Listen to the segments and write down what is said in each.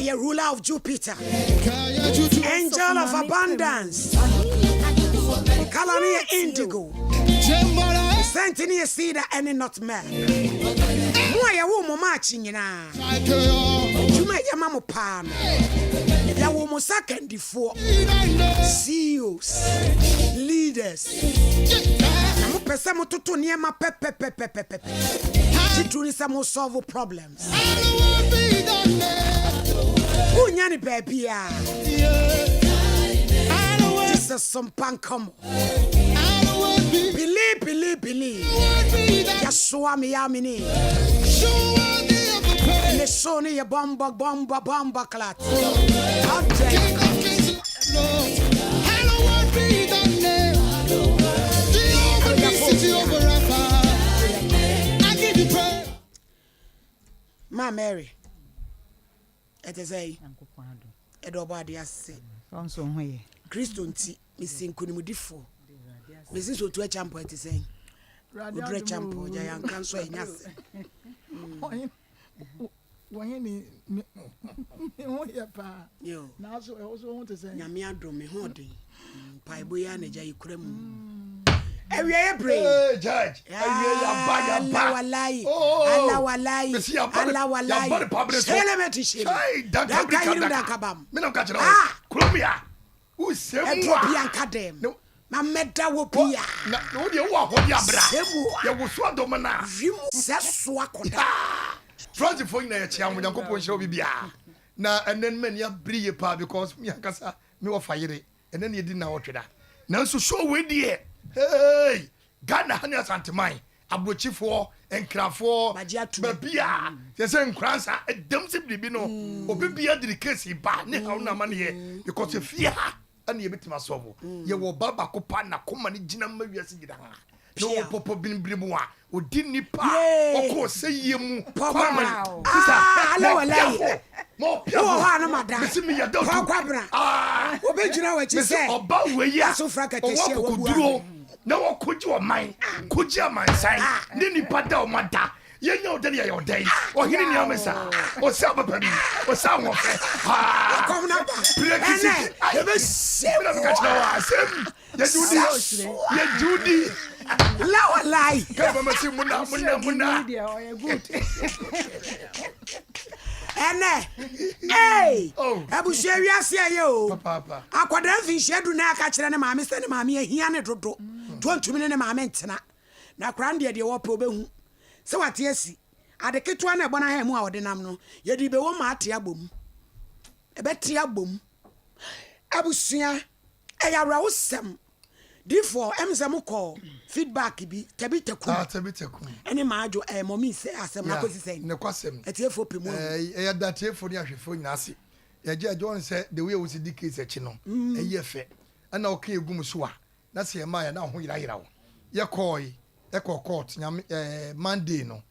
Ɔyɛ ruler of Jupiter, angel of abundance. Ne colour no yɛ indigo. Ne scent no yɛ cedar ɛne nutmeg. Mo a yɛwoo mo March nyinaa, adwuma a ɛyɛ ma mo paa no, yɛwoo mo sɛ akandifoɔ, CEOs, leaders. Na mopɛ sɛ mototo nneɛma pɛpɛpɛpɛpɛpɛ. Titiriw ne sɛ mo solve problems. Wonnya no baabiara. Gye sɛ sompa nkɔmmɔ. Believe, believe, believe. Yɛsoa me ya me ne. Ne so ne yɛ bɔmbɔ bɔmbɔ bɔmbɔ clat. How dare you come? Ma Mary, ɛte sɛ yi, ɛde ɔbɔ adeɛ ase. Kristo nti, mesi nkonimdifoɔ. Mesi sɛ otu akya mpɔ ɛte sɛ yi. Oduru akya mpɔ, gya yanka nso ɛnya ase. Wɔhe ne ne ne ho yɛ paa. Yo. Nanso ɛwɔ so ho te sɛ. Nyame adom me ho ɔden. Mpaebɔ yi a na agya yi kura mu. Awieɛ bere. Hey, judge. Awie yaba yaba. Allah walayi. Oh. Allah walayi. Mesi yaba Allah walayi. Yaba ne pabere so. Shele me ti shele. Hey, danka Danka brika yirim daka. danka bam. Me na ka kyerɛ wo. Ah. Kurom ya. Wo sɛ mu a. Ɛduro bi anka dɛm. Ne- Ma mɛda wo bia. Na na wo deɛ wo wɔ hɔ de abra. Sɛ mu a. Yɛ wo so adɔm na. Wim sɛ so akɔda. Francefoɔ nyinaa yɛkyea mo Nyankopɔn nhyira obi biara na ɛnɛ no m'ani abere yie paa because me ankasa me wɔfa yere ɛnɛ ne yɛdi nnawɔtwe da nanso show wei deɛ hey Ghana ha ne Asanteman aburokyifoɔ nkrafoɔ Magye atum. baabi a yɛ sɛ nkoransa ɛdam sɛ biribi no obi bia de ne case ba ne haw no amaneɛ because efie ha ɛna yɛbɛtumi asɔbo yɛwɔ ɔbaa baako pa n'akoma no gyina ma wiase nyinaa na Pia. ɔwɔ pɔpɔ binibini mu a ɔdi nipa a Yay. ɔkɔ ɔsɛyie mu Pɔpɔ. kwame Ah, sisa ala walayi. ma ɔpia Wowɔ hɔ a na mada. mesi meyɛ dɛ Kɔ kwabena. Ah. Wobɛgyina w'akyi mesi sɛ ɔba wei a asofra ɔwɔ kɛtɛhyia wabua. akokoduro na wɔkɔgye ɔman kɔgye amansan ne nipa da ɔma da yɛnya ɔdɛ ne yɛyɛ ɔdɛn ɔhene nea me saa ɔsɛ abapa bi ɔsɛ ahoɔfɛ paa Kɔm na ba. Prekisi. Ɛnɛ, yɛbɛhyɛ Mena meka kyerɛ wo asɛm yɛgye wo di yɛgye wo di Lawalai. ka mama si muna muna muna Deɛ ɔyɛ good. Ɛnɛ, ee, Oh. abusua wiase ɛyɛ o. Papaapa. Akwadaa mfinhyia du na aka kyerɛ ne maame sɛ ne maame ahia ne dodo. Nti ɔntumi ne ne maame ntena. Na akwadaa no deɛ deɛ wɔpɛ ɔbɛhu. Sɛ wate asi. Ade ketewa no a ɛbɔ n'ahan mu a ɔde nam no, yɛde bɛwɔ ma ate abom. Ɛbɛte abom. Abusua, ɛyɛ awerɛhosɛm. Difoɔ, ɛm sɛ mokɔ feedback bi, Tabitha Kum. Ah, Tabitha Kum. Ɛne Maajo, ɛɛ, mɔmi sɛ asɛm no akɔsi sɛn? Ne kwasɛm. Atiefoɔ pɛ mu ahu. Ɛɛ, ɛyɛ da atiefoɔ ne ahwɛfoɔ nyinaa ase. Yɛgye agye wɔn sɛ the way a wosi di case akyi no, ɛyɛ fɛ. Ɛna ɔka egu mu so a, na sɛ yɛmaa yɛ na ho yerayera wo. Yɛkɔɔe, ɛkɔɔ court, nyame, ɛɛ, Monday no,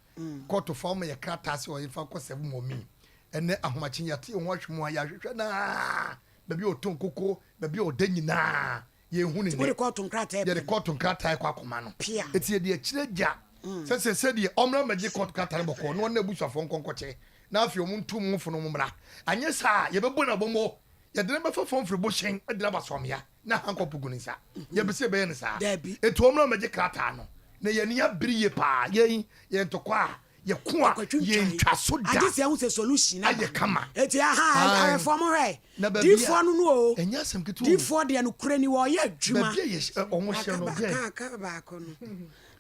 court fa ɔma yɛ krataa sɛ ɔyɛfa kɔ sɛbo mɔmi. Ɛnɛ ahomakye yɛate yɛn ho ahwɛ mu a yɛahwehwɛ naa, baabi a ɔtɔn koko, baabi a ɔda nyinaa, yɛnhu ne Wode nɛ. kɔɔto nkrataa Yɛde pɛ. kɔɔto nkrataa kɔ akɔma no. Pia. Eti yɛde akyire gya sɛ sɛ sɛdeɛ ɔmmra mmɛgye kɔɔto krataa no bɔkɔɔ na ɔne abusuafoɔ nkɔnkɔkyɛ na afei ɔmo ntu mo fo no mo mmra. Anyɛ saa a yɛbɛbɔ no abɔmmɔ. Yɛde no bɛfa fam firi bohyɛn de no aba Sɔmea na hankɔpo gu ne nsa. Yɛmpɛ sɛ yɛbɛyɛ no saa. Daabi. Eti ɔmmra mmɛgye krataa no. Na yɛn ani abere yie paa. Yɛn yɛn ntɔkwa a yɛko a yɛntwa so da. Agye sɛ ɛho sɛ solution aba. Ayɛ kama. Eti aha Ae. awɛfoɔ mo hwɛ. Na baabi a Diifoɔ no no o. ɛnyɛ asɛm ketewa o. Diifoɔ deɛ no korɛ ni wɔyɛ adwuma. Baabi a yɛ ɔmo hyɛ no Aka yɛ. aka aka baako no.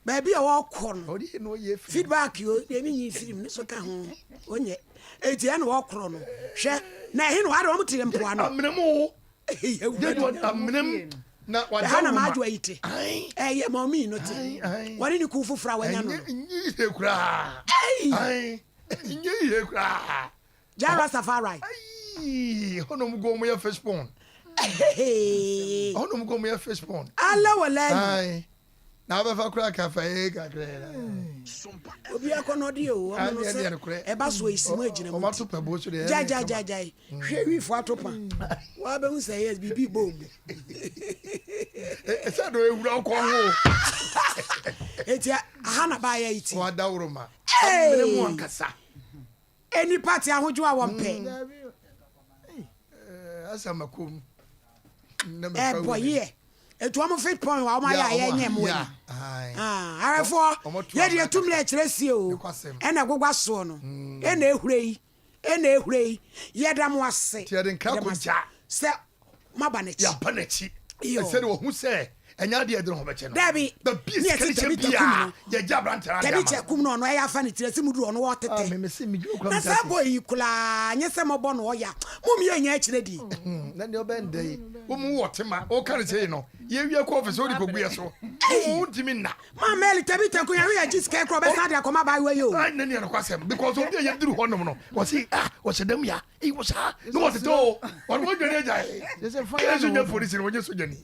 Baabi a wɔkɔ no. Ɔde yɛ na ɔyɛ firi. Feedback o deɛ mi nyi firim ne so ka ho onyɛ. Eti ɛna wɔkorɔ no. Hwɛ na ɛhe na wɔade wɔn te mpoano. Amena mu o. Yɛde amena mu na wada Ɛha na woma. maajo ayi te. Ae. Ɛyɛ mɔmi no te. Ae, ae. Wɔne ne kuw foforɔ a wɔanya no Ɛnyɛ no. nyɛ yie koraa. Ei! Ae. Ɛnyɛ yie koraa. Jah Rastafari. Ayi, hɔnom go ɔmo yɛ fish pond. Hey. Hɔnom go ɔmo yɛ fish pond. Ala walayi. Ae. Na abɛfa koraa kafa ee kakra yi na. Obi akɔnɔde o, ɔmo no Adeɛ deɛ sɛ nokorɛ. ɛba so esi mu agyina mu Ɔmo ti. ato pɛbo so deɛ. Gyae gyae gyae gyae. Hwɛ wifo ato pa. Wabɛhu sɛ yes biribi bɔ mu. Ɛsɛ do ewura ɔkɔ ho. Eti aha na baayɛ yi ti. Wadaworo ma. Hey! Amene mu ankasa. Enipa te ahodwo a wɔmpɛ. Ɛsɛ makom. Ɛbɔ yeɛ. Etu wɔn fit point wa wɔn ayɛ a yɛnyɛ mu ani. Ahwɛfoɔ yɛ deɛ tum lɛ kyerɛ sie o. Ɛna ɛgogwa soɔ no. Ɛna ehura yi. Ɛna ehura yi. Yɛda mo ase. Nti yɛde nkra kɔ gya. Sɛ moaba n'akyi. Yɛaba n'akyi. Ɛsɛ de wɔhu sɛ ɛnyɛ adeɛ yɛde ne ho bɛkyɛ no. Dabi. Baabi a sika no kyɛ biara, yɛgye aberanteɛ no adeɛ ama no. Tabi kyɛ kum no ɔno ɛyɛ afa ne tiri ɛsi mu duru ɔno ɔtete. Na saa boy yi koraa nyɛ sɛ mɔbɔ no ɔya. Mom yɛ nya akyire di. Na deɛ ɔbɛn dɛ yi, wo mu wɔ tema, woka no sei no, yɛwie kɔ ɔfis wode kɔgu yɛ so. Wo ntumi nna. Ma Mary tabi tɛnko yɛwe yɛ gye sika kora ɔbɛsan de akɔma abaayewa yi o. Ɛnna ne yɛ nokwasɛm because obi a yɛduru hɔnom no, wɔse ah wɔhyɛ dɛm ya. Eyi wɔ saa na wɔtete o wɔn wɔn dwane agya yi yɛn nso nyɛ polisi na wɔnyɛ sogyani.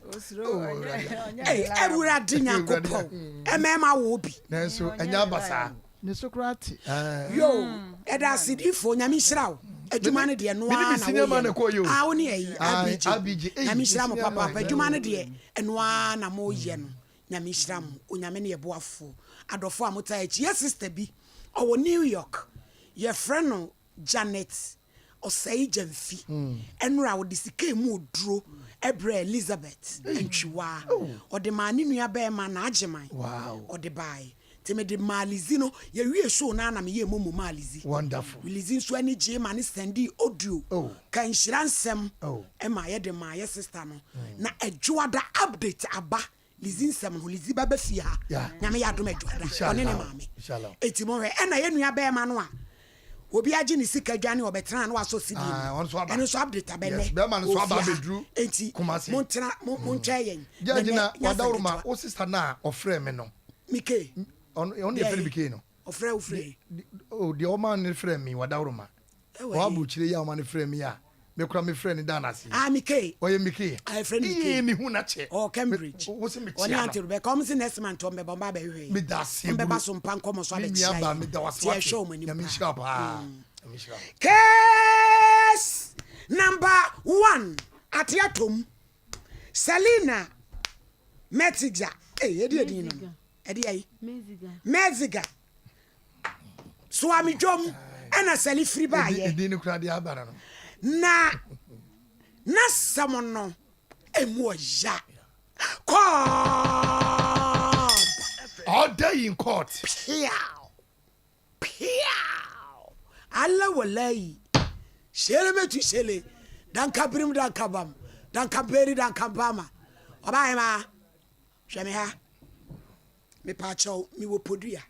Awurade Nyankopɔn ɛmɛɛma wɔ bi. Nanso ɛnyɛ aba saa. Ne so koraa te. Yo ɛda ase difoɔ Nyame nhyira wo adwuma no deɛ ɛnoaa na woyɛ no ah wo ne ayi ABG Nyame nhyira mo papaapa adwuma no deɛ ɛnoaa na moyɛ no Nyame nhyira mo Onyame ne yɛ boafoɔ adɔfoɔ a motaa akyi yɛ sister bi ɔwɔ New York yɛfrɛ no Janet Osei Gyamfi nnora ɔde sika emu oduro brɛɛ Elizabeth Antwiwaa. Ɔde maa ne nua barima N'Agyeman. Ɔde baeɛ. Nti mede maa Lizzy no, yɛwiee show no ara na meyɛɛ momo maa Lizzy. Lizzy nso ani gyee ma ne sɛndii audio ka nhyira nsɛm ma yɛde maa yɛ sister no. Na Adwoada update aba Lizzy nsɛm no Lizzy bɛba fie ha Nyame yɛ adom adwuada ɔne ne maame eti mo hwɛ ɛna yɛ nua bɛɛma no a obi agye ne sika dwane ɔbɛtena na wasɔ CD no ɛno nso update abɛ nɛ wɔ fie ha eti mo ntena mo mo ntwɛn yɛn na nɛ nyɛ asɛm ketewa. Wo sister no a ɔfrɛ me no. Mike. Ɔno na yɛfrɛ no Mike no. Ɔfrɛ wo frɛ. Deɛ ɔma no frɛ me wadaworoma. Ɛwɔ he? Ɔaburukyire yi a ɔma no frɛ me yi a me koraa me frɛ no da no ase yi. Ah Mike. Ɔyɛ Mike. Ah yɛfrɛ no Mike. Ee me hu no akyɛ. Ɔwɔ Cambridge. Wo se me kyia Ɔne no. Aunty Rebecca. Ɔmo se next month ɔmo bɛba ɔmo ba abɛhwehwɛ yɛn. Meda ase Ɔmo bɛba bro. so mpa nkɔmɔ so Me abɛkyia nua baa yɛn. meda wo ase Nti wate. yɛhwɛ ɔmo anim Nyame paa. nhyira wo paa. Nyame nhyira wo. Case number one ate atom Selina Metzger ei ɛdeɛ din no no ɛdeɛ yi Metzger Soame dwom ɛna Sally firi baayɛ. Edin no kura deɛ aba no no. Na n'asɛm no emu ɔya. Court. Order in court. Piaw piaw Allah walayi shele metu shele danka birim danka bam danka beri danka bama ɔbaa hwɛ me ha. Mepaakyɛw, mewɔ podua.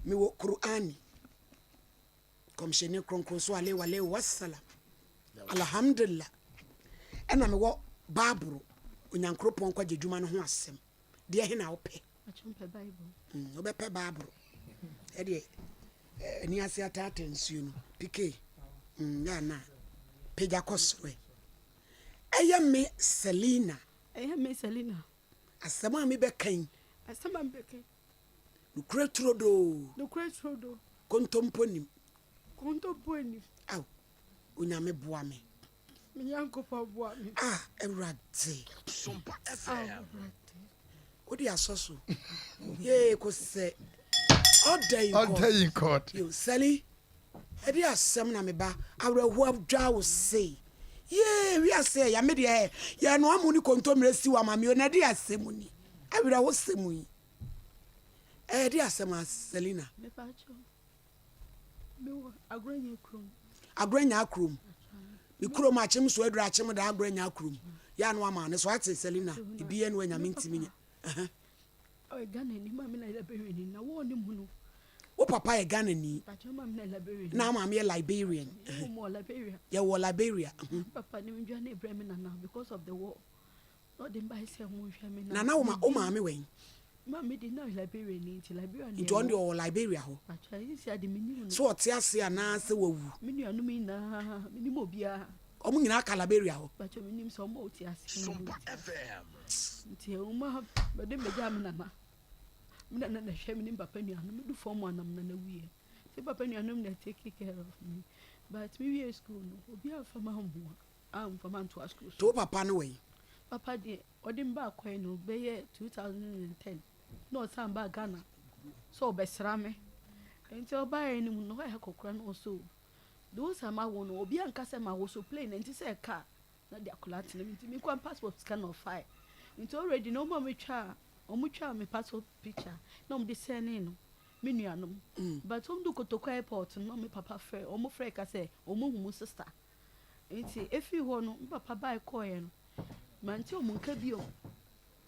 Mewɔ Qur'ani. Kɔmhyɛni kronkron so alaihi wa alaihi wasalam. Alhamdulillah. Ɛna mewɔ Baaboro, Onyankoropɔn nkwagye dwuma no ho asɛm. Deɛ he na wopɛ? Wobɛpɛ Baaboro. Ɛdeɛ, ani ase ataata nsuo no. Pike, yɛ ana pagya kɔ soro ɛ. Ɛyɛ me Selina. Ɛyɛ me Selina. Asɛm a mebɛka yi. Asɛm a mebɛka yi. Nokorɛ turodoo. Nokorɛ turodoo. Kontompo nnim. Kontompo nnim. Ao, Onyame boa me. Me Nyankopɔn boa me. Ah, Awurade. Sompa FM. Ah, Awurade. Wode asɔ so. Yee, kɔsi sɛ. Order in court. Order in court. Yo, Sally. Ɛdeɛ asɛm na me ba awerɛhoɔ adwa wo sei yee wiase ɛya me deɛ yɛnoa mo ne kontomire siw ama me o na ɛdeɛ asɛm ni awerɛho sɛm yi ɛdeɛ asɛm a Selina. Agoranya kurom me kurom akyem so aduru akyem da agoranya kurom yɛ ano ama ne so ate Selina ebi yɛ no anyame ntimi nyɛ. Ɔyɛ Ghanani, maame na Liberiani, na wɔn ne mu no. Wo papa yɛ Ghanani. Pakyɛ maame na Liberian. Na maame yɛ Liberian. Yɛwɔ mu wɔ Liberia. Yɛwɔ Liberia. Papa ne ndwa ne brɛ me nana because of the war. Na ɔde mba sɛ mo nhwɛ me na. Nana wo ma wo maame wɛn? Maame de na Liberia ni nti Liberia ni. Nti ɔno deɛ ɔwɔ Liberia hɔ. Pakyɛ sisi ade me nim no. So ɔte ase anaa sɛ wawu? Me nuanom nyinaa me nim obiara. Ɔmo nyinaa ka Liberia hɔ. Pakyɛ me nim sɛ ɔmo te ase. Sompa FM. Nti ɔmo bɛde mbɛgya me nana. Me nana na hwɛ me ne papa nuanom. Me du fam anam nana wuiɛ. Nti papa nuanom na take care of me. But me wie school no obi amfa ma mmoa amfa ma ntoa school so. To papa no wɛn? Papa deɛ ɔde me baa kɔɛ no bɛyɛ 2010 na ɔsan baa Ghana sɛ ɔbɛsra me. Nti ɔbaeɛ no mu no ɔyɛ akɔkora na ɔsɛ o. De wo sa mawo no obi anka sɛ mawo so plane ɛnti sɛ car na de akwadaa tena mu nti me kɔ passport sika na ɔfae nti already na ɔmo a metwa ɔmo twa me passport picture na ɔmo de sɛnee no me nuanom but ɔmo du Kotoko airport no na me papa frɛ ɔmo frɛ ka sɛ ɔmo hu mo sister nti efi hɔ no me papa bae kɔɛ no mante ɔmo nka bio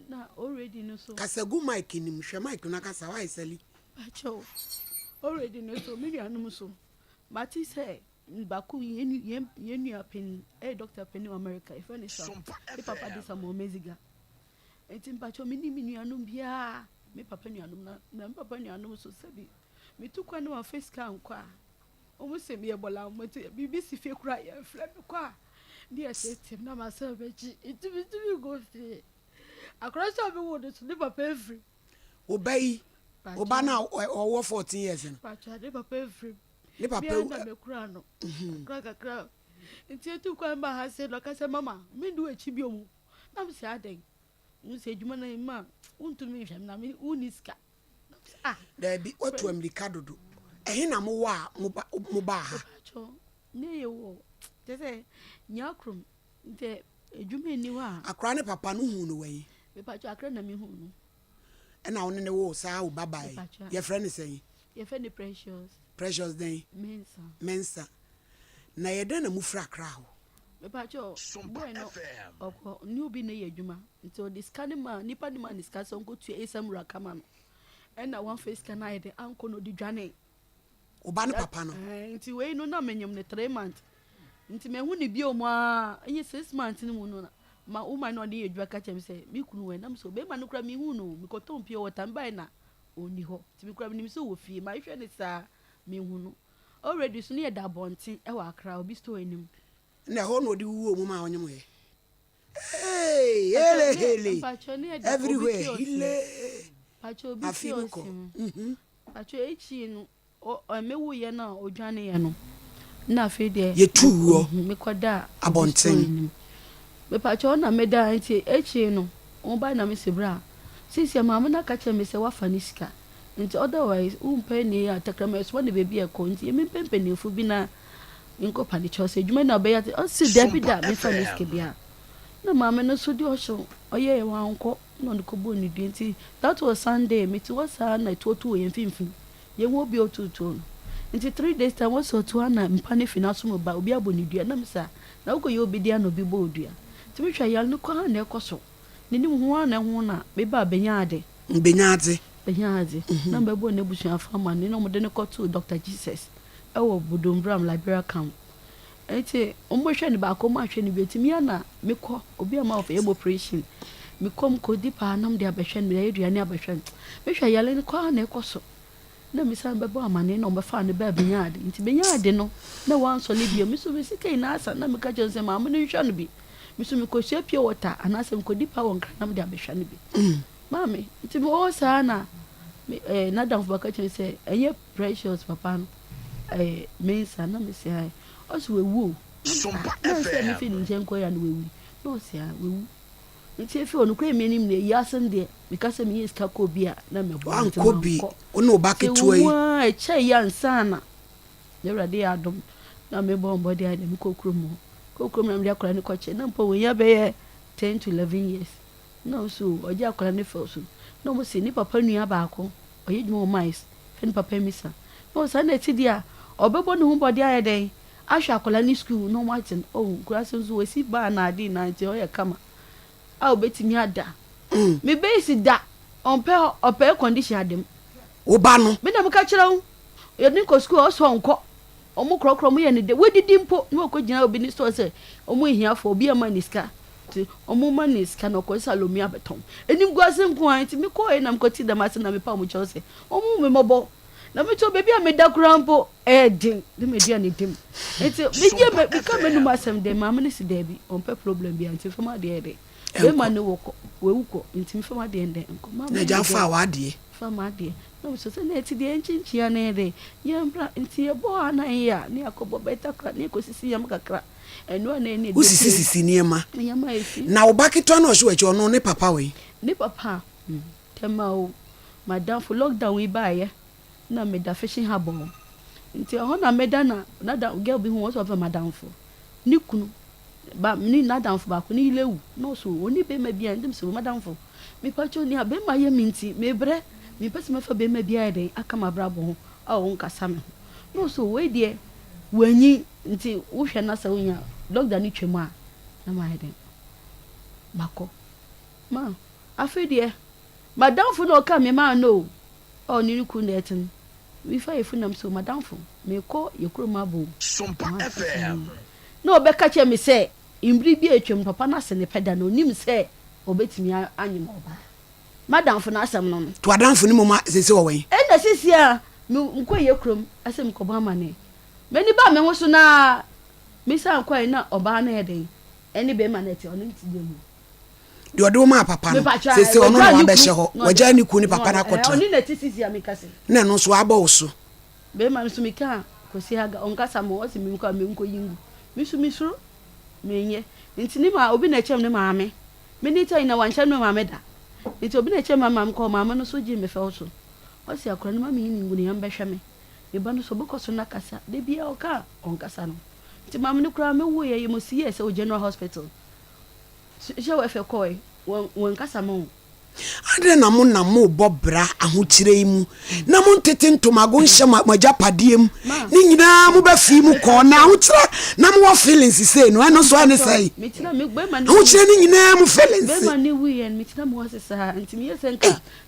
na already no so. Kasa gu mic no mu hwɛ mic no akasa why Sally. Pakyɛw already no so me nuanom so mate sɛ baako yɛn yɛn yɛn nua panyin ɛyɛ doctor panyin wɔ America yɛfrɛ no Sam ne papa de Samuel Meziga nti mpakyɛw me ni me nuanom biara me papa nuanom na na me papa nuanom so sɛbi metu kwan na wɔafa sika ankɔ a wɔn sɛ meyɛ bɔla wɔn nti biribi si fie koraa yɛmfrɛ me kɔ a ne yɛ tete na masɛ bɛkyi nti metumi nkɔ fie akora sɛ ɔbɛwo no so ne papa afiri Wo ba yi, wo ba no a ɔwɔ 14 years no. Pakyɛ ne papa afiri. Ne papa ewu. na mekura no. Mhm. Kakra kakra. Nti etu kwan ba ha sɛ na ɔka sɛ mama mendi w'akyi bio mu. Na me sɛ adɛn? Wo sɛ adwuma no ma wontumi nhwɛ me na me wonni sika. Ah. Daabi, watu amirika dodo. Ɛhe na mowɔ a mobaa ha? Pakyɛ ne yɛ wɔ kyɛ sɛ Nyakrom nti adwuma nni hɔ a. Akora ne papa no huu no wɔ he? Mepakyɛ Akra na mehuu no. Ɛna wo ne no woo saa wo ba baa yi? Yɛfrɛ no sɛn? Yɛfrɛ no Precious. Precious dɛn? Mensah. Mensah. Na ɛyɛ dɛn na mofiri Accra hɔ? Mepakyɛ boy no ɔkɔ ne obi na ɛyɛ adwuma nti ɔde sika no maa nipa no maa ne sika sɛ ɔnkɔtua esam wura kama no ɛna wamfa sika no ayɛ dɛn ankɔ na ɔde dwanee. Wo ba ne papa no. Ɛɛ nti wei no na menyim no 3 months nti mehu ne bio mu aa ɛnyɛ 6 months no mu no na ma woman no ɔne yɛ adwuma ka kyerɛ me sɛ me kunu wɔ nam sɛ ɔbɛrima no kora mehu no mekɔtɔn pure water mebae na ɔnni hɔ nti mekora menim sɛ wɔ fie mahwɛ ne saa mehu no already so ne yɛda abɔnten ɛwɔ Accra obi store anim. Na ɛhɔ na ɔde wuo mu ma ɔnyem yɛ. Hey, hele hele. Everywhere hele. Afi mu kɔ. Pacho ekyi no mewuiɛ no a odwaneeɛ no na afei deɛ yɛtuu wuo mekɔda abɔnten. Mepakyɛw na meda nti ekyi no wɔn ba na mesi bra sisi maame no aka kyerɛ me sɛ wafa ne sika nti otherwise wompɛ ne atakrama ɛsoma ne baabi ɛkɔ nti yɛmi mpɛ mpanyinfo bi na nkɔ pa ne kyɛw sɛ adwuma na ɔbɛyɛ ɔsi dabi da mefa ne sika bia na maame no so de ɔhyɛ ɔyɛ wankɔ na ɔde kɔbɔɔ ne dua nti that was Sunday. Mete hɔ saa na ɛtuotu wɔ yɛn mfimfini, yɛhu obi a ɔtuotuo no. Nti 3 days time wɔsɛ ɔto ha na mpa no fi n'asom ba, obi abɔ ne dua. Na mesa na wokɔyɛ obi dea na obi bɔ wo dua. Nti mehwɛ yare no kɔ ha na ɛkɔ so n'anim ho a na ɛho na meba bɛnya ade. Bɛnya adze. Bɛnya adze na mbɛbɔ n'abusuafo amanneɛ na wɔde no kɔtoo Dr Jesus ɛwɔ Budumbram Liberia camp. Nti wɔhwɛ no baako, wɔn ahwɛ no bi nti mia na mekɔ obi a ma wɔfɛ yɛ operation, mekɔ mu kɔdi paa nam de abɛhwɛ no, mede ayɛ aduane abɛhwɛ no. Mehwɛ yare no kɔ a na ɛkɔ so na mesan bɛbɔ amanneɛ na ɔbɛfa no bɛɛ bɛnya ade. Nti bɛnya ade no na wansɔle bio, me so me sika nyinaa asa na meka kyerɛ no sɛ maame no nhwɛ no bi, me so mekɔsua pure water anaasɛ mekɔdi paa wɔ Nkran na mede abɛhwɛ no bi. Maame nti mewɔ hɔ saa na n'adamfo bɛka kyerɛ sɛ ɛnyɛ Precious papa no Mensa na mese ae. Ɔse wawu o. Na sɛ mefi ne nkyɛn kɔ ya no wawu na ɔse a wawu. Nti efi hɔ no kura mi anim na eyi asɛm deɛ meka sɛ meyɛ sika kɔ bi a na mɛbɔ nti Wankɔ bi. Mankɔ. Wo ne wo ba ketewa yi. Nti ewu a ɛkyɛ yi ansa na Awurade yɛ adom na mebɔ mbɔden ayɛ dɛ mekɔ kurom hɔ. Kɔ kurom na mede akwadaa no kɔkyɛ na mpo wɔnya bɛyɛ 10 to 11 years na ɔso ɔgye akwadaa no fɛw so na ɔmo se ne papa nua baako ɔyɛ adwuma wɔ mines fɛ ne papa misa na ɔsan na ɛti deɛ a ɔbɛbɔ ne ho bɔden ayɛ dɛn ahwɛ akwadaa ne school na ɔmo ate no. Oh, nkuraase nso wɔsi baa na ade na nti ɔyɛ kama a obetumi ada me base da ɔmpɛ ɔpɛ air condition ade mu. Wo ba no. Me na meka kyerɛ wo, yɛde no kɔ school a ɔsɛ ɔnkɔ. Ɔmo korɔkorɔ ɔmo yɛ ne de wɔdidi mpo na wɔkɔ gyina obi ne store sɛ ɔmo ehiafo obi ama ne sika nti ɔmo ma ne sika na ɔkɔ salomi abɛtɔn enim gu ase nko ara. Nti mekɔɔ yɛ na mekɔ ti dɛm ase na mepa ɔmo kyɛw sɛ ɔmo me mɔbɔ na metɔ beebi a meda koraa mpo ɛyɛ den ne me aduane dim. Nti megye me meka m'anum asɛm dɛ maame no si daabi, ɔmpɛ problem bia nti fam adeɛ yɛ dɛ bɛrima ne wɔ kɔ wawu kɔ nti mefam adeɛ ndɛ nkɔ maame. Na agya fa w'adeɛ. Fa m'adeɛ na mesɛ sɛ na ɛte deɛ yɛnkyenkyea ne yɛ dɛ yɛmbra. Nti yɛbɔ ha na yɛ a ne yɛakɔbɔ bɛta kora ne yɛkɔsisi nneɛma kakra ɛno a na ɛne Wosisi sisi nneɛma. Nneɛma a ɛfi. Na wo ba ketewa no a ɔhyɛ w'akyi, ɔno ne papa wɔ yi? Ne papa tɛma o madamfo lockdown yi baayɛ na meda Fishing Harbour hɔ. Nti ɛhɔ na meda na na da girl bi hu ɔsɛ ɔfɛ madamfo ne kunu ba ne n'adamfo baako ne yere awu na ɔsɛ ɔni bɛrima bi a nti mesɛ madamfo mepakyɛw nea bɛrima yɛ me nti mebrɛ mepɛ sɛ mɛfa bɛrima bi ayɛ dɛn aka m'abrabɔ ho a ɔnkasa me ho na ɔsɛ wei deɛ wanyi nti wohwɛ na sɛ wonya lockdown no twam a na mayɛ dɛn makɔ ma afei deɛ madamfo na ɔka me maa no o a ɔne ne kunu na ɛte no mefa yɛ funu nam so madamfo mekɔ yɛ kurom abɔ o na ɔbɛka kyerɛ me sɛ mmere bi a atwam papa no ase ne pɛ da na onim sɛ ɔbɛtumi anyem ɔbaa madamfo no asɛm no no. To adamfo no mmom a sese wɔ wɛn? Ɛna sisi a me nkɔ yɛ kurom ɛsɛ mekɔbɔ amane m'ani ba me ho so na me san kɔɛ na ɔbaa no yɛ den ɛne bɛrima no ɛte ɔno nti deɛ mu. Deɛ ɔde wo maa papa no sese ɔno na wabɛhyɛ hɔ wagyae ne kunu ne papa no akɔtena ɔne na ɛte sisi a meka se. Na ɛno nso abɔ wo so. Bɛrima no so meka Kwasi Haga ɔnkasa mo ɔse menkɔ a menkɔ yi ngu me so mesuro menyɛ nti ne maa obi na ɛkyɛm ne maame Me ne China wankyɛ me maame da nti obi na ɛkyɛ me maame kɔɔ maame no so gyee me fɛw so ɔse akora no ma me nyini ngu ne yam bɛhwɛ me me ba no so ɔbɛkɔ so na kasa da biaa ɔka a ɔnkasa no nti maame no koraa me woeɛ yɛ mo si yɛɛ sɛ wɔ general hospital hyɛ wɔ ɛfɛ kɔɛ wɔn wɔnkasa me o. Adɛn na monam morebɔ bra ahokyerɛ yi mu, na montete ntomago nhyɛ mo agyapadeɛ mu, ne nyinaa mobɛfii mu kɔɔ, na ahokyerɛ na mowɔ feelings sei no, ɛno nso ɛne sɛe? Ahokyerɛ no nyinaa mu feelings. Ei,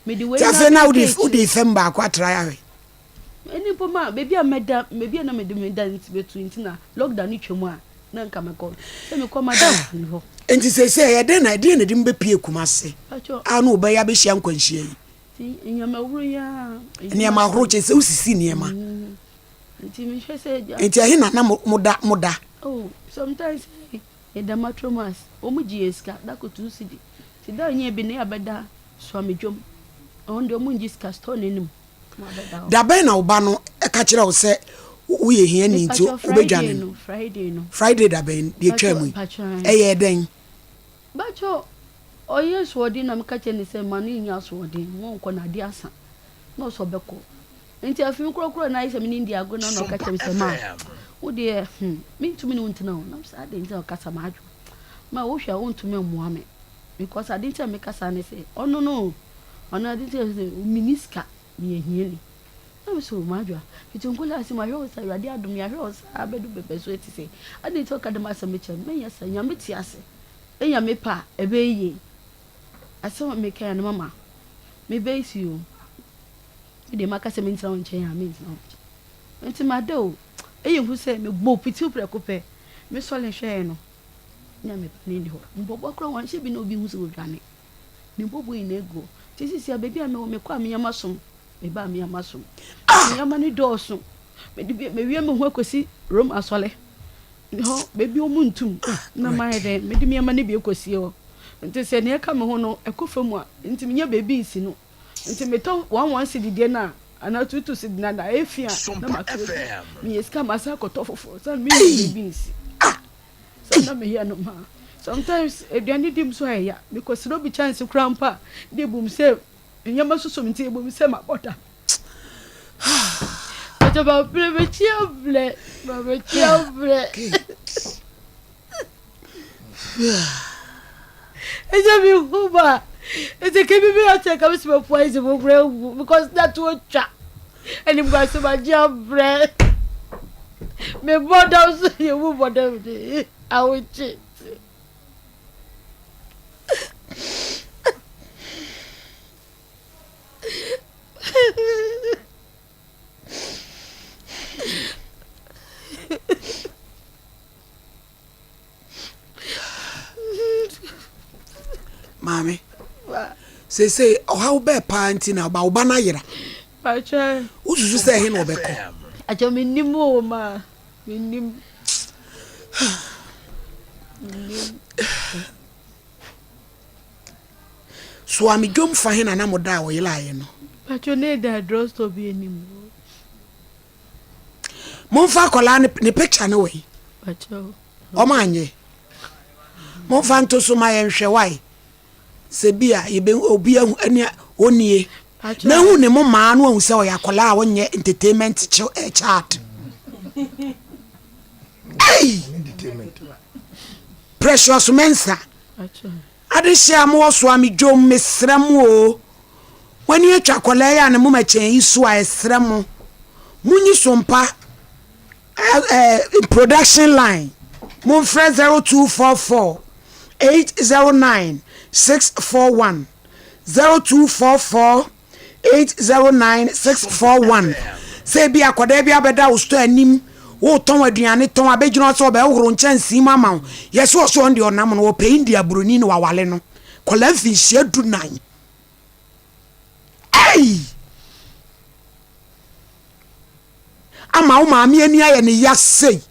nti afei na wode fam baako atra ahwɛ. Ɛne mpo ma baabi a mɛda, baabi a na mede me da nti bɛtu nti na lockdown no twam a na nka mɛkɔ. Sɛ mekɔ madam hɔ. Nti seesei ɛyɛ dɛn na ɛdeɛn na ɛde mo bɛpue Kumase a na wobɛyɛ abɛhyia nkwanhyia yi? Nti nneɛma horow yi ara. Nneɛma horow kyerɛ sɛ wosisi nneɛma. Nti mehwɛ sɛ agya. Nti ɛhe na na moda moda? Oh, sometimes yɛda matromas, wɔn gye yɛn sika, da ko 2 cedi. Nti da a yɛnya bi no yɛabɛda Suamidwom, ɛhɔ deɛ wɔn ngye sika, store no anim. Da bɛn na wo ba no ka kyerɛɛ wo sɛ woyɛ hiani nti wobɛdwane no? Friday da bɛn? Deɛ ɛtwaa mu yi. Ɛyɛɛ dɛn? Bakyɛ ɔyɛ asoɔden na meka kyerɛ no sɛ ma no nyɛ asoɔden ma ɔnkɔ na adeɛ asa na ɔsɛ ɔbɛkɔ. Nti afei me korɔkorɔ na ayɛ sɛ me ne ndi agorɔ na na ɔka kyerɛ me sɛ ma wo deɛ hmm mentumi ne wo ntena o na mesɛ adɛn nti na ɔkasa m'adwo ma wohwɛ a wontumi mmoa me because ade nti a meka saa ne sɛ ɔno no Ɔno ade nti ɔse menni sika, meyɛ hiani. Na me so m'adwoa, fiti nkolaase mahwɛ wo saa, Awurade adom yɛahwɛ wo saa bɛdu bɛbɛ so ɛte sei. Adɛn nti ɔka dɛm asɛm kyerɛ me? Mɛnyɛ saa, Nyame te ase, Nyame pɛ a ɛbɛyɛ yie. Asɛm a meka yi no mama me bɛyi si o. Me deɛ maka sɛ mentena wo nkyɛn a mentena wo nkyɛn. Nti mada o, ɛyɛ hu sɛ mebɔ pitiw prɛko pɛ, mesɔre hwɛɛ no, na me ba no nni hɔ. Mpaboa koraa wanhyɛ bi na obi hu sɛ ɔdwane. Me mbɔbɔ nyina egu hɔ. Ntsi sesei beebi a mowɔ, mekɔ a me ndzɛmba so, meba a me ndzɛmba so. Me ndzɛmba no dɔɔ so. Mede bi mewia moho ekosi Rome asɔre hɔ, beebi a wɔnntum na mayɛ dɛn, mede me ndzɛmba no bi ekosie hɔ. Ntsi sɛ nea ɔka mo ho no kɔ famu a, ntsi minnya beebi nnsi no. Ntsi metɔ one one cedi deɛ no a, anaa two two cedi no a, na ayɛ fi a, na mato egu. Minya sika a, masan akɔtɔ fofor, osiandɛ minnya beebi nnsi. Sɛ na meyɛ no ma sometimes aduane di mu so ayɛ ya mekɔsrɛ obi kyɛnse koraa mpo a na ebu me sɛ nneɛma soso me nti ebu me sɛ mabɔ dam. Bàtà mabrɛ m'akyi abrɛ ma m'akyi abrɛ. Ɛsɛ mi hu ma ɛsɛ kebi bi akyɛ ka mi sɛ mɛ poison mo kura ewu because na to atwa. Animguase magye abrɛ. Me bɔ dam so yɛ mu bɔ dam de awokye. Maame, seesei ɔhaw bɛɛ paa nti na ɔba wo ba no ayera. Wosusu sɛ ɛhe na ɔbɛkɔ? Akyɛ mennim o ma mennim. Mennim. Soa me dwom fa he na na mo da a ɔyeraeɛ no? Pacho ne da drugstore bi anim. Momfa akwadaa no ne picture no wɔ yi. Ɔmo anyɛ. Momfa nto so ma yɛnhwɛ why. Sɛ bi a yɛbɛ obi ahu ɛne onie. Mehu ne mo maa no ahu sɛ ɔyɛ akwadaa a ɔnyɛ entertainment eh, child. Ei! Precious Mensah, adehye a mowɔ so a me dwom mesrɛ mo o. Mo ani atwa akwadaa yi a ne moma kyɛn yi so a ɛsrɛ mo. Monyi so mpa eh, production line. Momfrɛ 0244 809 641 0244 809641 Sɛ ebia akwadaa bi abɛda wo store anim, woretɔn aduane tɔn, abɛgyina hɔ sɛ ɔbɛhohoro nkyɛnsee mu ama wo. Yɛse ɔse ɔno deɛ ɔnam no, ɔpɛ India buroni na wawale no. Akwadaa mfinhyia dunan. Ei! Ama wo maame ani ayɛ ne ya sei.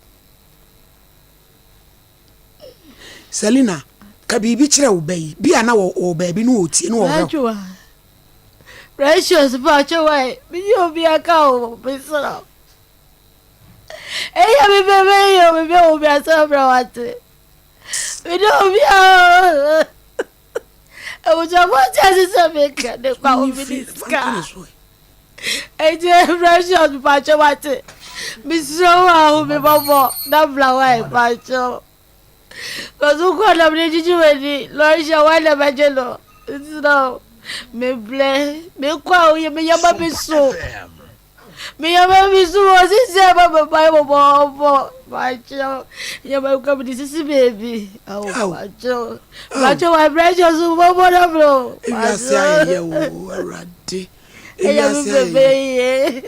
Selina, ka biribi kyerɛ wo ba yi. Bi a na ɔwɔ baabi na ɔretie na ɔrehwɛ wo. Precious pakyɛ wai menye obi aka o mesrɛ wo ɛyɛ me bɛ bɛyɛ o mebɛ wo bi asɛ brɛ wate mede obi a abusuafoɔ te ase sɛ meka ne kwa obi ne sika ɛnti Precious pakyɛ wate mesrɛ wo a hu me bɔbɔ na bla wai pakyɛ Cause wo kɔ nam ne gyigyi w'ani lɔri hyɛ wɔn na bɛgye no ntina o me blɛ me kɔ a oyɛ me yaba bi so me yaba bi so wɔ sisi ɛba bɛ ba yɛ bɔbɔ bɔ bakyɛw yaba kɔ mi de sisi beebi awo bakyɛw bakyɛw wa brɛ so bɔbɔ na blɛ o Ewiase ayɛ yɛ o awurade ɛyɛ mi ewiase ayɛ bebe yɛ. yie.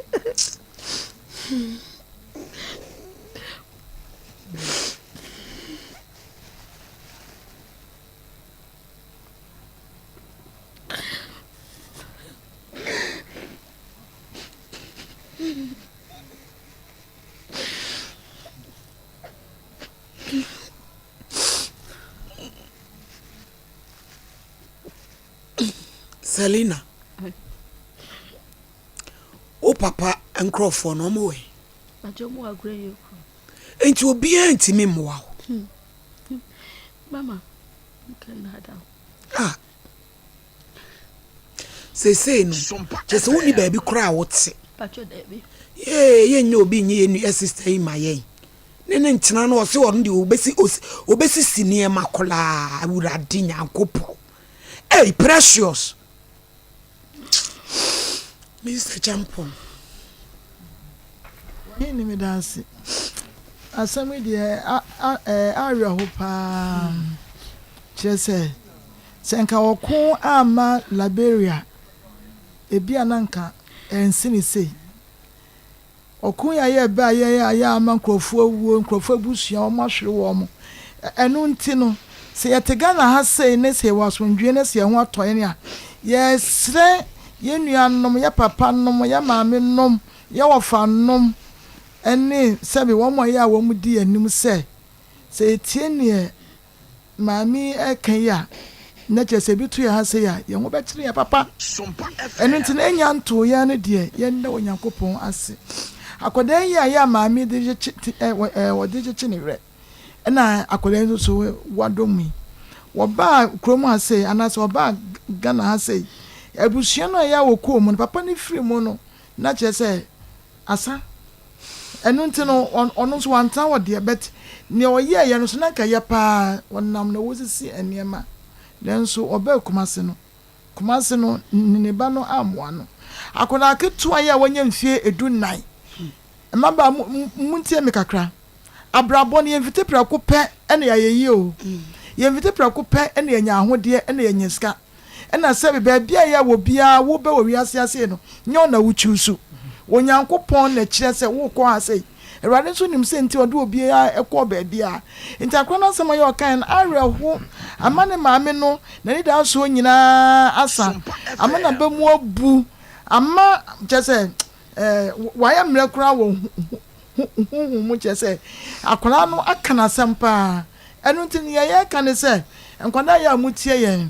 Selina, wo papa nkurɔfoɔ no wɔn wɔ he? Pakyɛ ɔmo wɔ agorɔ yɛ kuro. Nti obiara ntumi mmoa wo. Hmm. Mama, nka nnaadaa wo. Ah. Seesei no, kyerɛ sɛ wonni baabi koraa a wote. Pakyɛ daabi. Yee, yɛnyɛ obi nye yɛn nua sister yi ma yɛn. Ne ne ntena no ɔse ɔno deɛ obesi obesisi nneɛma koraa awurade Nyankopɔn. Hey, precious. Mr. Champon. Ɔhene meda ase. Asɛm yi deɛ awerɛho paa. Kyerɛ sɛ, sɛ nka ɔko amma Liberia, ebi a na nka ɛnsi ne sei. Ɔko yi a yɛ bɛ a yɛ a yɛ ama nkurɔfoɔ awuo, nkurɔfoɔ abusua wɔn ahwere wɔn. Ɛno nti no, sɛ yɛte Ghana ha sei ne sɛ yɛwɔ asomdwoeɛ ne sɛ yɛn ho atɔ yɛn a, yɛsrɛ yɛn nuanom, yɛ papa nom, yɛ maame nom, yɛ wɔfa nom ne sɛbe wɔn a yɛ a wɔn di yɛn anim sɛ, sɛ yɛtie neɛ Maame yi reka yi a, na kyerɛ sɛ ebi to yɛn ha sei a, yɛn ho bɛkyere yɛn papa. Ɛno nti na enya ntoo yɛn no deɛ, yɛnda Onyankopɔn ase. Akwadaa yi a yɛ a maame yi de kyekye ɛ ɛ ɔde kyekye ne werɛ, ɛna akwadaa yi nso so wadɔ mu yi. Wɔbaa kurom ha sei anaasɛ wɔbaa Ghana ha sei, abusua no a ɛyɛ a wɔkɔɔ mu no, papa no firi mu no, na kyerɛ sɛ Asa. Ɛno nti no ɔno nso wantena hɔ deɛ but nea ɔyɛeɛ no nso na anka ɛyɛ paa, ɔnam na ɔresisi nneɛma nanso ɔbaa Kumasi no, Kumasi no ne ba no ammoa no. Akwadaa ketewa yi a wanya mfeɛ du nnan, mmabaa mo montie me kakra, abrabɔ no yɛmfiti prɛko pɛ na yɛayɛ yie o, yɛmfiti prɛko pɛ na yɛanya ahodeɛ na yɛanya sika. Ɛna sɛbe baabi a yɛwɔ biara wo bɛ wɔ wiase ha sei no nyɛ wo na wo choose. Onyankopɔn na ɛkyerɛ sɛ wo kɔ ha sei. Awurade nso nim sɛ nti ɔde obiara kɔɔ baabiara. Nti akora no asɛm a ɔyɛ ɔkaeɛ no awerɛho ama ne maame no n'anidasoɔ nyinaa asa, ama n'aba mu abu, ama kyerɛ sɛ eh, wayɛ mmerɛ koraa wɔ honhom mu kyerɛ sɛ akwadaa no aka n'asɛm paa. Ɛno nti nea yɛreka ne sɛ, nkwadaa yi a motie yɛn,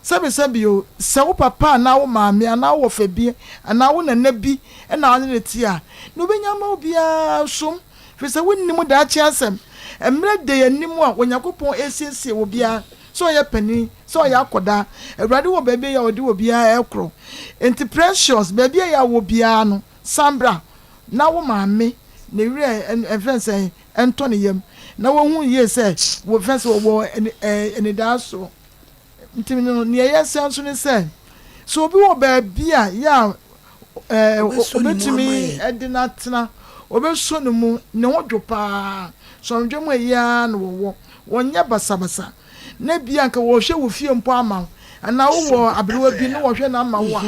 sɛbesɛbe o, sɛ wo papa anaa wo maame anaa wo wɔfa bi anaa wo nana bi na wo ne no te a, nea obenya ama wo biara som, ɛfiri sɛ wonnim daakye asɛm. Mmerɛ da yɛn anim a Onyankopɔn resiesie obiara, sɛ ɔyɛ panin, sɛ ɔyɛ akwadaa. Awurade wɔ baabi a ɔde obiara rekorɔ. Enti Precious, baabi a yɛwɔ biara no, san bra na wo maame. ne werɛ ɛfrɛ no sɛn ɛntɔ ne yam na wɔhu yie sɛ wɔfrɛ sɛ wɔwɔ anidaasoɔ. Nti no nea yɛsrɛ nso ne sɛ, sɛ obi wɔ baabi a yɛ a ɛɛ obetumi de no atena, obeso ne mu, ne ho dwo paa, sɔndwe mu ayi ara na wɔwɔ, wɔnyɛ basabasa, na ebia anka wɔhwɛ wo fie mpo ama wo, anaa wowɔ aberewa bi na wɔhwɛ no ama wo a,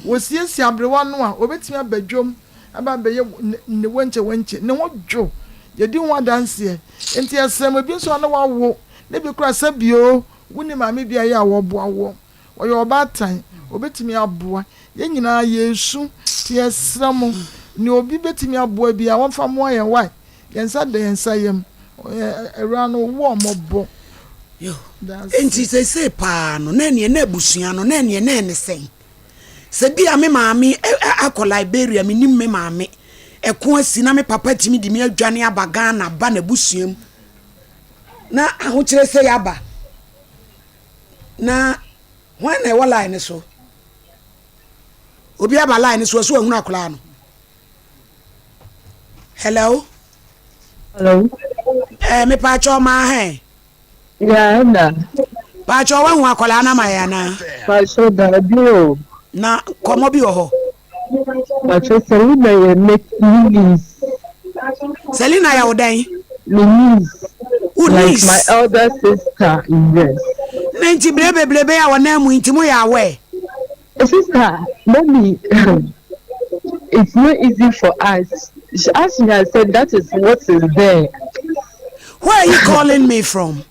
wɔsiesie aberewa no a, obetumi aba dwam aba abɛyɛ ne wenkyewɛnkye, ne ho dwo, yɛdi ho adanseɛ. Nti yɛsrɛ mo, ebi nso a na wawo, na ebi koraa sɛ bio, Wonni maame bi a ɛyɛ a wɔboa woɔ? Ɔyɛ ɔbaatan, ɔbɛtumi aboa. Yɛn nyinaa yɛresu, nti yɛsrɛ mo, nea obi bɛtumi aboa biara, wɔmfa mmoa yɛn wai? Yɛn nsa da yɛn nsa yam. Awuraa no, wo ɔmmɔbɔ. Yo, enti seesei paa no, na ɛneɛ na abusua no, na ɛneɛ na ɛne sɛn? Sɛ bi a me maame akɔ Liberia, menim me maame, ɛko asi na me papa tumi de me adwane aba Ghana ba n'abusua mu, Na ahokyerɛ sei aba. Na hwan na ɛwɔ line no so? Obi aba line no so ɔsɛ wahunu akwadaa no. Hello. Hello. Eh, me paakyɛ ɔmaa hɛn. Yeah, ɛna. Paakyɛ wahu akwadaa no ama yɛ anaa? Paakyɛ daabi o. Na nkɔmmɔ bi wɔ hɔ. Pacho Selina yɛ me me niece. Selina yɛ wo dɛn? Me niece. Wo Like niece? my elder sister, yes. Na nti bere bebrebe a wɔnam mu yi nti mo yɛ aware? Sister, mommy, it's not easy for us. As she has said, that is what is there. Where are you calling me from?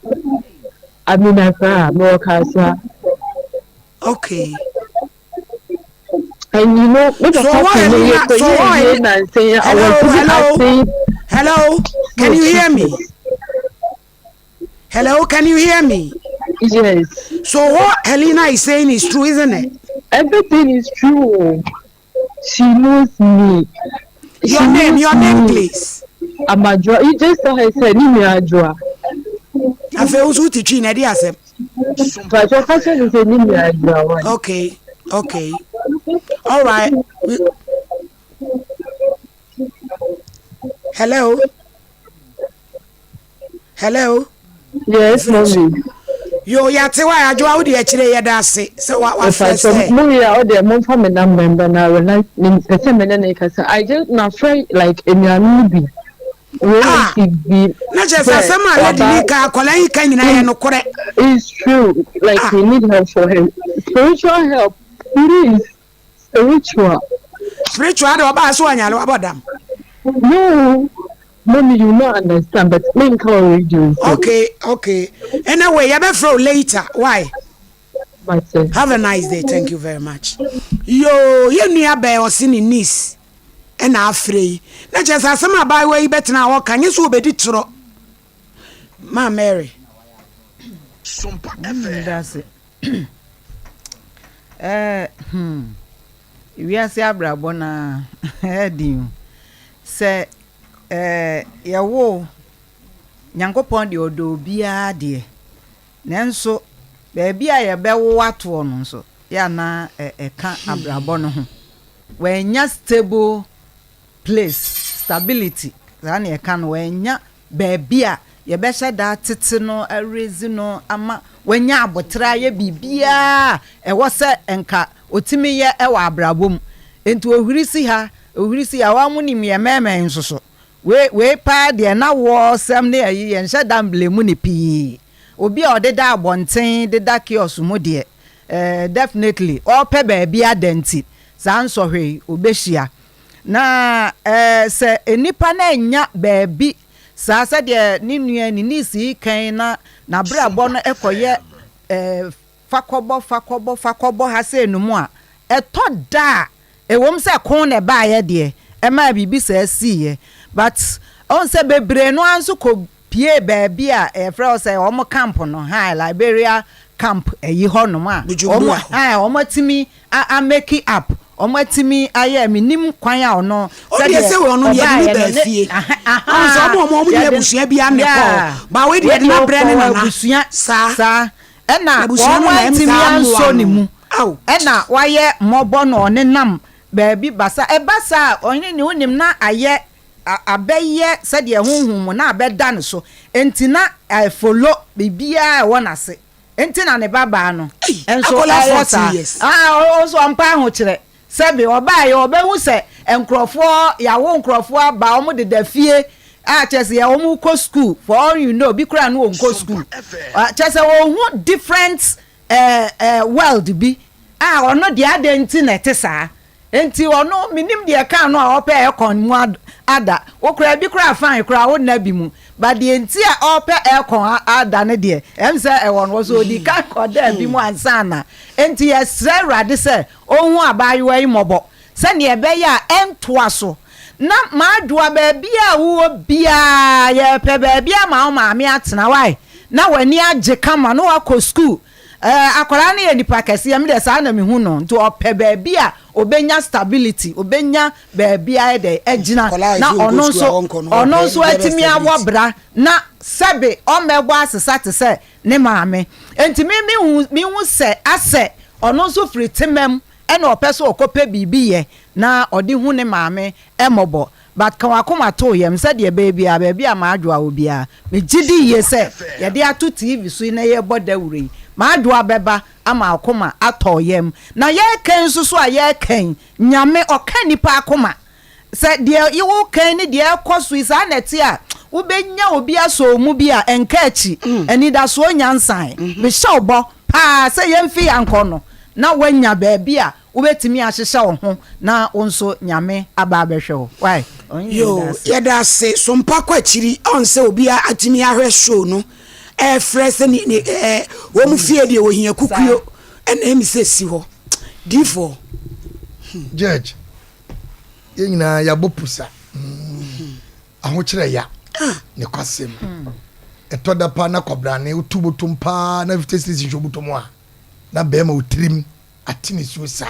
I'm in Accra, mewɔ Kasoa. Okay. And you know, me So papa what to me, Elena? ye So ye what? ye Eli- na say I Hello, was even hello, asking hello. Can for you hear me? treatment. Hello, can you hear me? Yes, So what Helena is saying is true, isn't it? everything is true. She knows me. Your She name, knows your name, me. please. Amadwoa. You just saw her say, Ni Adwoa. Afei wo nso wote twi na ɛde asɛm. But your question is a Ni Adwoa one. Okay, okay. All right. We, hello. Hello. Yes, mommy. Yo, yɛate wa adwoa wode akyire yɛda ase sɛ wa wafrɛ Mepakyɛ sɛ. mo wie a ɔdeɛ momfa me number mbra na I would like mepɛ sɛ me ne no kasa I just mafrɛ like anuanom no bi Ah, relative bi na kyerɛ sɛ sɛ asɛm a lady waba ni ka akwadaa yi ka nyinaa yɛ nokorɛ. It's true like Ah, we need help for him spiritual help please spiritual. Spiritual de ɔbaa so ɔnyare wabɔ dam. No mommy you no understand but menka wɔ radio so. Okay okay anyway yɛbɛfrɛ wo later why. Mate. Have a nice day thank you very much. Yoo yɛn nua bɛɛ ɔse ne niece ɛna afrɛ yi na kyerɛ sɛ asɛm a abaayewa yi bɛtena hɔ ka nyɛ sɛ ɔbɛdi torɔ ma Mary. Medase. Eh, hmm. Wiase abrabɔ no ara, ɛyɛ den o. Sɛ eh, yɛwo wo, Nyankopɔn deɛ ɔdɔ obiara deɛ. Nanso baabi a yɛbɛwo wo atoɔ no nso, yɛ a na ɛka abrabɔ no ho. Wannya stable place, stability, saa na yɛka no, wannya baabi a yɛbɛhyɛ da atete no, araise no ama wanya aboterɛ ayɛ biribiara a ɛwɔ sɛ nka ɔtumi yɛ wɔ abrabɔ mu. Enti ɔhuri si ha, ɔhuri si ha, wɔn nim yɛn mmarima yi nso so. Wei, wei paa deɛ na wɔsɛm ne ayi, yɛnhyɛ da mblame no pii. Obi a ɔdeda abɔnten, deda kiosk mu deɛ, eh, definitely ɔrepɛ baabi ada nti, saa nsɔhwɛ yi, ɔbɛhyia. Na eh, sɛ nnipa no annya baabi saa sɛdeɛ ne nua, ne niece yi kan na n'abrabɔ no kɔyɛ eh, fakɔbɔ, fakɔbɔ, fakɔbɔ ha sei no mu a, ɛtɔ da a, ɛwom sɛ ko na ɛbaeɛ deɛ, ɛmaa biribi saa siiɛ, but wohu sɛ bebree no ara nso kɔ piee baabi a yɛfrɛ hɔ sɛ wɔn camp no, hi, Liberia camp ayi hɔ nom a, wɔn, Bujumbura hɔ. hi, wɔn atumi a, a make up, wɔn atumi ayɛ, mennim kwan a ɔno, Ɔdeɛ sɛdeɛ sɛ ɔno deɛ yɛde no ɔbaeɛ no, baa ne, fie. aha, Ɔhu sɛ ahaa, ɔmo ɔmo ɔmo nni yɛde, abusua biara na ɛkɔɔ yeah, hɔ. But wei deɛ wei yɛde no deɛ abrɛ ne ɔkɔɔ nana. abusua, Saa. saa, ɛna Abusua wɔn no na ɛm antumi saa mmoa ansɔ ne no. mu, Ao. ɛna wayɛ mmɔbɔ na ɔnenam baabi basa, ɛba saa a, ɔhene ne wonim na ayɛ. abɛyɛ sɛdeɛ honhom mu na abɛda ne so nti na ɛfolo biribiara a ɛwɔ n'ase nti na ne ba baa no nso ɛyɛ saa. Ah, ɔnso ɔmpa ahokyerɛ. Sɛbe ɔbaeɛ ɔbɛhu sɛ nkorɔfoɔ yɛawo nkorɔfoɔ aba wɔn deda fie a kyerɛ sɛ yɛ wɔn kɔ school for all you know bi koraa no wɔn kɔ school kyerɛ sɛ wɔn hu different eh, eh, world bi a ɔno deɛ adɛn nti na ɛte saa. Nti ɔno menim deɛ ɛkaa no a ɔpɛ aircon mu ada. Wo koraa bi koraa fine koraa wo nna bi mu but deɛ nti a ɔpɛ aircon ada no deɛ ɛm sɛ ɛwɔ no wɔ so ɔdi kan kɔdaa bi mu ansa na. Nti yɛsrɛ Awurade sɛ ɔnhu abaayewa yi mmɔbɔ sɛdeɛ ɛbɛyɛ a ɛntoa so. Na m'adwoa baabi a wowɔ biara yɛrepɛ baabi ama wo maame atena wai na w'ani agye kama na wakɔ school. Ɛɛ akwadaa no yɛ nipa kɛseɛ, me deɛ saa na mehu no, nti ɔpɛ baabi a ɔbɛnya stability, ɔbɛnya baabi ayɛ dɛ agyina na ɔno nso ɔno nso atumi abɔ bra na sɛbe ɔmmɛbɔ asesa te sɛ ne maame. Nti me mehu mehu sɛ asɛ ɔno nso firi temam ɛna ɔpɛ sɛ ɔkɔpɛ biribi yɛ na ɔde hu ne maame mmɔbɔ. But ka w'akoma to wo yam, sɛdeɛ ɛbɛyɛ biara, baabi a m'adwoa wɔ biara, megye di yie sɛ yɛde ato TV so yi na yɛrebɔ dawuro yi, m'adwoa bɛba ama w'akoma atɔ wo yam. Na yɛreka yi nso so a yɛreka yi, Nyame, ɔka nnipa akoma. Sɛ deɛ woreka yi ne deɛ ɛrekɔ so yi, saa na ɛte a, wobɛnya obi asɔ wo mu bi a, ɛnka akyi. Anidasoɔ nyansa. Mehyɛ wo bɔ paa sɛ yɛmfi ha nkɔ no, na woanya baabi a Wobɛtumi ahyehyɛ wo ho na wo nso Nyame aba abɛhwɛ wo wai ɔnye Yoo yɛda ase. yɛda ase sompa kɔ akyiri ɔn sɛ obia atumi ahwɛ show no ɛfrɛ sɛ ne ne ɛɛ wɔn fie deɛ wɔhia kukuo ɛna ɛmi sɛ si hɔ diifoɔ. Judge, yɛn nyinaa yɛabɔ pusa. Ahokyerɛ ya. Nokwasɛm. Ɛtɔ da paa na kwabrane wotu botom paa na 50 cedis nhyɛ wo bɔtɔ mu a, na bɛrima wo tirim ate nisuo saa.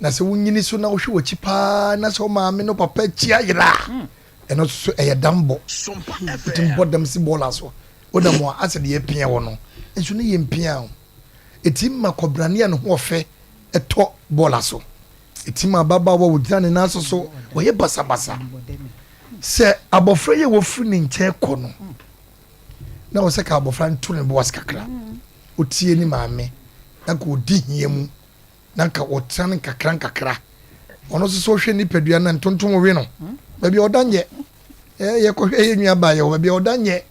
Na sɛ wonyini so na wohwɛ w'akyi paa na sɛ wo maame ne wo papa akyi ayera a, ɛno nso so ɛyɛ dambɔ. Wotumi bɔ dam si bɔɔla so. Wonam a asɛ deɛ yɛpia wɔ no nso ne yɛmpia o. Ɛtumi ma kɔbrane a ne ho ɔfɛ tɔ bɔɔla so. Ɛtumi ma ababaawa a ɔgyina ne nan so so ɔyɛ basabasa. Sɛ abɔfra yi a wɔfiri ne nkyɛn kɔ no, na wɔ sɛ ka abɔfra no to ne bo ase kakra. Otie ne maame na nka ɔdi hia mu na nka ɔtena no nkakra nkakra. Ɔno nso sɛ ɔhwɛ nipadua no ntontom we no. Baabi a ɔda nyɛ. Yɛkɔhwɛ yɛ nua baa yɛ hɔ baabi a ɔda nyɛ.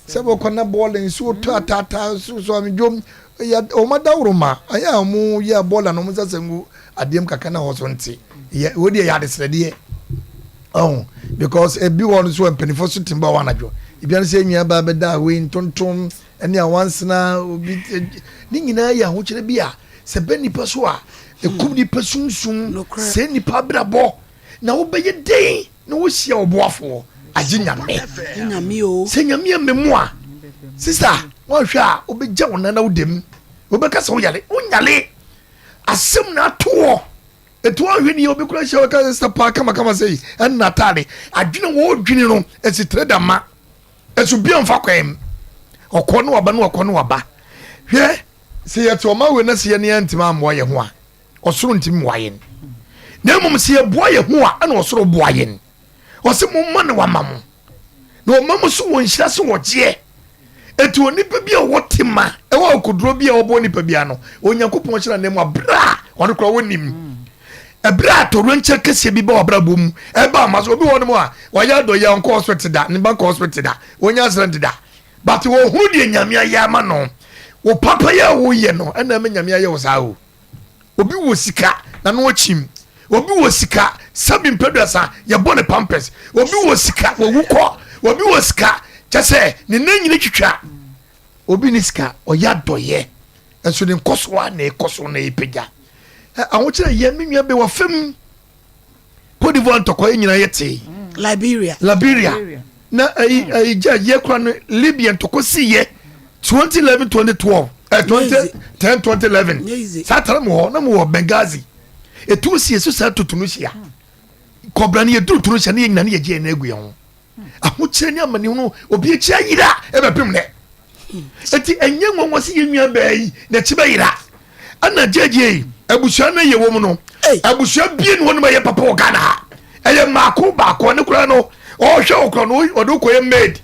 Sɛ wɔkɔ na bɔɔla nsuo tɔ ataataa nso so amedwom. Wɔn adaworo ma ayɛ a wɔn yɛ bɔɔla no wɔn nsa sɛ ngu adeɛ mu kakra na hɔ so nte. Yɛ wɔ deɛ yɛ adesrɛdeɛ. Ɔho because ebi wɔ no so mpanimfoɔ so tim ba wɔ anadwo. Ebi ano sɛ nua baa bɛda wei ntontom ɛne awansena obi ne nyinaa yɛ ahokyerɛ bi a sɛ bɛ nipa so a ɛkum nipa sunsum sɛ nipa abrabɔ na wobɛyɛ den na wohyia ɔboafoɔ agye nyame sɛ nyame ammɛ mu a sista woanhwɛ a wobɛgya wo nana wo dɛm wobɛka sɛ woyale wonyale asɛm na atoɔ ɛti woanhwɛ ni obi kora hyia wɔka sɛ paa kamakama sɛ yi ɛne n'ataade adwene wɔdwene no ɛsitere da ma Ɛso bia nfa kwan mu. Ɔkɔ ne waba ne ɔkɔ ne waba. Hwɛ, sɛ yɛte ɔman wei na sɛ yɛne yɛntumi ammoa yɛn ho a, ɔsoro ntumi mmoa yɛn. Na mmom sɛ yɛboa yɛn ho a, ɛna ɔsoro boa yɛn. Ɔse momma na wama mo. Na ɔma mo so wɔ nhyira so wɔgyeɛ. Enti onipa bi a ɔwɔ tema, ɛwɔ akokoduro bi a ɔbɔ nipa bi ano, Onyankopɔn hyira ne mu aberɛ a ɔno koraa wɔnim. Ɛberɛ a atɔwrɛnkyɛ kɛseɛ bi ba w'abrabɔ mu, ɛba ama so, obi wɔ hɔnom a, wayɛ adɔyɛ, ɔnkɔ hospital da, ne ba nkɔ hospital da, ɔnya accident da, but ɔhunu deɛ Nyame ayɛ ama no. Wo papa yɛ a woyɛ no, ɛna ɛma Nyame ayɛ wo saa o. Obi wɔ sika, n'ano akyim. Obi wɔ sika, sɛbi mpɛduasa, yɛbɔ ne pampers. Obi wɔ sika, wawu kɔ. Obi wɔ sika, kyɛ sɛ ne nan nyina twitwa. Obi ne sika, ɔyɛ adɔyɛ. Nso ne nkɔsoɔ a na ɛkɔ so na ɛpagya. Ahokyerɛ yɛ me nua bɛ wɔ fam. Cote d'Ivoire ntɔkwa yɛ nyinaa yɛ tee. Liberia. Liberia. Na ayi ayi gya yɛ kora no Libya ntɔkwa si yɛ 2011 2012 eh, 2010 2011 saa tara mu hɔ na mu wɔ Benghazi. Etu si esu saa to Tunisia. Kɔbra no yɛ duru Tunisia ne yɛ nyinaa ne yɛ gye yɛn agu yɛn ho. Ahokyerɛ ne amanehunu obi akyi ayera ɛbɛpem nɛ. Eti ɛnyɛ nwanwa sɛ yɛn nua baa yi n'akyi bɛyera. Ɛna gyegye yi abusua no yɛ wɔ mu no abusua bie ne hɔ nom ɛyɛ papa wɔ Ghana ha. Ɛyɛ mmaako baako ne koraa no ɔhwɛ wo koraa no ɔde wo kɔyɛ maid.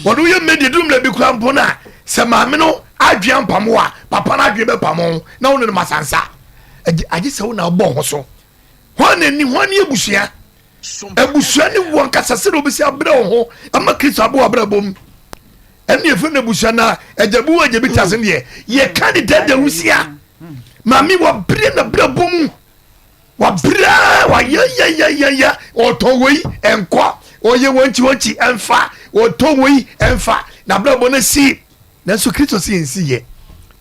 Wɔde wo yɛ maid eduru mmerɛ bi koraa mpo no a sɛ maame no adwene ampam wo a papa no adwene bɛpam wo na wo ne no masansa. Agye sɛ wo na wobɔ ho so. Hwan na ni hwan ne abusua? Abusua ne wo ankasa sɛdeɛ wobɛsi abrɛ wo ho ama Kristo abɔ w'abrabɔ mu. Ɛne yɛfrɛ no abusua na agya bi wɔ agya bi te ase deɛ yɛka ne dada wusia. Maame wabrɛ n'abrabɔ mu. Wabrɛ wayɛyɛyɛyɛ ɔtɔn wei ɛnkɔ ɔyɛ wɔnkyi wɔnkyi ɛnfa ɔtɔn wei ɛnfa n'abrabɔ no si. Nanso Kristo se yɛn si yɛ,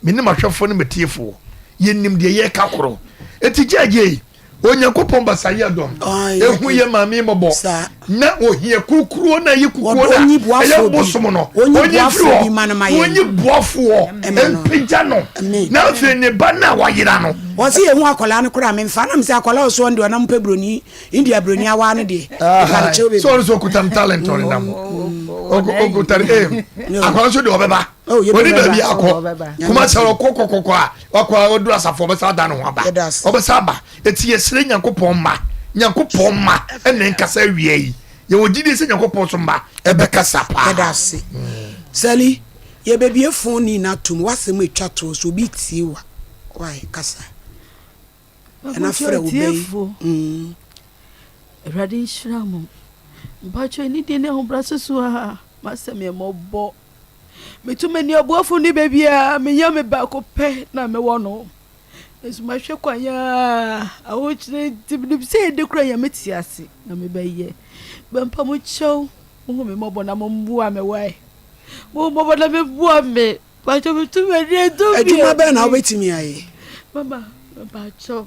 me ne m'ahwɛfoɔ ne m'atiefoɔ, yɛnim deɛ yɛreka korɔ. Enti gyɛɛgyɛɛ yi, Onyankopɔn basa yɛ dɔm, ehu yɛ maame mmɔbɔ, na ohia kukuruo na ɛyɛ kukuo na ɛyɛ bosom no, onyi mfiri hɔ, na onyi boafoɔ mpagya no, na afei ne ba no a wayera no. Wɔse yɛhu akwadaa no koraa memfa na mesɛ akwadaa ɔsoɔ no deɛ ɔnam pɛ buroni India buroni awaa no deɛ mepa no kyɛw bebree. Sɛ ɔno nso okuta ne talent ɔnenam okuta ne aim akwadaa nso deɛ ɔbɛba ɔni baabi akɔ kuma sɛ ɔkɔ kɔkɔkɔ a wakɔ a ɔduru asafo ɔbɛsa ada ne ho aba ɔbɛsa aba eti yɛsrɛ Nyankopɔn mma Nyankopɔn mma ɛna nkasa awia yi yɛwɔ gyidie sɛ Nyankopɔn so mma ɛbɛkasa paa. Yɛda ase Sally yɛbɛbie phone ni no atom w'asɛm atwa toɔ so obi tie wa why kasa. Ɛna frɛ wo bɛ yi. Awurade nhyira mo. Mpakyɛ anidie ne ahobrɛase so a m'asɛm yɛ mmɔbɔ. Metu m'ani ɔboafo ne baabiara menya me baako pɛ na mewɔ no. Nso mahwɛ kwan a ahokyere nti menim sɛ ɛde kura Nyame te ase na mebɛyɛ. Bɛmpa mo kyɛw mohu me mmɔbɔ na mommoa me wae. Mohu mmɔbɔ na meboa me. Mpakyɛw metu m'ani edu mi. Adwuma bɛn na wobɛtumi ayɛ? Mama mpakyɛw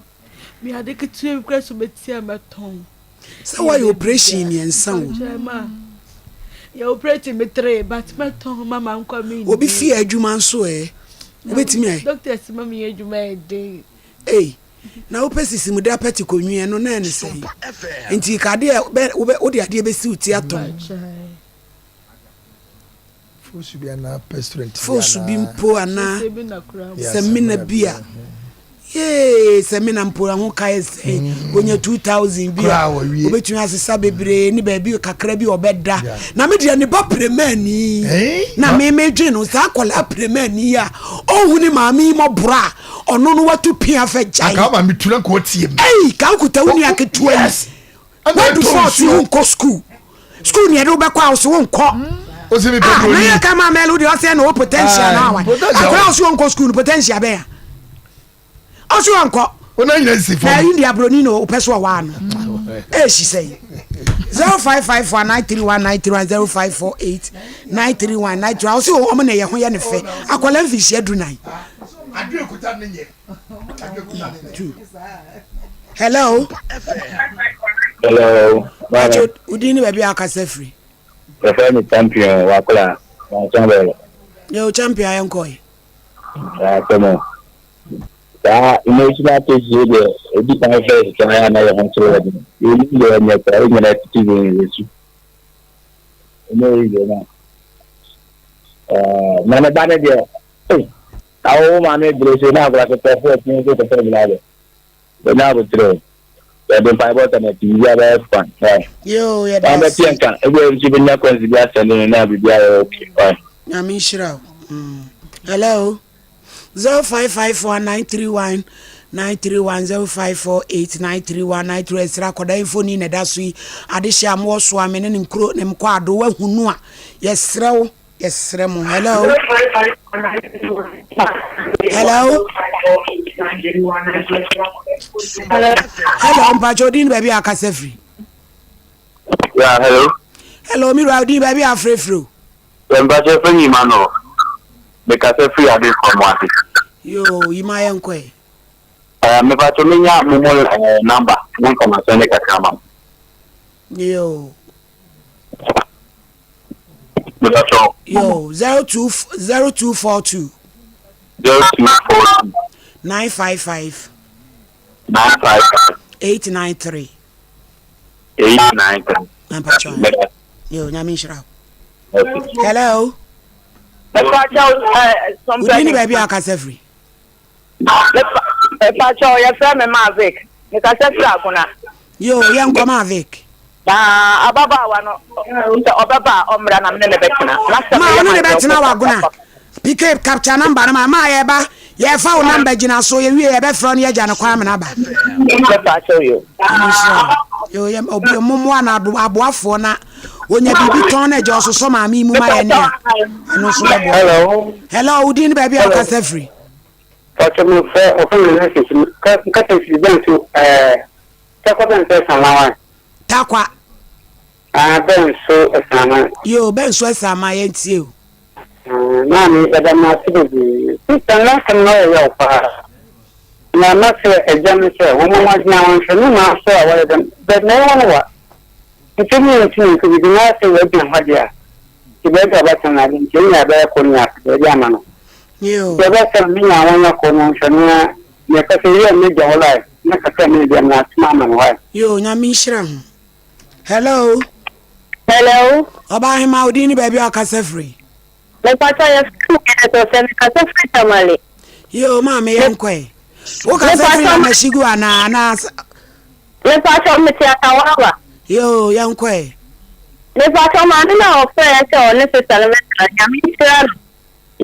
me ade ketewa bi kura so mɛti a mɛtɔn. Sɛ woayɛ operation mmiɛnsa o. Mpakyɛw ma yɛ operate me tere but mɛtɔn mama nkwa me ndi. Obi fie adwuma nso ɛ wobɛtumi ayɛ? Doctors ma meyɛ adwuma yɛ den. Ei na wopɛ sisimude apɛte konwi ɛno na ɛne sɛn? Nti ka adeɛ bɛ wode adeɛ bɛsi wo ti atɔn. Foosu bi mpo anaa samina bi a yee samina mpo ɛho ka yɛ sɛn mm. onya 2000 bi a obetumi asesa bebree ne baabi kakra bi ɔbɛda na me deɛ ne ba piremani eh? na me me dwen no saa akwadaa piremani a ɔnhu ne maame yi mɔborɔ a ɔno no watu pia fɛ gyae. Aka maame tura nka ɔtie mu. Ei ka nkuta wo nua ketewa yi. Wadu fɔɔte wo nkɔ sukuu. Sukuu ni ɛde wobɛkɔ a ɔsɛ wo nkɔ. Ah na yɛ ka maa mɛlu deɛ ɔsɛ na ɔwɔ potential na awa. Akora ɔsɛ ɔnkɔ sukuu no potential bɛn a. Ɔsɛ ɔnkɔ. Na India broni na ɔpɛ so ɔwaa no. Ɛhyi sɛ yi. 0554 931 931 0548 931 931 ɔsɛ ɔmo na ɛyɛ ho yɛ ne fɛ. Akwadaa mfinhyia du nan. Hello. Hello. Pacho, udin ni baabi a akasa firi. Yɛfrɛ me champion wakola mansa bɛlɛ. Yo champion ayɛ nkɔe. Asɛm o. Saa emotional case yi deɛ ɛdi kan first kan a na yɛ ho kyerɛ wɔ de. Yɛnim deɛ ɛnyɛ koraa yɛ nyinaa titi yɛn yɛ su. Ɛnyɛ yi deɛ na. Na ne ba ne deɛ. Awo wo maame bere so na akora kɛkɛ fo ɛtumi nso kɔtɔ bi n'adɛ. Bɛnya abotrɛ o. Yɛde mpaebɔ sɛ na biribi abɛyɛ fine. Why? Yoo yɛda ase. Wabɛte nka ebi a nso bɛnya kwansi bi asɛnde no na biribi ayɛ okay. Why? Nyame nhyira wo. Mm. Hello. 0554 931 931 0548 931 931 ɛsrɛ akɔda mfoni na ɛda so yi adehyɛ a mowɔ so a me ne ne nkuro ne mkɔ ado wahunu a yɛsrɛ wo Yɛsrɛ mo. Hello. Hello. Hello, mpakyɛ odin baabi a akasa firi. Yeah, hello. Hello, mi wura odin baabi a afrɛfiri o. Yɛ mpakyɛ fɛ nyima no. Mekasa firi ade kɔ mo ase. Yo, yima yɛ nkɔ ɛ. Eh, mepakyɛ menya mo mo eh, number mo information ne kakra ma mo. Yo. Yo, 02 0242. 0242. 955. 955. 893. 893. Nampacho. Yo, nyame nhyira wo. Hello. Wodi ni baabi a akasa firi. Mepacho, yɛfrɛ me Mavic. Mekasa firi Agona. Yoo, yɛnkɔ ma Vic. Na ababaawa no, sɛ ɔbɛba a, ɔmmra na me ne no bɛtena. Na sɛ Ma meyɛ ɔne ne m'awerɛhoɔ bɛtena sɛ wagona. ɔba. PK capture number no ma ma yɛba yɛfa wo number gyina so yɛwie yɛbɛfrɛ wo ne yɛagya no kwan amena aba. Mɛfa akyɛw yo. Nyame nhyira wo. Yo yɛ obi mommoa no aboafoɔ na onya biribi tɔn na agya ɔsosɔ maame yi mu ma yɛ ne a ɛno nso bɛboa. Hello. Hello, wo din ne baabi a wokasa firi? Pàtó mi fẹ́ ọ̀fẹ́ mi náà ṣèṣì nkàtà ìfìdí bẹ́ẹ̀ nso ẹ̀ẹ́ Takwa bɛn so ɛsama wa. Takwa. Ah bɛn so ɛsama. Yoo bɛn so ɛsama yɛn tie o. Ah maame yɛda mo ase bebree. Sista no asɛm no ɔyɛ yaw paa. Na mɛsrɛ agya no sɛ wɔmmɔ mmɔden a wɔnhwɛ ne maa so a wɔyɛ dɛm bɛ na ɛwɔ no wa. Nti ne yɛntumi nka biribi na sɛ wɔagyina hɔ deɛ a nti baabi a ɔbɛtena no ade nti ɛnyɛ ɛbɛyɛ koro ne ase baabi ama no. Nti ɛbɛsɛ no ne nya wɔnyɛ koro no nhwɛ no na Mepɛ sɛ yɛ me gya wo life na kakra me deɛ na atoma ama no why. Yoo nyame nhyira ho. Hello. Hello. Ɔbaa hema wo din ne baabi a ɔkasa firi. Mepatɔ yɛ firi mu yɛ sɛ sɛ mekasa firi Tamale. Yoo maame yɛ nkɔɛ. Wo kasa firi Namashigu anaa anaa. Mepatɔ mete Atawawa. Yoo yɛ nkɔɛ. Mepatɔ maame na ɔfrɛ yɛ sɛ ɔne sista no bɛtena nyame nhyira no.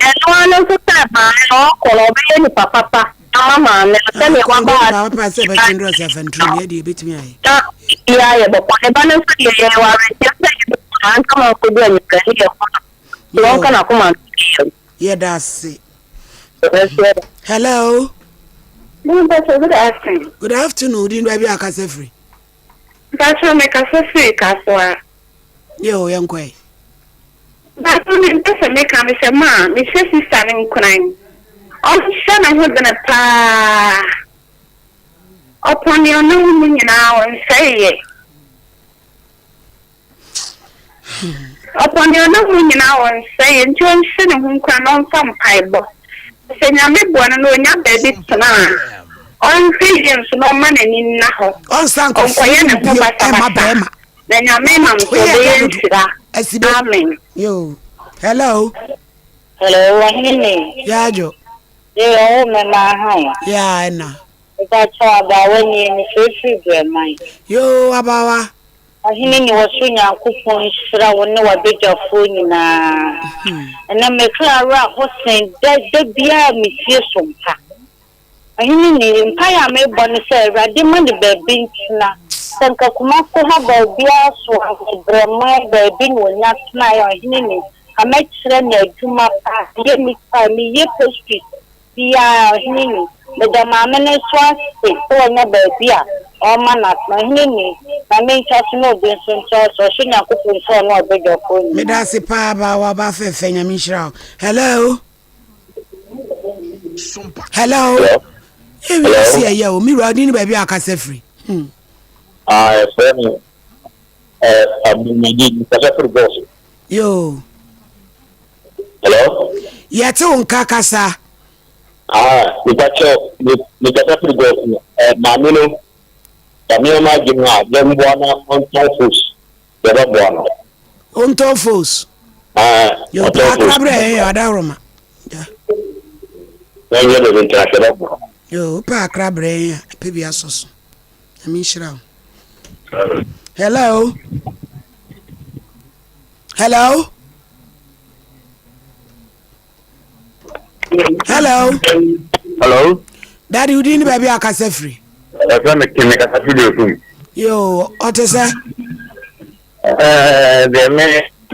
Na ɛno ara no nso sɛ maame no ɔkɔ no ɔbɛyɛ nipa papa ama maame no sɛdeɛ Kɔ waba nipa papa sɛ bɛtwe ndrɔ sɛ afantiri deɛ deɛ ebetumi ayɛ. Na biribiara yɛ bɔkɔ ne ba no nso deɛ yɛwɔ awerɛhyɛm sɛ yɛbɛhu no anka ma ɔnkɔdu anwummerɛ ne yɛhu no nti ɔnka n'akoma nto ne yam. Yɛda ase. Hello. Good afternoon. Good afternoon. Di baabi a akasa firi. Mpatsɔ mekasa firi Kasoa. Yoo yɛnkɔ ɛ. Mpatsɔ me mpɛ sɛ meka ne sɛ maa mehyɛ sista no nkuran ɔnhyɛ ne ho dene paa ɔpɔn deɛ ɔnam mu nyinaa ɔnsɛeɛ ɔpɔn deɛ ɔnam mu nyinaa ɔnsɛeɛ nti ɔnhyɛ ne ho nkuran na ɔmfa mpaebɔ Sɛ Nyame boa no na onya baabi tena a, ɔnhwɛ yie nso na ɔmma n'ani nna hɔ. Ɔnkɔyɛ ne ho basabasa. Na Nyame nam so ɔbɛyɛ nhyira. Amen. Yo. Hello. Hello, wahene ni. Ya jo. Ye ɔwo mɛma ha o. Ya ɛna. Mepakyɛw abaawa nie mefirefiri brɛman. Yoo abaawa. Ɔhene ne ɔsoro Nyankopɔn nhyira wo ne w'abadwafoɔ nyinaa. Ɛnnɛ me kra werɛ aho sen da da biara a metie so mpa. Ɔhene ni, mpaeɛ a mebɔ ne sɛ Awurade ma no baabi ntena. Sɛ nka Kumasi ha baabiara so a, Brɛman baabi na ɔnya tenaeɛ a, ɔhene ni, nka mɛkyerɛ no adwuma pa. Meyɛ meat pie, meyɛ pastries, Biara, ɔhene ni. Meda maame no nso ase sɛ wanya baabi a ɔrema no atena. Ɔhene ni, ma mentwa so na obi nso ntra so. Ɔsoro Nyankopɔn nhyira wo ne w'abadwafoɔ nyinaa. Meda ase paa abaawa ɔbaa fɛfɛ nyame nhyira wo hello hello yɛ wiase ɛyɛ o me wura ɔdin ne baabi a akasa firi hmm. Ah, ɛfrɛ me Abdulmajid, mekasa firi bɔs. Yoo. Hello. Yɛte wo nka kasa. Ah, mepakyɛ mekasa firi bɔs no. Eh, maame no, maame no adwene a yɛmboa na ɔntɔn fos. Yɛbɛboa no. Ɔntɔn fos. Ah, Yoo, ɔntɔn fos. Akrabrɛ yɛ adaworoma. Wɔnyɛ baabi ntena yɛbɛboa. Yoo, wopɛ akrabrɛ yɛn a, ɛpɛ bi asɔ so. Nyame nhyira wo. Hello. Hello. Hello. Hello. Daddy, wodi ni baabi a kasa firi. Ɛfɛ mi kí mi kasa firi efum. Yoo, ɔte sɛ. Ɛɛ deɛ mi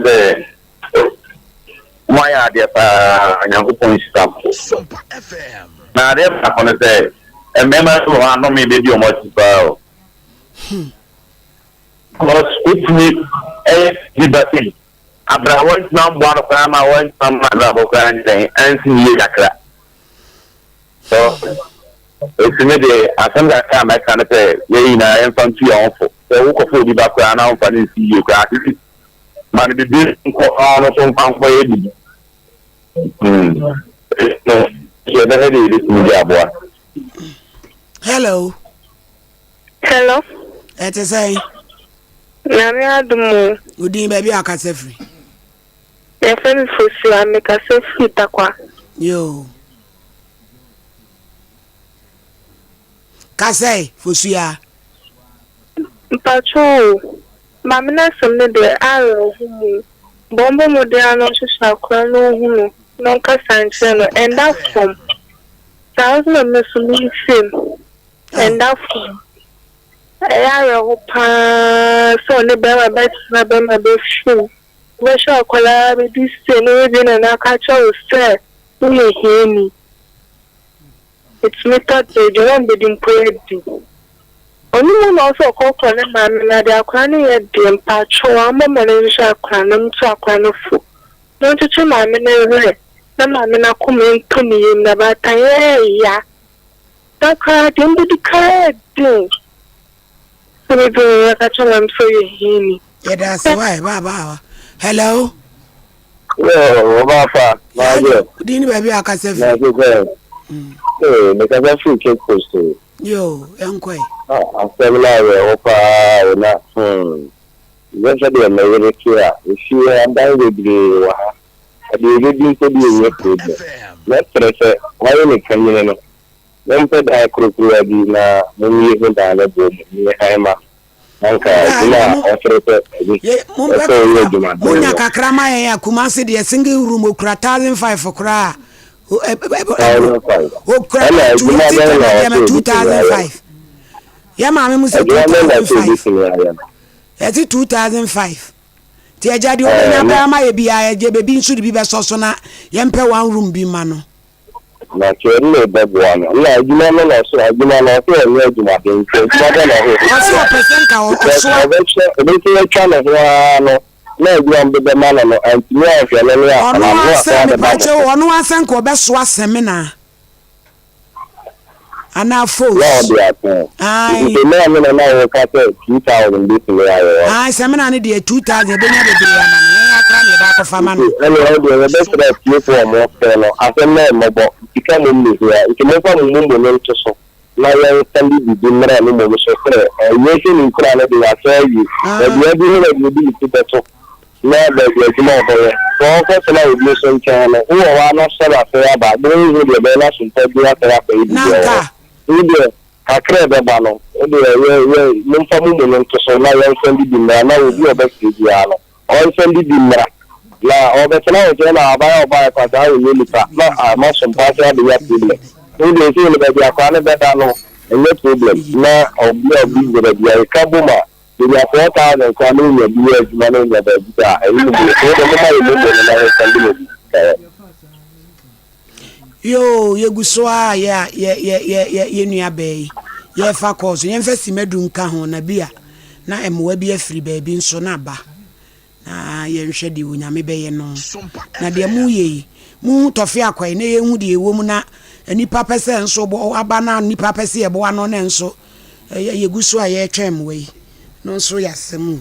de mo ayɛ adeɛ paa Nyankopɔn nhyira mo. Na adeɛ baako no sɛ mmarima bi wɔ hɔ a nnome bɛdi wɔn akyi paa o. Because wotumi ɛyɛ bi ba sei abira wɔntumi amboa no koraa ma wɔntumi amma abrabɔ koraa nyɛ dɛn ansi ne yie kakra. So eti me de asɛm kakra a mɛka ne sɛ yɛn nyinaa yɛmfa ntu yɛn ho fo. Sɛ wokɔfa obi ba koraa na womfa no nsi yie koraa at least ma no biribi nkɔ na ɔno nso mfa nkɔyɛ biribi. Hmm. No, yɛbɛhwɛ deɛ yɛbɛtumi de aboa. Hello. Hello. Ɛte sɛn? Nyame adom o. Wo din baabi a akasa firi? Yɛfrɛ me Fosua, mekasa firi Tarkwa. Yoo. Kasɛe, Fosua. Mpakyɛw o, maame no asɛm no deɛ awerɛho mu. Bɔ ɔmbɔ mmɔden ara na ɔnhwehwɛ akora na ɔnhu no na ɔnkasa nkyerɛ no. Ɛnda fam. Saa nso na me nso meretie mu. Ɛnda fam. Ɛyɛ awerɛho pa ara sɛ ɔne barima bɛtena, barima bɛfim. Wobɛhwɛ akwadaa bɛdi sei na wabue n'ano aka akyerɛ wo sɛ woyɛ hiani. Ɛtumi tɔ da bi a na ɔbɛdi mpo adi. Ɔno mu na ɔsɛ ɔkɔkɔ ne maame na deɛ akwadaa no yɛ deɛ mpakyɛw ammɔ mmɔden nhwɛ akwadaa no ntu akwadaa no fo na ɔnkyekye maame no werɛ na maame no akoma ntɔ ne yam na baatan yɛ ɛɛya da koraa deɛ ɔmbɛdi koraa ɛyɛ den sɛ bɛbi wɔ yɛka kyerɛ maame sɛ ɔyɛ hiani. Yɛda ase wae baabaawa. Hello. Yo, ɔba afa, maayɛ. Wodin ne baabi a akasa firi. Na sɛ ee, mekasa firi Cape Coast o. Yo, yɛnkɔ ɛ. Ah, asɛm no awerɛho paa o na hmm. Nyɛ sɛdeɛ me yere te a, efie adan bebree wɔ ha. Ɛdeɛ yɛbɛdi mpo deɛ ɛnyɛ problem. Mɛsrɛ sɛ wayɛ ne panyini no, mompɛ dan korokorowa bi na mommie ho dan no boɔ mu, nyɛ hann ma no. Anka adwuma a ɔsere sɛ ɛsɛ ɔyɛ adwumaden no. Monya kakra ma yɛn a Kumasi deɛ single room okura 1005 koraa. 1005. Okura 2005. Yɛ maame mu sɛ 2005. Yɛte 2005. Ti agya deɛ ɔbɛnya bɛɛ ama yɛ biara yɛgye baabi nso de bi bɛsɔ so na yɛmpɛ one room bi ma no. Na sɛ ɛno na ɛbɛboa no, nna adwuma no na ɔsɛ adwuma no ɔsɛ ɔnyɛ adwumaden nti adwuma bɛn na ɔsɛ ɔbɛtumi Ɔsɛ ɔpɛ sɛ nka ɔ Because ɔsoa. ɔbɛhwɛ ɔbɛtumi atwa ne ho ara no na adwuma no de bɛma no no antumi anhwɛ no ne Ɔno akwadaa no ara na sɛ wasan abɛba ne mepakyɛw so. ɔno ara sɛ nka ɔbɛsoa samina anaa Na fos. ɔde atɔn. Nti Ae. samina no na na woka sɛ 2000 bɛtumi ayɛ ɔ. Ae samina no deɛ 2000 ɛbɛnya bebree ama no yɛn ara koraa na yɛbɛ akɔfa ama no. Nti ɛne ɛno deɛ yɛbɛsrɛ atiefoɔ a wɔfrɛ no asɛm no yɛ mmɔbɔ sika mmom na ɛhia nti momfa mo momo no nto so na yɛnsa de biribi mmra no mmom so sɛ ɛyɛ sɛ ne nkura no de yɛasɛ awie baabi adu ne baabi ɔde ne ti bɛto na baabi adwuma a ɔbɛyɛ sɛ ɔkɔtena obi nso nkyɛn no wowɔ hɔ a na sɔre asɛe aba na ɔnhu deɛ ɛbɛyɛ na asompa bi asɛe akɔyɛ biribi wɔ hɔ wo deɛ Kakra a ɛbɛba no, wo deɛ yɛ, yɛ, momfa mo mu no nto so na yɛnsan didi mmra, na obi a ɔbɛsrɛ biara no, ɔnsan didi mmra. Na ɔrebɛtena wo nkyɛn na aban a ɔbaeɛ koraa saa ɔnyɛ nipa, na ama so mpa ase abɛnya problem. Wo deɛ sei no baabi akwadaa no bɛda no, ɛnyɛ problem, na obi a obi gyina baabi a yɛka bom a, yɛnya 4,000 koraa na ɔnya bi yɛ adwuma na ɔnya baabi da a, ɛno deɛ, wo deɛ momma yɛn mu mu no na yɛnsan de no bi sika yɛ. Yoo yɛgu so ara yɛ a yɛ yɛ yɛ yɛ yɛ nua baa yi yɛrefa kɔɔ so yɛmfa simadu nka ho na bi a na mmoa bi afiri baabi nso na aba na yɛnhwɛ deɛ onyame bɛyɛ no na deɛ moyɛ yi mohu tɔfe akwae na yɛhu deɛ ɛwɔ mu na nipa pɛ sɛ nso bɔ aba na nipa pɛ sɛ yɛboa no na nso yɛgu so a yɛretwɛn mmoa yi no nso yɛ asɛm o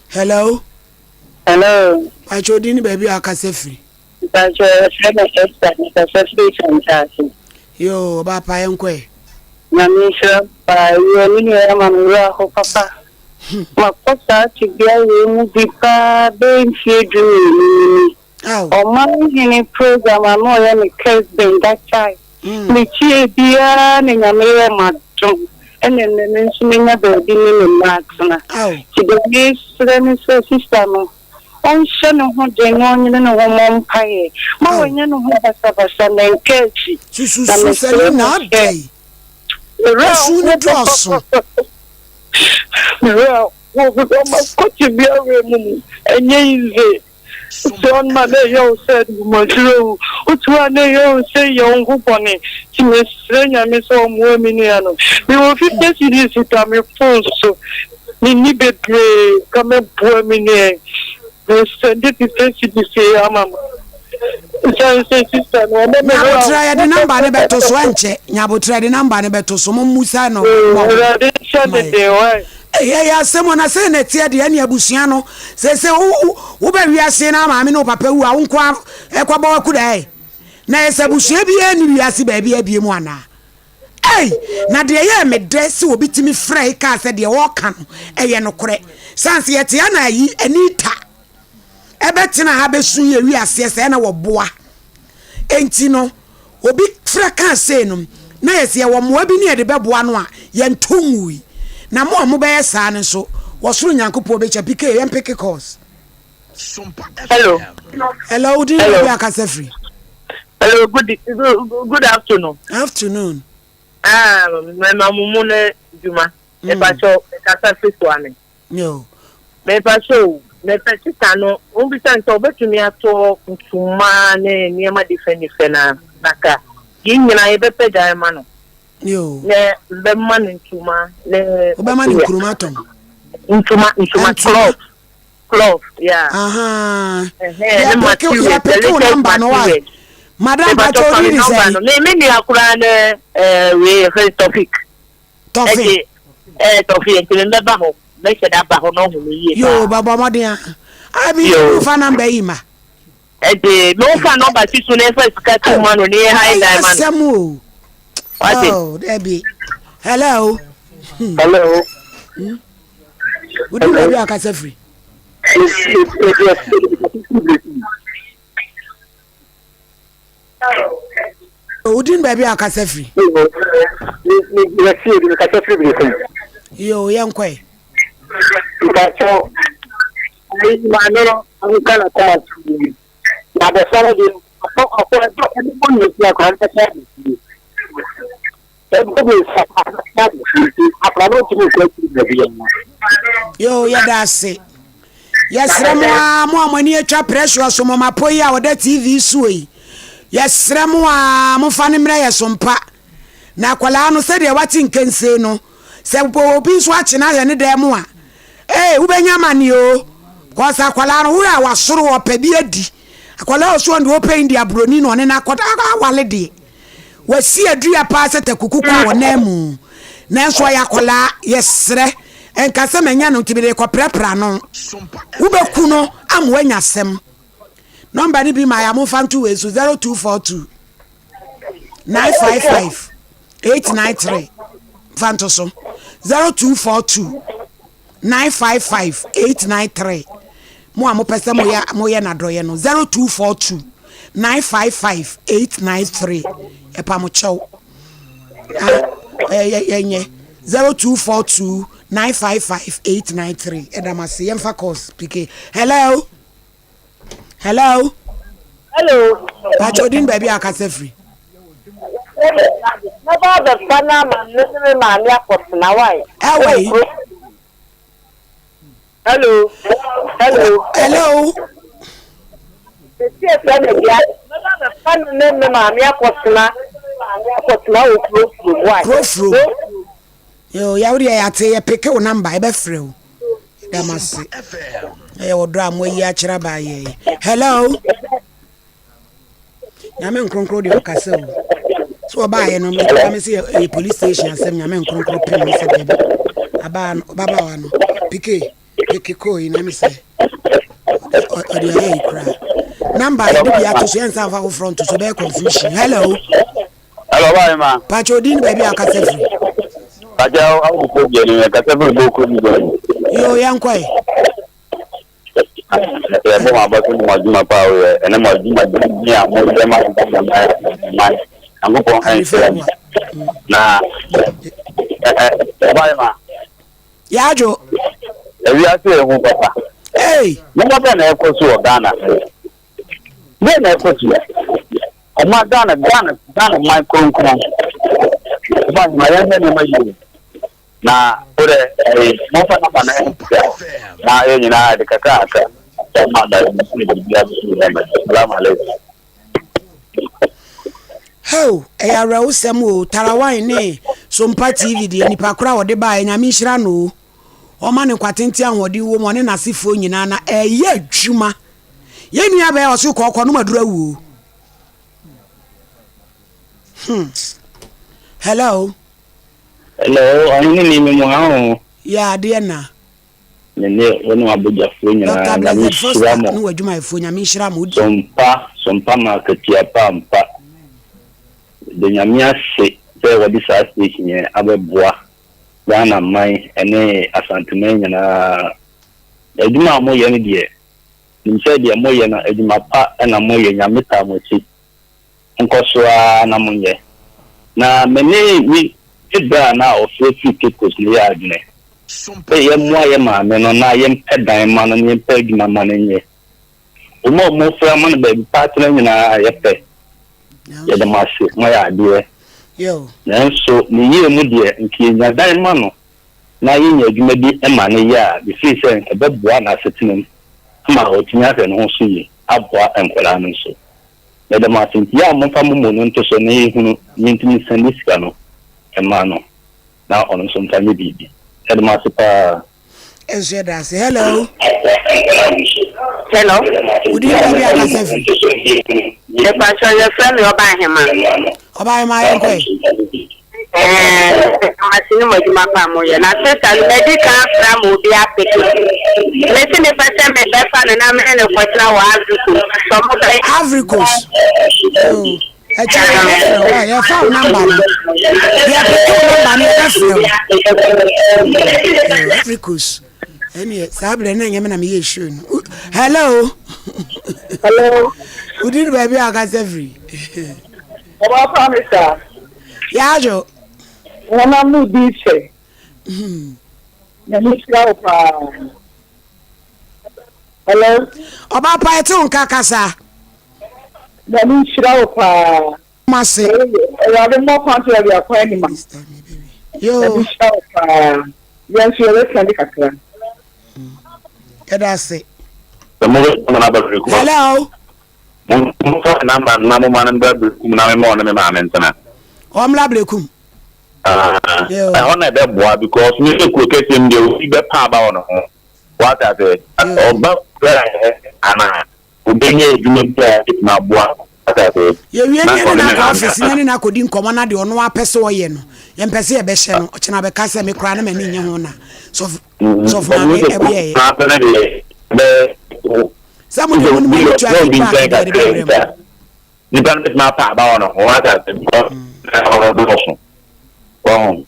hello hello pakyɛ odin ne baabi a akasa firi Mpakyɛ yɛfrɛ me Esther mekasa firi Santase. Yoo ɔbaa pa yɛnkɔ ɛ. Nyame nhyira wo paa yɛ me nua ama me werɛ aho papa makɔ saa tebea wei mu bi paa bɛyɛ mfie 12 ni ɔman hene program a na ɔyɛ no Kesben that time me tie biara na Nyame yɛ madom ɛna nnɛ me nso menya baabi ne me mma atena nti deɛ mesrɛ ne sɛ sister no ɔnhyɛ ne ho den na ɔnyere ne ho mmɔ mpaeɛ ma wanyɛ ne ho basabasa na nka akyi. Na mesrɛ mo sɛ, me werɛ aho papapapapa, me werɛ aho because makɔ tebea wei mu mu, ɛnyɛ easy. Wote hɔ no ma na ɛyɛ wo sɛ mmaduru awu, wote hɔ a na ɛyɛ wo sɛ yɛ wo ho bɔne. Nti mesrɛ Nyame sɛ ɔmmoa me nua no. Mewɔ 50 cedis da me phone so. Menni bebree ka mɛboa me nua yi. Me sɛnde 50 cedis yi ama no. Ɛsiane sɛ sister no ɔma me werɛ Nyabotrɛ yɛde number no bɛto so ɛnkyɛ. Nyabotrɛ yɛde number no bɛto so. Mommusa no mma mo. Awurade nhyɛ ne den wai. Ei ɛyɛ asɛm o na sei na ɛteɛ deɛ ɛne abusua no seesei wo wo wobɛ wiase na maame ne wo papa wu a wo nko ara ɛkɔbɔ w'akuda ɛ na ɛyɛ sɛ abusua biara nni wiase baabi abie mu anaa Ei! Na deɛ ɛyɛɛ me dɛ sɛ obi tumi frɛe kaa sɛ deɛ ɔreka no ɛyɛ nokorɛ. Sane sɛ yɛte ha na ayi Anita ɛbɛtena ha bɛsu yɛ wi aseɛ sɛ na wɔboa. Enti no obi frɛ kaa sei no na yɛsɛ yɛwɔ mmoa bi ne yɛde bɛboa no a yɛnto ngui. Na mo a mobɛyɛ saa no nso Wɔsoro Nyankopɔn bɛkyɛ PK yɛn peke calls. Hello. Hello, wodin Hello. baabi akasa firi. Hello, good, good, good afternoon. Afternoon. Ah, mema mo mu ne dwuma. Mepakyɛw, mekasa firi Suame. Yo. Mepakyɛw, mepɛ sista no, wombisa no sɛ ɔbɛtumi atɔ ntoma ne nneɛma different different a, naka yɛn nyinaa yɛbɛpɛ dan ma no. Yo. Ne mbɛma no ntoma ne. Wobɛma no nkuruma tɔn. Ntoma, ntoma, cloth. Cloth, yeah. Aha. Ɛhɛn, ne material, yɛ peke wo number no wa. Madam Pacho odi ni sɛn. Me me nua koraa ne ɛɛ wei yɛ fɛn Tɔfik. Tɔfik. Ɛdi ɛɛ Tɔfik nti me bɛba hɔ mɛhyɛ da ba hɔ na ɔhu me yie paa. Yoo bɔbɔ mɔden a. Abi Yoo. fa number yi ma. Ɛdi me wofa number si so na ɛfa sika tu ma no ne yɛ ha dan ma no. Asɛm o. Wate. Oh, Debbie. Hello. Hello. Hmm? Wodi baabi a akasa firi. Wodi baabi a akasa firi. Yo, yɛn kɔɛ. Mpatsɔ, maame no nka na kɔma tu. Na abɔfra no deɛ, ɔkɔ ɔkɔ ɛbɔ ɛbɔ ne ti akora no bɛsa abɛfie. Ɛbɔ ne ti akora no bɛsa abɛfie nti akora no ntumi nkɔ akyiri baabi yɛn. Yoo yɛda ase. Yɛsrɛ mo ara mo a mo ani atwa Precious Momapɔ yi a ɔda TV soɔ yi, yɛsrɛ mo ara momfa no mmrɛ yɛ so mpa. Na akwadaa no sɛdeɛ wate nkensee no, sɛ obi nso akye no ahwɛ ne dan mu a, Ee wobɛnya amane oo cause akwadaa no woyɛ a wasoro ɔpɛ bi adi akwadaa ɔso ɔno deɛ ɔpɛ India broni na ɔne no akɔ awale deɛ wasi adua paa sɛ takuku kɔ wɔ nan mu nanso ɔyɛ akwadaa yɛsrɛ nka sɛ manya no nti mede kɔprapra no wobɛku no ama wanya asɛm nɔmba no bi ma yɛ a momfa nto wei so 0242 955 893 fa nto so 0242 955 893 mo a mopɛ sɛ moyɛ moyɛ n'adɔyɛ no 0242 955 893 ɛpa mo kyɛw na ɛyɛ yɛnyɛ 0242 955 893 ɛda mo ase yɛmfa calls pk hello Hello. Hello. Pacho odin baabi a akasa firi. Mɛba abɛfa no ama me ne me maame akɔtena wae. Ɛwɔ yi. Hello. Hello. Hello. Mesi efra na bia. Mɛba abɛfa no ne me maame akɔtena akɔtena wɔ kuro furom wae. Kuro furom. Yo, ya wo deɛ yɛate yɛ peke wo namba yɛbɛfrɛ wo. Yɛda mo ase. Ɛyɛ ɔdɔ a moayi akyerɛ abaayɛ yi. Hello. Nyame nkronkron deɛ ɔkasa o. So ɔbaayɛ no mekura me sɛ ɛyɛ police station asɛm nyame nkronkron pem me sɛ daabi. Abaa no ɔbabaawa no pike peke kɔɔ yi na me sɛ ɔde ayɛ yi koraa. Namba yɛde bi ato so yɛnsa mfa foforɔ nto so ɛbɛyɛ confusion. Hello. Hello, bye ma. Pacho odin baabi a kasa firi. Pacho awo ko bi ni kasa firi bo ko bi. Yo yɛn kɔ yi. Yɛ bɔ ma ba so mo adwuma pa o yɛ ɛne mo adwuma di a mo yɛ ma mo ma ma Nyankopɔn ɛnhyira mo. Na ɛ ɛ bye ma. Yadwo. Ewiase ehu papa. Hey. Nneɛma bɛn na ɛkɔ so wɔ Ghana? Dɛn na ɛkɔ so? Ɔma Ghana Ghana Ghana man kronkron. Ɔma ma yɛnyɛ nneɛma yie. Na wodɛ ɛyi momfa namba no nsia na yɛn nyinaa de kakra kakra ɛma da yɛn ne biribiara bɛsi yɛn ma. Salaam alaikum. Heo, ɛyɛ awerɛhosɛm o, Tarawan ne Sompa TV deɛ nipa koro a ɔde baeɛ Nyame nhyira no o, ɔma no nkwa tenten ahoɔden wom ɔne n'asefoɔ nyinaa na ɛyɛ adwuma. Yɛn nua bɛyɛ ɔso kɔ ɔkɔ nom aduru awu o. Hmm. Hello. Hello, ɔhene ni me mu ha o. Yɛ adeɛ na. Me ne wo ne w'abadwafoɔ nyinaa Dr. Nyame Blessed nhyira Foster mo. ne w'adwumayɛfoɔ Nyame nhyira mo. Sompa sompa ma akatua pa ampa. Meda Nyame ase sɛ wɔde saa station yi abɛboa Ghana man ne Asanteman nyinaa. Adwuma a moyɛ no deɛ Nim sɛ deɛ moyɛ no adwuma pa na moyɛ Nyame taa mo akyi monkɔ so ara na monyɛ. Na me ne me me bra a na ɔfrɛ firi Cape Coast no yɛ adwene. Sɛ yɛmmoa yɛn maame no na yɛmpɛ dan mma no na yɛmpɛ adwuma mma no nyɛ. Wɔn a wɔfrɛ ama no baabi pa atena nyinaa yɛpɛ. Yɛda mo ase, moayɛ adeɛ. Nanso ne yie mu deɛ, nka yɛnya dan ma no na yɛnya adwuma bi ma no yɛ a, mefiri sɛ nka ɛbɛboa n'asetena mu ama watumi ahwɛ ne ho so yie aboa nkwadaa no nso. Meda mo ase nti yɛ a momfa mo mu no nto so na yɛhunu na yɛntumi nsɛnde sika no mma no na ɔno nso mfa nyɛ biribi. Yɛda mo ase paa. Nso yɛda ase. Hello. Hello. Wodi baabi a kasa firi. Mepatwa yɛfrɛ me ɔba ahema. Ɔba ahema yɛn kɔ yi. Ɛɛ masi ne mo adwuma pa mo yɛ na sista no mɛdi kan afra ma obi apeke. Mesi mepɛ sɛ mebɛfa no na mene no kɔtena wɔ Ivory Coast. Sɛ ɔmo bɛ. Ivory Coast. Oh. Ɛkyɛ yɛbɛfrɛ wo a yɛfa wo namba no yɛpeke wo namba no yɛbɛfrɛ wo. Ivory Coast ɛneɛ saa berɛ na ɛnyɛ me na meyɛ show no. Hello. Hello. Wodi no baabi a akasa firi. Ɔba pa me saa. Yɛadwo. Nana mu di kyɛ. Nyame hyira wo paa. Hello. Ɔba pa ɛte wo nka kasa. Nyame nhyira wo paa. Mase. Awurade mmɔ kwan to yɛde akɔ anim a. Yoo. Nyame nhyira wo paa. Yɛn nso yɛbɛsɛnde kakra. Yɛda ase. Sɛ mo bɛ mo naba berekum. Hello. Mo mo fa namba na mo ma no mbra berekum na me ma ɔne me maame ntena. Ɔmmra berekum. Ah, ɛhɔ na ɛbɛboa because me sɛ kuro kɛseɛ mu deɛ obi bɛpa aba wɔ ne ho. Wate ase? Ɔba kura anaa? Obenya adwuma bi a ebetumi aboa no. Wate ase? Yɛwie Na ne nka yɛne ɔne no me akɔ maame office ne atena. yɛne no akɔdi nkɔmmɔ na deɛ ɔno ara pɛ sɛ ɔyɛ no, yɛmpɛ sɛ yɛbɛhyɛ no. Ɔkyena ɔbɛka sɛ me koraa na m'ani nnye ho na sɔfo sɔfo Ɔmo maame sɛ kurom ɛyɛeɛ. n'ase no deɛ bɛyɛ wo Sɛ mode sɛ mo ne mo obi ani tua ɔtena obi feedback nkyɛn deɛ yɛde kakra bɛbrɛ bi mo. a, nipa no betumi apa aba wɔ ne ho. Wate ase? Because na ɔno dɔɔso. Wahu?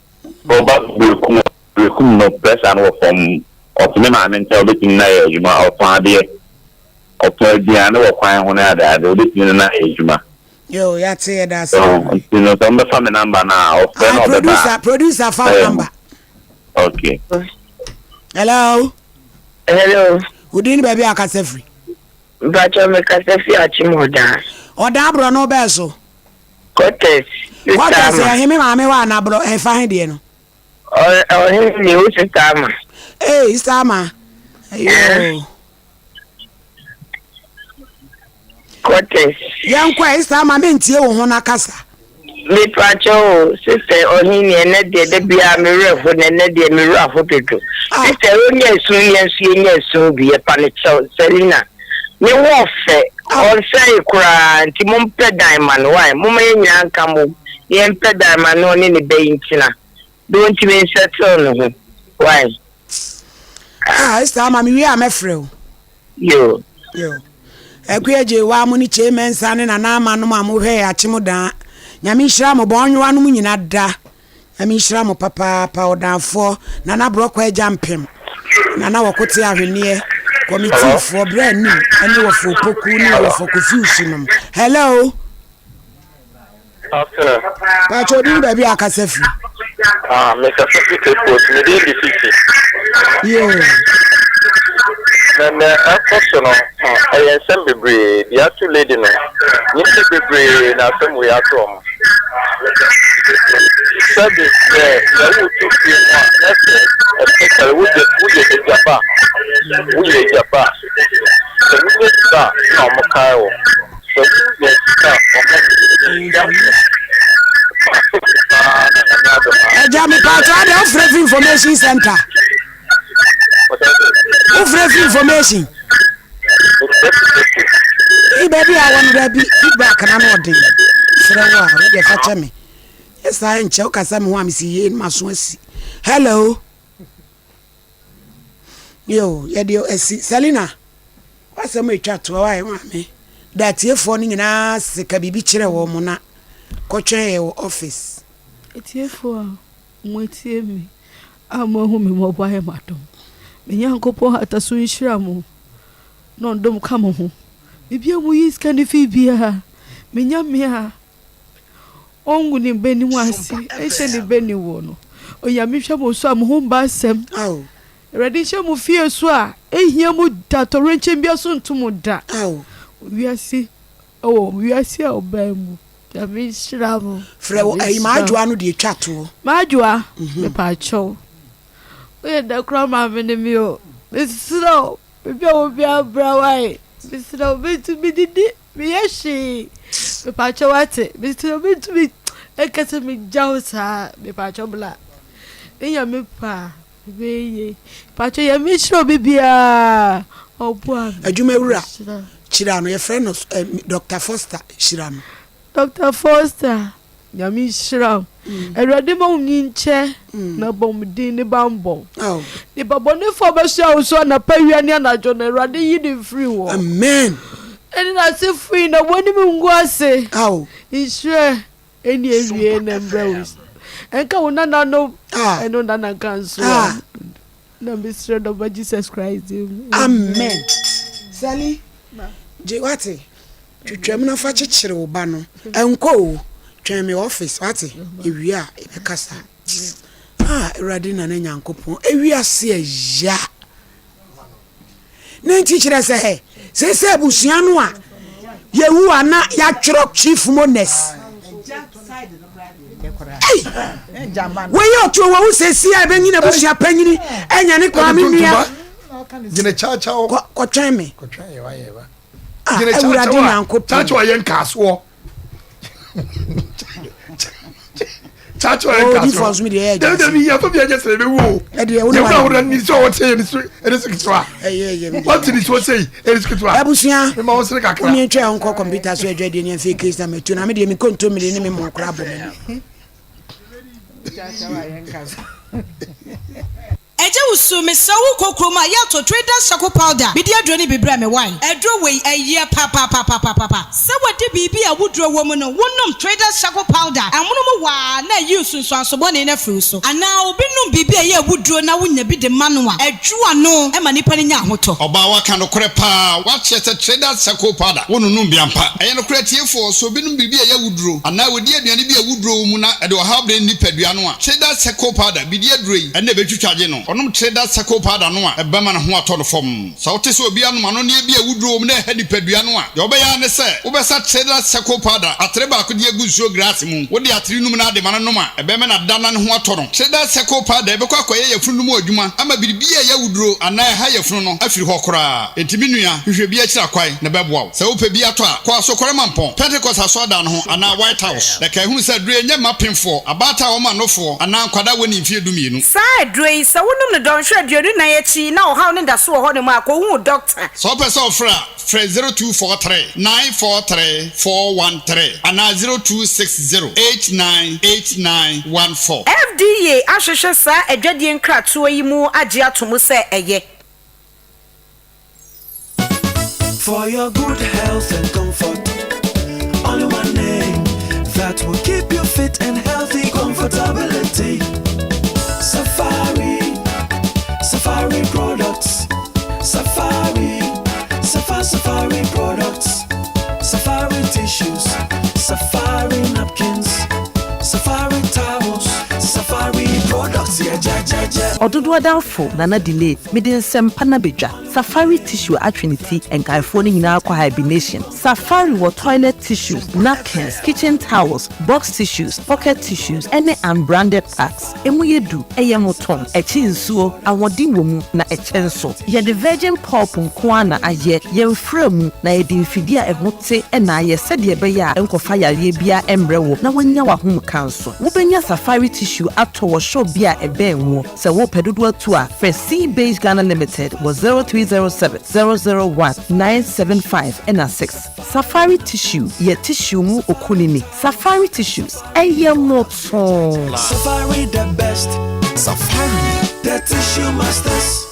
Ɔba berekum berekum no pressure no wɔ fam. Ɔte ne maame nkyɛn obetumi no ayɛ adwuma. Ɔtɔn adeɛ. Ɔtɔn aduane wɔ kwan ho ne ade ade, obetumi ne no ayɛ adwuma. Yo, yɛate yɛda ase So, bebree. nti no sɛ wɔbɛfa me number no a, ɔfrɛ na Ah, ɔbɛba a, producer, producer fa wo ɛyɛ number. Okay. Hello. Hello. Wo din ne baabi a akasa firi? Mpakyɛ mekasa fi Akyem Ɔdaa. Ɔdaa borɔ no bɛɛ so? Quarters. Sister Quarters Ama. ɛhe me maame hɔ anaa borɔ ɛfa he deɛ no? Ɔhene ni wo sister Ama. Ee, sister Ama. Ayoo. Quarters. Yɛnkɔ ɛ, sister Ama mentie wo ho na kasa. Mepakyɛ o, sister ɔhene ɛnɛ deɛ da biara me werɛ ho na ɛnɛ deɛ me werɛ aho dodo. Ah. Sister onya esu ne nso yɛnya esu bi yɛpa ne kyɛw Selina. Ne ho ɔfɛ, Ah. ɔnsɛe koraa nti mompɛ dan ma no why momma yɛn nyinaa nka mmom na yɛmpɛ dan ma no ɔne ne ba yi ntena. Na ɔntumi nsɛttle ne ho why. Ah, Esther ama me wie a mɛfrɛ wo. Yo. Yo. Akua gye wa mo ne Kyei Mensah ne Nana Ama nom a mo hwɛ yɛ akyem daa. Nyame nhyira mo bɔnwoa nom nyina da. Nyame nhyira mo papaapa ɔdanfoɔ Nana Brɔkɔ agya mpem Nana wɔkote ahweneɛ committee foɔ brɛ anim ɛne wɔfo opoku ne wɔfo kofi usu nom. Hello. Afternoon. Pacho odi ni baabi a akasa firi. Ah, mekasa fi Cape Coast, me din de Fifi. Yoo. Na nea ɛkɔ so no, hmm, ɛyɛ nsɛm bebree. Deɛ ato lady no, nnipa bebree na asɛm wei ato wɔn. Sɛbi sɛ yɛwo to fie mu a, na sɛ especially woyɛ woyɛ agyaba, woyɛ agyaba a, sɛ wonya sika a na wɔn kae wo. Sɛ wonya sika a wɔn Ɛgya me paatwa adɛ wofrɛ fi information center. Wofrɛ fi information. Eyi baabi a wɔ no baabi feedback na no ɔden. Frɛ wo a wode fa kyɛ me. Ɛsaa nkyɛ wokasa me ho a mesi yie no maso asi. Hello. Yo, yɛde asi. Selina, w'asɛm a ɛtwa toɔ a maame da atiefoɔ no nyinaa ase ka biribi kyerɛ wɔn mo na kɔtwɛn yɛ wɔ office. Atiefoɔ a moatie me a moahu me mmɔbɔ ayɛ mo adom. Me Nyankopɔn hataso nhyira mo na ɔndom ka mo ho. Biribi a moyi sika no fi biara, me Nyame a Ɔngu ne ba anim ase nhyɛ ne ba aniwuo no. Onyame nhwɛ mo so a mo ho mba asɛm. Awurade nhyɛ mo fie so a ɛnhia mo da, atɔwrɛnkyɛm biara so nto mo da. Wiase ɛwɔ wiase a ɔbaa mu. Nyame nhyira mo. Frɛ wo ɛyi m'adwoa no deɛ twa toɔ. M'adwoa mepaakyɛw woyɛ dɛ koraa maame ne me o mesrɛ wo baabi a wɔ biara bra wae mesrɛ wo mentumi didi meyɛ hwee mepaakyɛw wate mesrɛ wo mentumi ɛka sɛ megya wo saa mepaakyɛw bla ne nyame paa ɛbɛyɛ yie mepaakyɛw nyame nhyira obi biara ɔboa me. Adwuma wura kyira no yɛfrɛ no eh, Dr. Foster hyira no. Dr. Foster Nyame nhyira wo. Awurade ma wo nyi nkyɛ na bɔ wo din ne banbɔ. Nipa bɔnefoɔ a ɔbɛsoa wo so anapa awia ne anadwo no Awurade yi ne mfiri hɔ. Amen. Ɛne n'asefo yi na wɔn anim ngu ase. Nhyira ɛni awie na mbrɛ wo ɛnka wo nananom ɛne wo nananka nso a na mesrɛ no ba Jesus Christ din mu. Amen. Sally, gye wate. Twitwam na fa kyekyere wo ba no. Ɛnkɔ o, twɛn me office wate. Yɛwie a yɛbɛkasa. Ah, Awurade Nana Nyankopɔn, ewiase ɛya. Ne nti kyerɛ sɛ, seesei abusua no a yɛwu a na yɛatwerɛ Chief Mones. Ei! Wei yɛ ɔtuo wawu seesei a ɛbɛnyini abusua panyini ɛnyɛ ne kwame nua. Kɔtwɛn me. Ah, Awurade Nyankopɔn. Kyakya ɔyɛ nkaasoɔ. Kyakya ɔyɛ nkaasoɔ. Odifoɔ nso mi deɛ ɛyɛ agya. Dabi yɛ fɔ bi ɛnyɛ sɛ ebe wo. Ɛdeɛ wo ne wa. Yɛ wura ni sɛ ɔte yɛ ni so ɛni so ketewa. Ɛyɛ ɛyɛ mi. Ɔte ni so sɛ yi ɛni so ketewa. Abusua. Mi ma wɔn sere kakra. Omi ntwa ɛho nkɔ kɔmputa so ɛdwa deɛ ni ɛnfɛ case na mɛ tu na mi deɛ mi kontomire ne mi mɔ kora bɔ mi. Agya Wusu, mesrɛ wo kɔ kurom a yɛ tɔ Traders Charcoal Powder bi de aduro no bi brɛ me wai. Aduro wei ɛyɛ papapapapapa. Sɛ wadi biribi a awuduro wɔ mu no, wo nom Traders Charcoal Powder amono mu waa na ayi nsunsuanso bɔne no afiri wo so. Anaa obi nom biribi a ɛyɛ awuduro na wo nya bi de ma no a, ɛdwo ano ma nipa no nya ahotɔ. Ɔbaa waka nokorɛ paa, wakyerɛ sɛ Traders Charcoal Powder wo nonom bi ampa. Ɛyɛ nokorɛ atiefoɔ, sɛ obi nom biribi a ɛyɛ awuduro anaa ɔdi aduane bi a awuduro wɔ mu na ɛde ɔhaw brɛ ne nipadua no a, Traders Charcoal Powder bi di aduro yi na ɛbɛtwitwa agye no. Ɔnom Traders Charcoal Powder no a, ɛbɛma ne ho atɔ no fɔmm. Sɛ wote sɛ obi anom anonneɛ bi a awuduro wɔ mu na ɛha nipadua no a, deɛ wobɛyɛ ara ne sɛ wobɛsa Traders Charcoal Powder atere baako de agu nsuo glaase mu. Wode atere num no ara de ma no nom a, ɛbɛma no ada na ne ho atɔ no. Traders Charcoal Powder bɛkɔ akɔyɛ yafunu no mu adwuma ama biribiara a ɛyɛ awuduro anaa ɛha yafunu no afiri hɔ koraa. Enti me nua, hwehwɛ bi akyiri akwan na ɛbɛboa wo. Sɛ wopɛ bi atɔ a, kɔ Asokore Mampɔn, Pentecost Asɔredan no ho anaa White House, na kae hunu sɛ aduro yi nyɛ mma apemfoɔ, abaatan a wɔma nofoɔ, anaa nkwadaa a wɔnnii mfeɛ dumienu. Saa aduro yi, sɛ wonom no dɔnhwere 24 akyi na ɔhaw no da so wɔ hɔnom a, kɔhu wo dɔkta. Sɛ wopɛ sɛ wofrɛ a, frɛ 0243 943 413 anaa 0260 898914. FDA ahwehwɛ saa adwadie nkratoɔ yi mu agye ato mu sɛ ɛyɛ. For your good health and comfort, only one name that will keep you fit and healthy, comfortability. Safari, Safari products. Safari, Safari, Safari products. Safari tissues, Safari napkins, Safari towels, Safari products. Yeah, ja, ja, ja. Ɔdodoɔ adamfo Nana Delay, mede nsɛmpa no abɛdwa. Safari tissue atwe ne ti, nkaefoɔ no nyinaa kɔ hibernation. Safari wɔ toilet tissues, napkins, kitchen towels, box tissues, pocket tissues, ne unbranded packs. Emu yɛ du, ɛyɛ mmotɔn, ɛkye nsuo, ahoɔden wɔ mu, na ɛkyɛ nso. Yɛde virgin pulp nko ara na ayɛ, yɛmfra mu, na yɛde mfidie a ɛho te na ayɛ sɛdeɛ ɛbɛyɛ a ɛnkɔfa yareɛ biara mmrɛ wo na woanya w'ahomka nso. Wobɛnya Safari tissue atɔ wɔ shop bi a ɛbɛn woɔ. Sɛ wopɛ dodoɔ atu a, frɛ Sea Base Ghana Limited wɔ 0307 001 975 ɛna 6. Safari Tissue yɛ tissue mu okunini. Safari Tissues, ɛyɛ mmotoo. Safari the best. Safari, the tissue masters.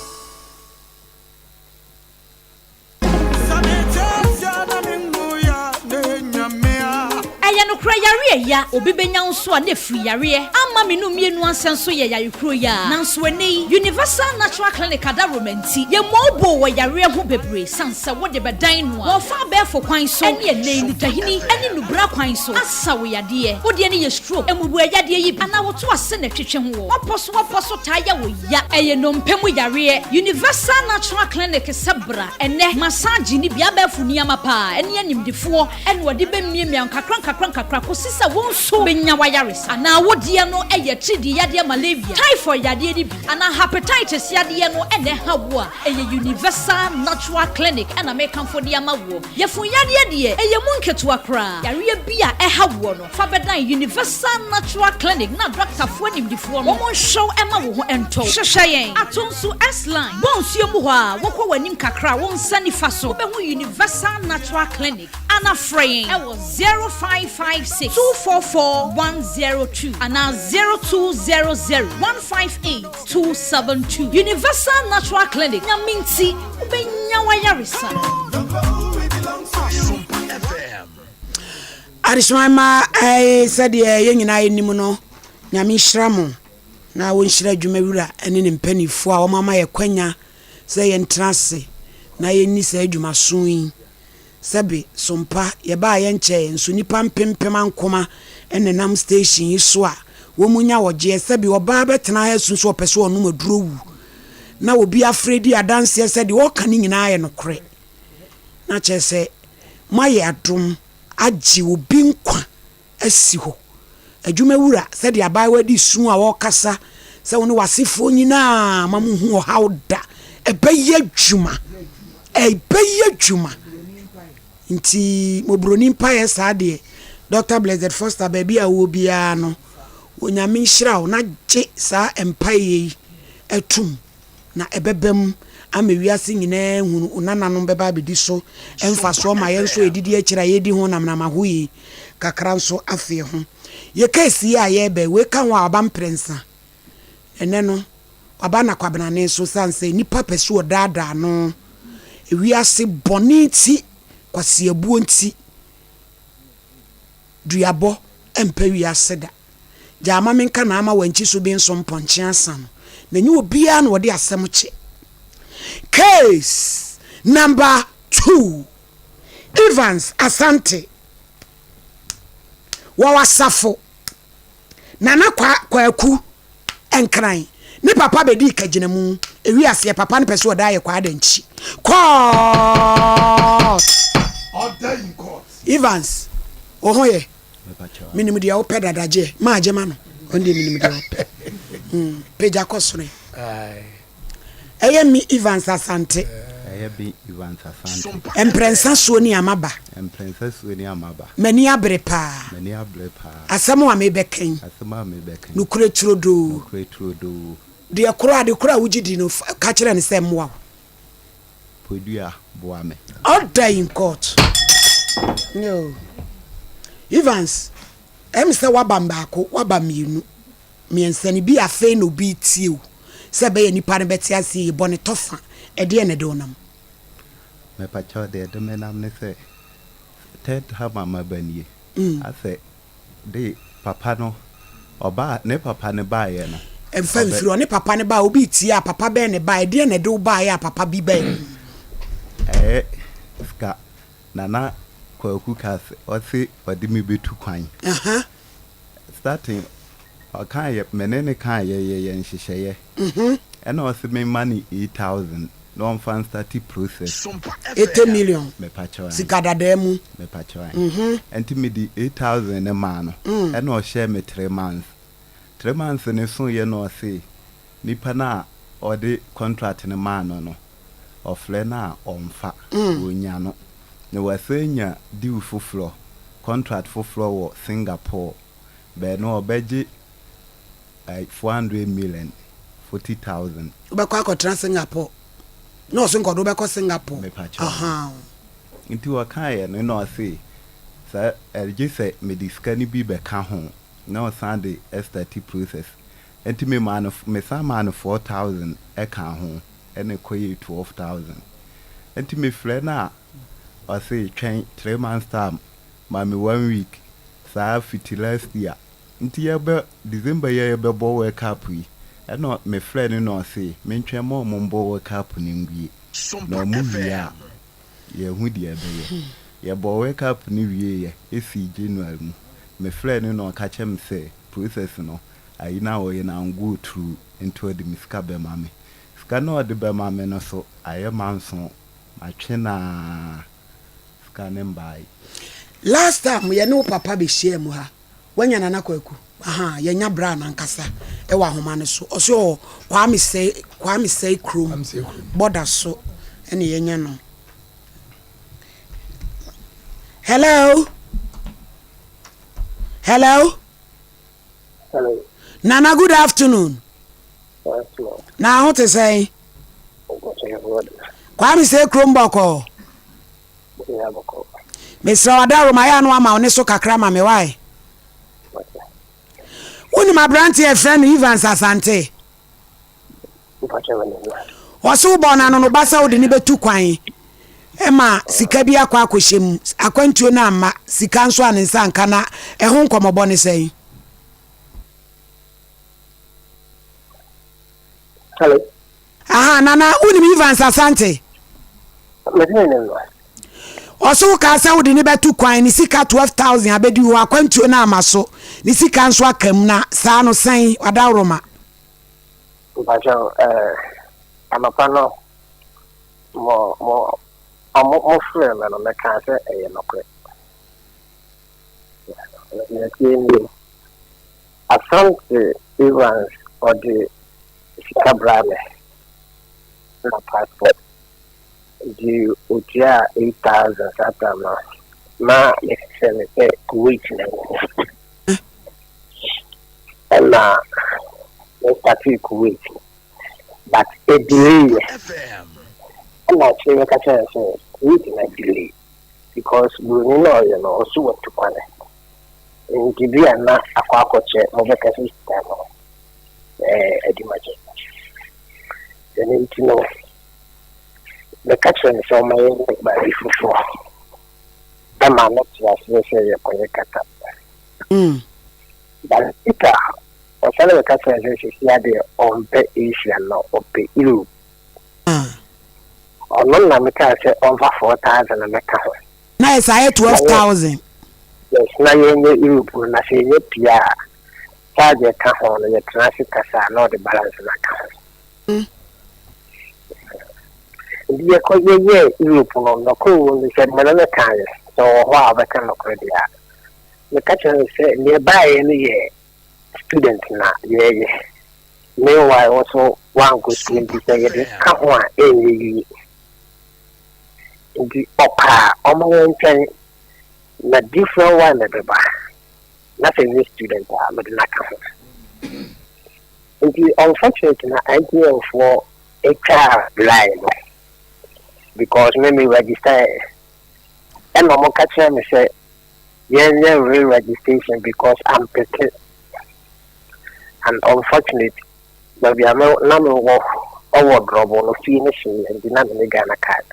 Ɛyɛ nokorɛ, yareɛ Yareɛ ya, obi bɛnya wo nso a na ɛfiri yareɛ. Amma me no mmienu ansɛ nso yɛ yare kuro yi ara. Nanso ɛnnɛ yi, Universal Natural Clinic adaworoma nti, yɛmmɔɔboo wɔ yareɛ ho bebree sane sɛ wode bɛdan no a, wɔfa abɛɛfo kwan so ne ɛnnɛ yi nnutahini ne nnubra kwan so asa wo yadeɛ. Wo deɛ no yɛ stroke, mmubuɛ yadeɛ yi bi, anaa woto ase na ɛtwetwe ho wɔ w'apɔ so w'apɔ so taa yɛ wo ya. Ɛyɛ nnompe mu yareɛ. Universal Natural Clinic sɛ bra ɛnnɛ, massage ne bi, abɛɛfo nneɛma paa ne animdefoɔ na wɔde bɛmiamia wo nkakra nkakra nkakra kɔsi sɛ wo nso bɛnya w'ayaresa. Anaa wo deɛ no yɛ atiridii yadeɛ malaria, typhoid yadeɛ no bi, anaa hepatitis yadeɛ no na ɛha wo a, ɛyɛ Universal Natural Clinic na mekamfo de ama woɔ. Yafunu yadeɛ deɛ, ɛyɛ mu nketewa koraa. Yareɛ bi a ɛha woɔ no, fa bɛdan Universal Natural Clinic na dɔktafoɔ animdefoɔ no wɔnhwɛ wo mma wo ho ntɔ wo. Hwehwɛ yɛn ato nso S-Line, bɔ nsuo mu hɔ a, wokɔ w'anim kakra a, wo nsa nifa so, wobɛhu Universal Natural Clinic. Ana frɛ yɛn wɔ 0556 244 102 anaa 0200 158 272. Universal Natural Clinic, Nyame nti wobɛnya w'ayaresa. Adesoa mma ɛɛ sɛdeɛ yɛn nyinaa yɛnim no, Nyame nhyira mo na wɔnhyira adwuma wura ne ne mpanimfoɔ a wɔama yɛ kwanya sɛ yɛntena ase na yɛnni saa adwumaso yi. Sɛbe, sompa, yɛbaa yɛnkyɛɛ nso nnipa mpempem ankoma nenam station yi so a wɔn nya ɔgyeɛ. Sɛbe, ɔbaa bɛtena ha asu sɛ ɔpɛ sɛ ɔnom aduro wu na obi afrɛ di adanseɛ sɛ deɛ ɔka no nyinaa yɛ nokorɛ. Na kyerɛ sɛ moayɛ adom agye obi nkwa asi hɔ. Adwumawura, sɛdeɛ abaayewa di su a ɔrekasa sɛ wo ne w'asefoɔ nyinaa ma mo hu ɔhaw da. Ɛbɛyɛ adwuma. Ɛbɛyɛ adwuma. Nti mobroni mpaeɛ saa deɛ Dr. Blessed Foster baabi a wowɔ biara no Onyame nhyira wo na gye saa mpaeɛ yi atum. na ɛbɛba mu ama wiase nyinaa ahunu wo nananom bɛba abɛdi so mfasoɔ ma yɛn nso yɛdidi akyire a yɛredi ho namnam ahoyie kakra nso afei ho. Yɛ case yi a yɛreba yi, wei ka ho a waba mprɛnsa. Ɛnɛ no, waba nakwabenane so sane sɛ nnipa pɛ sɛ wɔdaadaa no. Ewiase bɔne nti, kwaseabuo nti, duabɔ mpɛ wiase da. Gyaa ma menka na ama wankyi so bi nso mpɔnkye asa no, na ɛnyɛ obiara na ɔde asɛm kye. Case number 2, Evans Asante, wɔ Asafo, Nana Kwa Kwaku Nkran, ne papa bɛdii kagyinamu, ɛwii aseɛ papa no pɛ sɛ ɔda ayɛ Kwaa Dankyi. Court! Order in court. Evans, wo ho yɛ? Menim deɛ wopɛ dada gyeɛ maa gye ma no ɔno deɛ menim deɛ ɔpɛ mm, pagya kɔ soro ɛyɛ me Evans Asante ɛyɛ me Evans Asante mprɛnsa soɔ ni amaba mprɛnsa soɔ ni amaba m'ani abere paa m'ani abere paa asɛm a mebɛkɛn asɛm a mebɛkɛn nokorɛ turodoo nokorɛ turodoo deɛ korɔ ade korɔ a wogye di no ka kyerɛ no sɛ mmoa wo Podua boa me. Order in court. No. Evans, ɛm sɛ waba mbaako, waba mmienu, mmiɛnsa no bi afei na obi retie wo sɛ ɛbɛyɛ nipa no bɛte aseɛ yie, bɔ ne tɔfa, ɛdeɛ na ɛde wo nam? Mepakyɛw deɛ ɛde me nam ne sɛ third time a maba nie, asɛ De papa no ɔbaa ne papa no baeɛ no. Mfa mfiri ɔne papa no baa obi retie a papa bɛn na ɛbaeɛ ɛdeɛn na ɛde wo baeɛ a papa bi bae. Ɛyɛ sika Nana Kwaku ka sɛ ɔse ɔde me bɛtu kwan. Starting ɔkaeɛ me ne no kaeɛ yɛyɛ nhyehyɛeɛ ɛna ɔse me ma no 8000 na ɔmfa nstate process. 80 million Mepakyɛw ae. sika dadaa mu. Mepakyɛw ae. Ɛnti mede 8000 no maa no ɛna ɔhyɛɛ me three months. Three months no soeɛ na ɔse nipa no a ɔde contract no maa no no ɔfrɛ no a ɔmfa, ɔnnya no. Na wasan anya deal foforɔ, contract foforɔ wɔ Singapore. Bɛɛ no ɔbɛgye 400 million, 40,000. Wobɛkɔ akɔtena Singapore. Na ɔse nkɔde wobɛkɔ Singapore. Mepakyɛw. Ahaa. Nti ɔkaeɛ no na ɔse sɛ gye sɛ mede sika no bi bɛka ho na ɔsan de starte process. Nti memaa no mesan maa no 4,000 ɛkaa ho ɛna ɛkɔyɛɛ 12,000. Nti mefrɛ no a ɔse twɛn three months time ma me one week. Saa fiti last year. Nti yɛbɛ December yi a yɛbɛbɔ World Cup yi ɛna me frɛɛ no na ɔse mentwɛn ma ɔmo mbɔ World Cup no nwie na ɔmo wie a yɛhu deɛ ɛbɛyɛ. Yɛbɔɔ World Cup no wieeɛ ɛsii January mu. Me frɛɛ no na ɔka kyerɛ me sɛ process no ayi no a ɔyɛ no ango through nti ɔde me sika bɛma me. Sika no a ɔde bɛma me no so ayɛ manso matwe no aa sika no mbae. Last time yɛne wo papa bɛhyiaa mu ha, woanya Nana Kwaku? Ahaa, yɛanya bra no ankasa wɔ ahoma no so. Ɔse ɔwɔ Kwame Sɛi, Kwame Sɛi kurom, border so ɛna yɛanya no. Hello? Hello? Hello. Nana, good afternoon. Na ho te sɛn? Kwame sɛ kurom bɔkɔɔ. Mesrɛ wo adaworo ma yɛ ano ama wo ne so kakra ma me wae. Wonim aberante a ɛfrɛ no Evans Asante? Ɔse wobɔɔ no anonoba sɛ wode no bɛtu kwan ma sika bi akɔ akɔhyɛ mu, akwantuo no amma, sika nso a ne nsa anka na ɛho nkɔmmɔbɔ ne sɛn? Hello. Aha, Nana, wonim Evans Asante? Ɔse wokaa sɛ wode ne bɛto kwan, ne sika 12,000 abɛdi hɔ, akwantuo no amma so, ne sika nso aka mu, na saa no sɛn, wadaworoma? Mpakyɛw eh, anɔpa no mo mo ɔmo mo frɛɛ me no mekaa sɛ ɛyɛ nokorɛ. Nea ɛteɛ nie, Asante Evans ɔde sika braa me na passport nti otuaa 8000 saa time no na mehwehwɛ no sɛ Kuwait na ɛwɔ hɔ. Ɛna me startee Kuwait but e delay yɛ ɛna akyire meka kyerɛ no sɛ Kuwait na delay because buroni na ɔyɛ no ɔso watu kwane nti bi a na akɔ akɔkyɛ mobɛka sɛ sika no ɛɛ adi makyɛ ɛno nti no meka kyerɛ no sɛ ɔma yɛnyɛ baabi foforɔ ɛma no te aseɛ sɛ yɛkɔyɛ kata But later ɔsane bɛka kyerɛɛ me sɛ sesia deɛ ɔmpɛ Asia no ɔpɛ Europe. Ɔno na mekaa sɛ ɔmfa 4000 mmɛka ho. Na ɛsɛ ayɛ 12000. Yes, na yɛnyɛ Europe no na sɛ yɛnya pii a charge ɛka ho no yɛtena ase kasa a na ɔde balance no aka ho. Nti yɛkɔ yɛyɛɛ Europe no nɔkorɛ wɔ mu sɛ mene no kaeɛ sɛ ɔwɔ hɔ a ɔbɛka nɔkorɛ deɛ a. Meka kyerɛɛ no sɛ nea ɛbaeɛ no yɛ student na yɛreyɛ. Meanwhile wo nso woankɔ sukuu nti sɛ yɛde ka ho a ɛnyɛ yie. Nti ɔpɛ a ɔma yɛntwɛn na different one na ɛbɛba na sɛ ɛnyɛ student a mede no aka ho. Nti unfortunately na ITN foɔ twaa line no because me me register ɛna wɔka kyerɛɛ me sɛ yɛnyɛ re-registration because ampeke and unfortunate baabi a me na me wɔ wɔ drɔbo no fie no hyeeɛ nti na menni Ghana card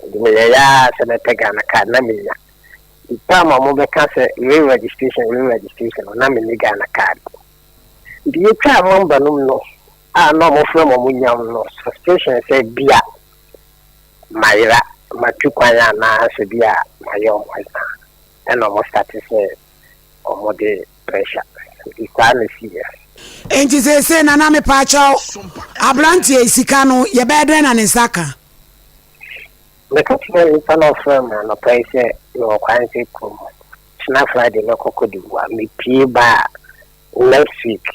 nti meyɛeɛ ara sɛ mɛpɛ Ghana card na menya nti time a wɔbɛka sɛ re-registration re-registration no na menni Ghana card nti yɛtwaa number no mu no a na wɔfrɛ me wɔn nyam no suspicion sɛ bia mayera, matu kwan anaa sɛ bi a mayɛ ɔmo adwuma ɛna ɔmo starte sɛ ɔmo de pressure nti saa na ɛsiiɛ. Enti seesei Nana mepaakyɛw, abranteɛ yi sika no yɛbɛyɛ dɛn na ne nsa aka? Meka kyerɛɛ nipa no a ɔfrɛɛ me anɔpa yi sɛ mewɔ Kwanse kurom, kyena Friday mɛkɔ Cote d'Ivoire, mepue ba a next week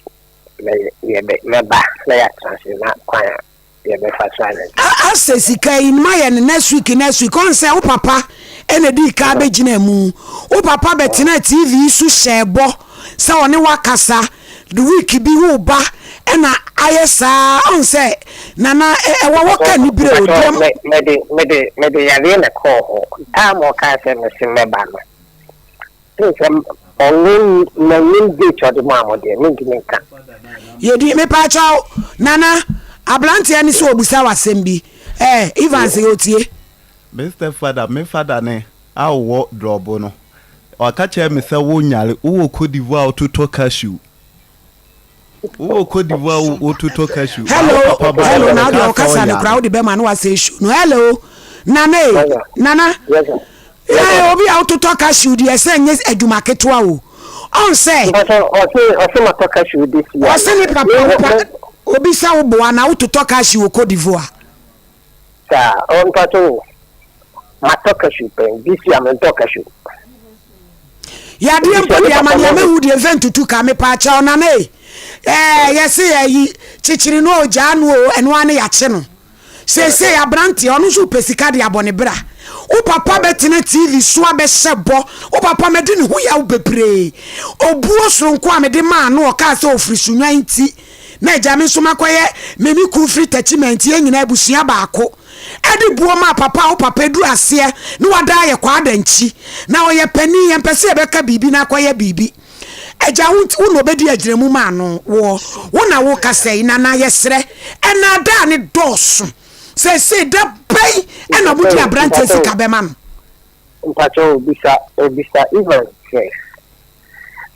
mɛba na yɛatena ase na kwan a yɛbɛfa so ayɛ no. Asɛ sika yi ma yɛ no next week next week ɔn sɛ wo papa ɛna dii kan bɛgyina mu wo papa bɛtena TV so hyɛɛ bɔ sɛ ɔne wakasa the week bi wo ba ɛna ayɛ saa ɔn sɛ nana ɛwɔ wɔ ka ni bere o deɛ mede mede mede yareɛ na ɛkɔɔ hɔ time ɔkaa sɛ mese mɛba no Sɛ ɔno n'anim date ɔde maa mo deɛ mentumi nka. Yɛdi mepaakyɛw Nana abranteɛ no sɛ ɔbusa wo asɛm bi eh Evans yɛ otie. Me step father me father ne a ɔwɔ drɔbo no. Ɔka kyerɛɛ me sɛ wo nyare, wowɔ Cote d'Ivoire a wototɔ cashew. Wowɔ Cote d'Ivoire a wototɔ cashew. Ba wo Hello, papa baeɛ hello, na ɔbɛkaa wodeɛ sɛ ɔkasa no ɔyare. koraa wode bɛma no wasɛe show no. Hello, Nana e, Nana. Ee, obi a wototɔ cashew deɛ sɛ nyɛ adwuma ketewa o. Ɔn sɛ. Ɔse ɔse matɔ cashew this year. Ɔse ne papa wo pa obi sɛ wo boa na wototɔ cashew wɔ Cote d'Ivoire. Saa, ɔ mpakyɛ o, matɔ cashew pɛn, this year mentɔɔ cashew. Yadeɛ mpo deɛ ama nea mehu deɛ mfɛ ntutu ka mepaakyɛw nana e ɛɛ yɛse ayi kyekyere no o gyaa no o ɛno ara ne yɛakye no seesei abranteɛ ɔno nso pɛ sika de abɔ ne bra wo papa bɛtena TV so abɛhyɛ bɔ wo papa madi ne ho yaw bebree obuo soronko a mede maa no ɔkaa sɛ ɔfiri Sunyani nti Na agya me nso makɔyɛ me me kunu firi Techiman nti yɛn nyinaa abusua baako. Ɛde buo maa papa a wo papa aduru aseɛ ne wada ayɛ kwaadankyi. Na ɔyɛ panin yɛmpɛ sɛ yɛbɛka biribi na akɔyɛ biribi. Agya wo nti wo na ɔbɛdi agyinamu maa no woɔ. Wo na wokasa yi Nana yɛsrɛ ɛnaadaa no dɔɔso. Seesei da bɛn na mode aberanteɛ sika bɛma no? Mpakyɛw bisa bisa Evans sɛ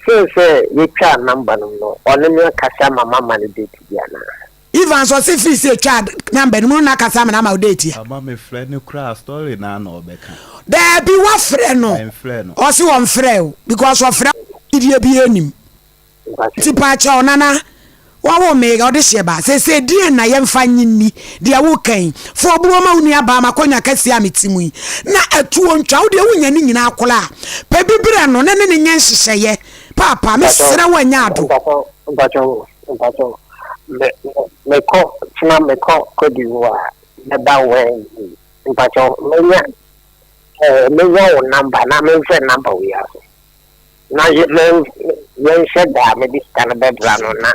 since sɛ yɛtwaa number no mu no ɔne me akasa ma mama no date bi anaa? Evans ɔse firi sɛ yɛtwaa number no mu no na akasa ama no ama wo date a? Ama me frɛ no koraa story no ara na ɔbɛka. Daabi wafrɛ no Menfrɛ no. ɔse ɔnfrɛɛ wo because ɔfrɛ wo gyidie biara nnim. Nti paakyɛw Nana wawo me ɔde hyeɛ ba seesei deɛn na yɛmfa nye nni deɛ woka yi fa obuo ma wo nua baa makonya kɛseɛ a mete mu yi na atuo ntwa wo deɛ wonya ne nyinaa koraa pɛ bi brɛ no ne ne ne nyɛ nhyehyɛeɛ paapa mesrɛ wo anya ado. Mpakyɛw mpakyɛw mpakyɛw me mekɔ kyena mekɔ Cote d'Ivoire mɛba Wednesday mpakyɛw menya ɛɛ menya wo number na memfrɛ number wei ara so. Na yɛ mɛ yɛnhyɛ da a mede sika no bɛbra no na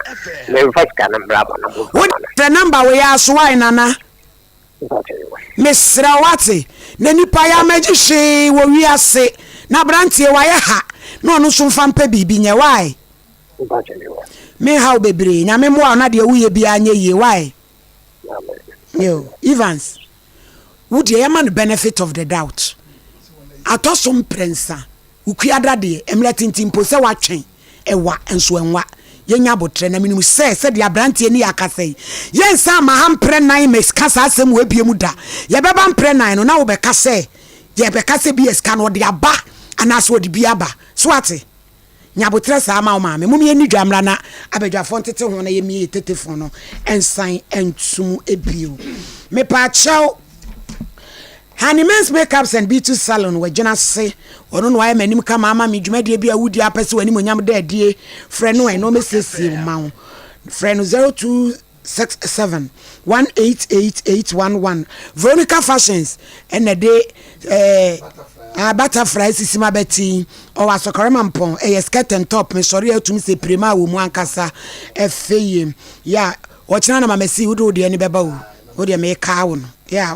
memfa sika no mbra mo na momfa Wo ma no. frɛ number wei ara so wai Nana? Mesrɛ wo wate na nipa yɛ amagye hwee wɔ wiase na abranteɛ wayɛ ha na ɔno nso mfa mpɛ biribi nyɛ wai? Menha wo bebree Nyame mmoa wo na deɛ woyɛ biara nyɛ yie wai? Yo Evans wo deɛ yɛma no benefit of the doubt atɔ so mprɛnsa Wukuada deɛ, mmerɛ tenten mpo sɛ woatwɛn, ɛwa nso ɛnwa. Yɛnya aboterɛ, na menim sɛ sɛdeɛ aberanteɛ ni akasa yi, yɛnsan mma ha mprɛ nan mmɛka saa asɛm wei bio da. Yɛbɛba mprɛ nan no, na wobɛka sɛ, yɛbɛka sɛ bi a sika no ɔde aba anaasɛ ɔde bi aba. So woate? Nya aboterɛ saa ma wo maame. Mom yɛnni dwa mmra na abadwafoɔ ntete ho na yɛmmie yɛ tetefon no nsan nto mu bio. Mepaakyɛw. Honey Men's Makeups and Beauty Salon wɔ Gyina ase. Ɔno na wayɛ m'anim kama ama me dwumadie bi a wodi apɛ sɛ w'animuonyam da adie. Frɛ no ɛ na ɔmmɛsiesie wo ma wo. Frɛ no 0267 188 811. Veronica Fashions ɛna ɛde ɛɛ ah, butterfly asisi m'abati yi. Ɔwɔ Asɔkɔrɛma Mpɔn. Ɛyɛ skirt and top. Mesɔre a atumi sɛ pirema wɔ mu ankasa. Ɛfɛ yie. Yeah. Ɔkyena na mama si wode wo deɛ no bɛba o. Wo deɛ mekaa wo no. Yeah,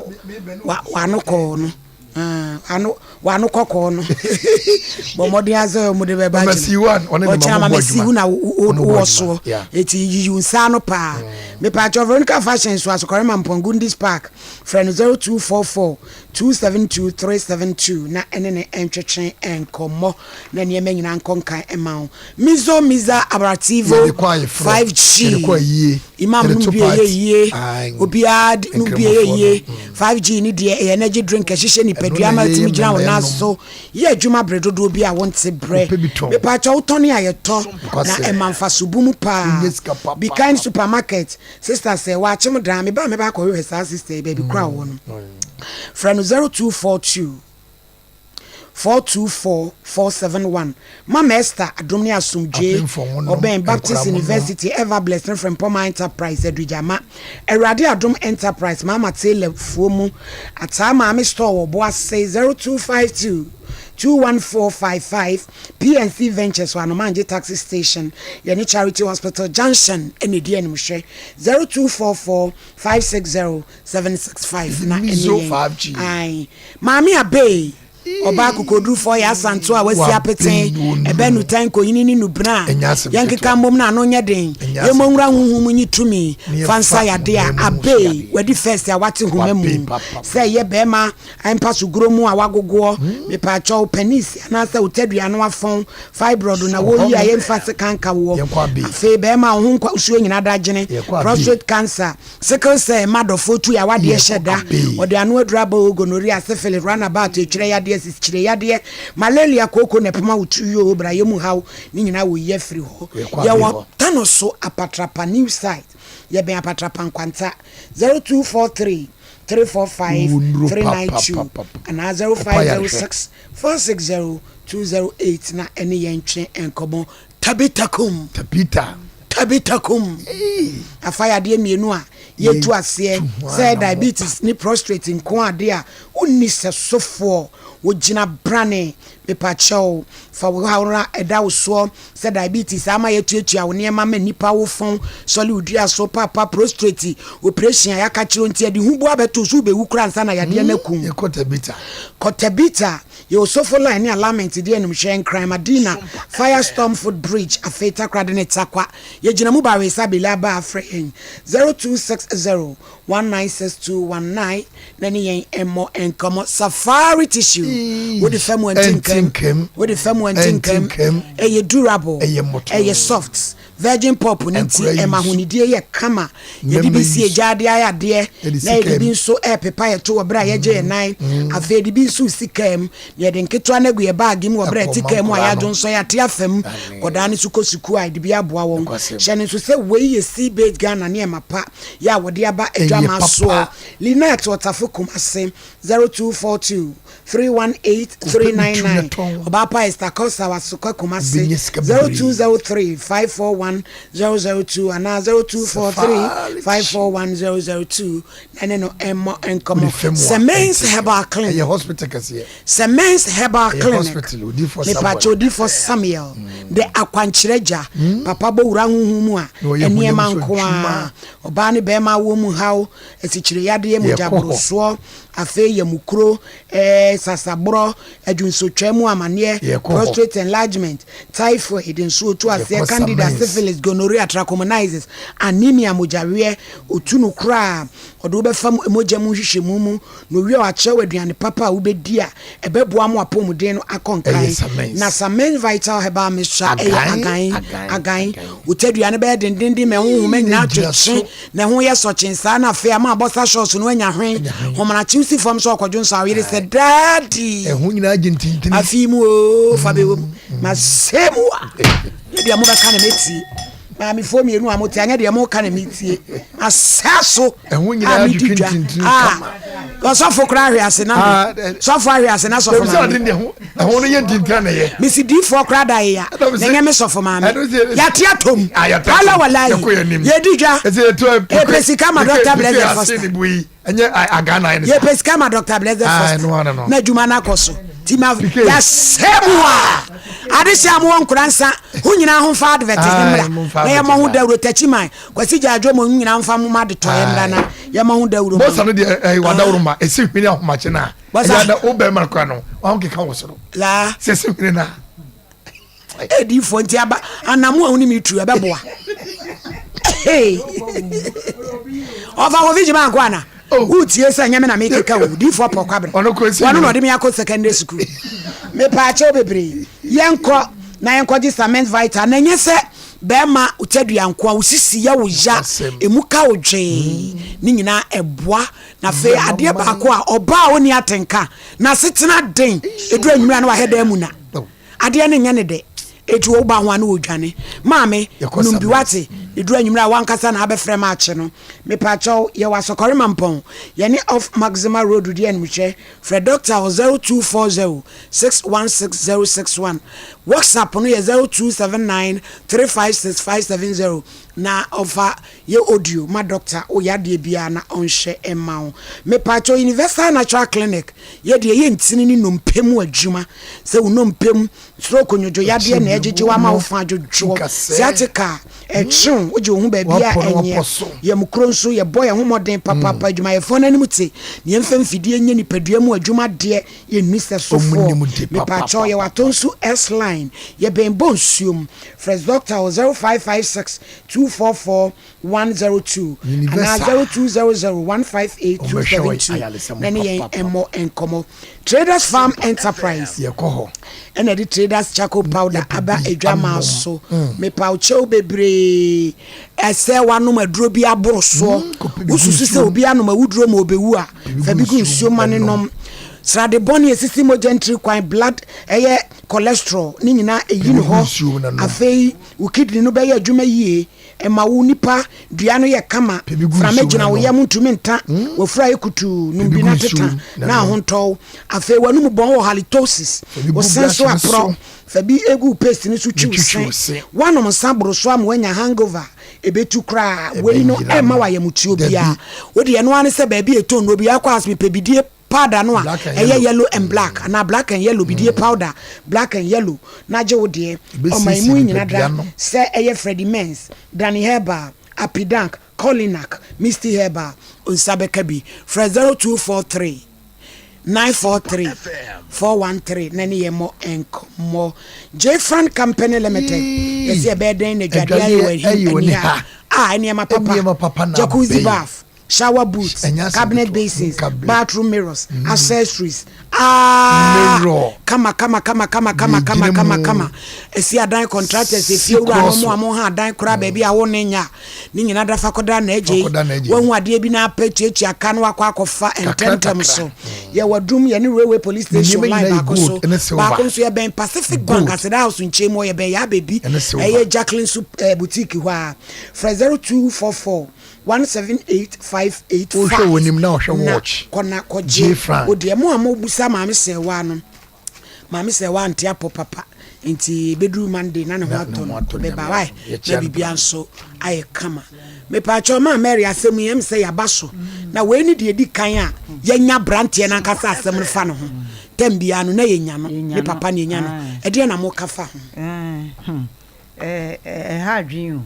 wa wano kɔɔ no. Ah, ano wano kɔkɔɔ no. Bɔ mmɔden asɛ ɔmo de bɛba kyena. Ɔkyena mama si wo na wɔ soɔ. Eti yiyi wo nsa ano paa. Mepaakyɛw Veronica Fashion so Asokɔrema Mpɔn Gundis Park. Frɛ no 0244 272 372 na ɛne no ntwetwe nkɔmmɔ na nneɛma nyinaa nkɔ nkan mma wo. Mizo Miza Abrativo Yɛde kɔ ayeforɔ, 5G yɛde kɔ ayie, Imam yɛde nom to bi ɛyɛ party. yie Ae, obiara de nom bi ɛyɛ Nkramofoɔ yie no. Mm. 5G ne deɛ ɛyɛ energy drink ɛhyehyɛ Ɛno nipadua na ma yɛyɛ atumi gyina wo mmarima nan yɛnom. so yɛ adwuma bere dodoɔ bi a wonte brɛ Kɔpɛ bi tɔn. mepaakyɛ wotɔne a yɛtɔ na Nokwasɛm. ɛma mfaso bu mu paa Wonya sika papa. Be Kind Supermarket sister sɛ wakyem daa meba a mɛba akɔhwehwɛ saa sister yi baabi koro a ɔwɔ no frɛ no 0242 424 471 Mama Esther Adom ne Asomdwoe Ɔbɛn Baptist University Everbless ne Frempɔma Enterprise Adugyama Awurade Adom Enterprise Mama Taylor fuo mu Ataa Maame Store wɔ Boase 0252 21455 PNC Ventures wɔ Anomangye Taxi Station Yɛne Charity Hospital Junction na ɛdi animhwɛ 0244 560 765 na ɛne yɛn. Ae. Maame Abey. Ɔbaa kokodurufoɔ yɛ asantew a wasi apete, ɛbɛ nnutan, nkoyini ne nnubena a yɛnkeka mmom na ano nyɛ den. Yɛmmɔ nwura honhom mu nyi tumi fa nsa yadeɛ a abei wadi first a wate homa mu sɛ ɛyɛ bɛɛma mpasogorɔ mu a wagogoɔ, mepaakyɛw, panis anaasɛ wo tadua ano afɔn, fibroid na wɔyi a yɛmfa sekan nka woɔ, afei bɛɛma a wo ho nkwasoɔ nyina da gyene, prostrate cancer, Sickle cell mma dɔfoɔ tu yawadeɛ hyɛ da, ɔde ano aduru aba oo, gonorrhea, syphilis, runabout, etwerɛ yadeɛ, sisikyire yadeɛ, malaria, kooko na ɛpoma wo tiri yoo, brayɛ mu haw, ne nyinaa wɔyi afiri hɔ. Yɛwɔ Tanoso Apatrapa new site, yɛbɛn Apatrapa Nkwanta, 0243 345 392 anaa 0506 460 208 na ɛne yɛn ntwe nkɔmmɔ. Tabitha kum. Tabitha. Tabitha kum. Afa yadeɛ mmienu a yɛtu aseɛ sɛ diabetes ne prostrate nko adeɛ a wonni sɛ sofoɔ wogyina brane mepakyɛw fa wo haw no ɛda wo soɔ sɛ diabetes ama yɛatuatua wo nneɛma ma nnipa wo fɔn sɔle wo dua so papa prostrate operation a yɛaka kyerɛ nti ɛde huboa bɛto so wobɛwu koraa ansa na yadeɛ no akum. Yɛkɔ Tabitha. Kɔ Tabitha. Yɛwɔ Sofo Line ne Alignment di animhwɛ, Nkran, Madina, Firestorm Foot Bridge, afei Takoradi ne Tarkwa. Yɛgyina mu Bawesa Bele aba a frɛ yɛn 0260 196219 na ne yɛn mmɔ nkɔmmɔ. Safari Tissue, wode fa mu ɛnte nkam, wode fa mu ɛnte nkam, ɛyɛ durable, ɛyɛ soft. Virgin pop no nti ɛma ahonidie yɛ kama. Yɛde bi si egya de ayɛ adeɛ, na yɛde bi nso repepa yɛn to wɔ berɛ a yɛregye yɛn nan. Afei yɛde bi nso resi kaa mu, na yɛde nketewa no agu yɛn baage mu wɔ berɛ a yɛte kaa mu a yɛadwonsɔ yɛate afa mu. Nkwadaa no nso kɔ sukuu a, yɛde bi aboa wɔn. Hyɛ no nso sɛ wei yɛ Seabase Ghana nneɛma pa yɛ a wɔde aba adwamaa soɔ. Lynette Ɔtafo Kumase, 0242 318 399 Ɔbaapa Esther Korsah Asokwa Kumasi 0203 541 002 anaa 0243 541 002 na ɛne no mmɔ nkɔmmɔ. Semens Herbal Clinic. Semens Herbal Clinic. Mepakyɛ Odiyifoɔ Samuel de akwankyerɛ gya. Papa bɔ wura honhom mu a nneɛma nko ara. Ɔbaa ne bɛrima awoɔ mu haw, asikyire yadeɛ, mogya borosoɔ, Afei yamukuro, sasaborɔ, adwunsotwaa mu amaneɛ, prostrate enlargement, typhoid, nsuo tu aseɛ, candida, syphilis, gonorrhea, trachomoniasis, anemia, mogyaweɛ, otu no koraa, ɔde wo bɛfa mogya mu nhwehwɛmu mu, na owie a wakyerɛ wo aduane papa a wobɛdi a ɛbɛboa ma w'apɔmuden no akɔ nkan. Na Samens Vital Herbal Mixture ɛyɛ agan, agan, wo tadua no bɛyɛ dendenden ma ɛho nhoma nyinaa atwetwe. Ne ho yɛ sɔkyen saa na afei ama abɔsa shorts no anya hwen. Homanakyew si fam sɛ ɔkɔdwo nsa ɔyere sɛ daddy. Ɛho nyinaa gye ntintini. Afei mu oo fa bɛwɔ mu. Ma sɛ mu a. Nyɛ deɛ mobɛka na mɛtie. Maamefoɔ mmienu a mote anyɛ deɛ moka na metie. Ma sɛ so a medi dwa. Ah, ɔsɔfo koraa ahwe ase na me. Sɔfo ahwe ase na sɔfo maame. Ɛho no yɛ ntintini na ɛyɛ. Mesi diifoɔ koraa da yeya na ɛnyɛ me sɔfo maame. Yɛate atom. Wala walayi. Yɛdi dwa. Yɛpɛ sika ma Dr. Blessed Foster. Yɛpɛ sika ma Dr. Blessed Foster. Na adwuma no akɔ so. Ti ma yɛasɛ mu a. Ade hyɛ a mowɔ nkora nsa ho nyinaa ho mfa advert ne mmra. Na yɛmmɔ ho dawuro takyi man. Kwasi gya adwo mo nyinaa mfa mo ma adetɔeɛ mmra na yɛmmɔ ho dawuro. Bɔsa no deɛ ɛyɛ wadawuro ma ɛsi hwene ahomakye no a. Ɛyɛ na wo bɛrima kora no wɔn keka wɔ soro. Laa. Sɛ sɛ hwene na. Ediifoɔ nti aba anamu a wone mi tu ɛbɛboa. Ɔfa kofi gyima nko ana. Oh. Wotie sɛ nyɛ me na mekeka o diifoɔ pɔ kwabrɛ. Wɔno na ɔde me akɔ secondary school. Mepaakyɛw bebree. Yɛnkɔ na yɛnkɔgye cement vital na ɛnyɛ sɛ bɛrima tadua nko a wo sisi yɛ wo ya emu ka wo dwee ne nyinaa ɛboa Na afei adeɛ baako a ɔbaa a ɔnni atenka, n'asetena den, ɛduru anwummerɛ a na wahɛ dan mu na adeɛ no nyɛ ne dɛ, enti woba ho a na ɔdwane. Maame, nom bi wate, ɛduru anwummerɛ a w'ankasa na abɛfrɛ me akye no. Mepakyɛw, yɛwɔ Asɔkɔre Mampɔn, yɛne off Maxima Road di animhwɛ, frɛ dɔkta wɔ 0240 616 061, WhatsApp no yɛ 0279 356 570 na ɔfa Yɛ audio ma doctor wo yadeɛ biara na ɔnhwɛ mma wo. Mepaakyɛw Universal Natural Clinic yɛ deɛ ɛyɛ ntini ne nnompe mu adwuma. Sɛ wo nnompe mu, stroke, nwodwo yadeɛ na ɛgyegye wo ama wo fa adwodwoɔ, sciatica, ɛtwe wo, Wɔpono, wogye wo ho baabi a ɛnyɛ. Yɛn kuro nso, yɛbɔ yɛn ho mmɔden papaapa. Adwumayɛfoɔ no anim te, na yɛmfa mfidie nyɛ nipadua mu adwuma deɛ, yɛnni sɛ sofoɔ. Mepaakyɛw, yɛwɔ Atonsu S-Line, yɛbɛn Bonsuom. Frɛ Doctor wɔ 0556 244 102 anaa 0200 158 272 na ne yɛn mmɔ nkɔmmɔ. Traders Farm Enterprise ɛna ɛde Traders Charcoal Powder aba adwamaa so. Mepaw kyɛw bebree ɛsɛ wanom aduro bi aboro soɔ. Wosusu sɛ obi anom awuduro ma obewu a, fa bi gu nsuo ma ne nom. Srade bɔne esisi mogya ntiri kwan, blood ɛyɛ cholesterol ne nyinaa eyi ne hɔ. Afei wo kidney no bɛyɛ adwuma yie. Ɛma wo nipa dua no yɛ kama, frama gyina wo yam ntumi nta, w'afuru ayɛ kutuu, nom bi na teta na ho ntɔ wo. Afei w'anum bɔn wɔ halitosis, wo se nso aporɔ, fa bi gu wo paste no so twi wo se. Woanom nsa boro so ama woanya hangover, ɛbɛtu koraa. Wei no ɛmma wo ayamtuo biara. Wo deɛ ɛno ara ne sɛ baabi a ɛtɔ nnuro biara kɔ a mepɛ bidie powder no a ɛyɛ yellow and black anaa black and yellow bidie powder black and yellow na gye wo deɛ. Ɔman mu yi nyina da sɛ ɛyɛ Freddie Mens, Danny Herbal, Apidank, Colinak, Misty Herbal nsa bɛka bi. Frɛ 0243 943 413 na ne yɛ mmɔ nkɔmmɔ. Jfran Company Limited yɛsɛ ɛbɛyɛ dɛn na adwadeɛ ayɛ wɔ ahim ani ha a nneɛma papa, jacuzzi bath, shower booths, cabinet basins, bathroom mirrors, accessories, ah, kama kama kama kama kama kama kama kama. Esi adan contractors efie wura no mo a mo ha adan koraa baabi a wo ne nya ne nyina da fa kɔda na agye wahu adeɛ bi na apɛ tuatua ka no akɔ akɔfa ntɛmntɛm so. Yɛwɔ adum yɛne railway police station line baako so baako nso yɛbɛn Pacific Bank Aseda House nkyɛn mu yɛbɛn yɛ abɛbi ɛyɛ Jacqueline so eh, boutique hɔ a frɛ 0244 178585 Wohwɛ w'anim na ɔhwɛ na watch. kɔ na J kɔgye Frank. wo deɛ. Mo a mobisa Maame Sɛɛwaa no, Maame Sɛɛwaa nte apɔ papa nti ɛbɛduru Monday na ne ho Na ne atɔ ho no, atɔ no, ɔbɛba Nyame wai adom. na Yɛkyia no biribiara paa. nso ayɛ kama. Mepaakyɛw Maa Mary asɛm yi ɛm sɛ yɛaba so na wei ne deɛ ɛdi kan a yɛanya abranteɛ no ankasa asɛm no fa ne ho. Tɛm biara no na yɛnya no, Yɛnya ne no, papa na yɛnya no. ae. Ɛdeɛn na moka fa ho? Ɛɛ, hmm. Ɛha adwene o.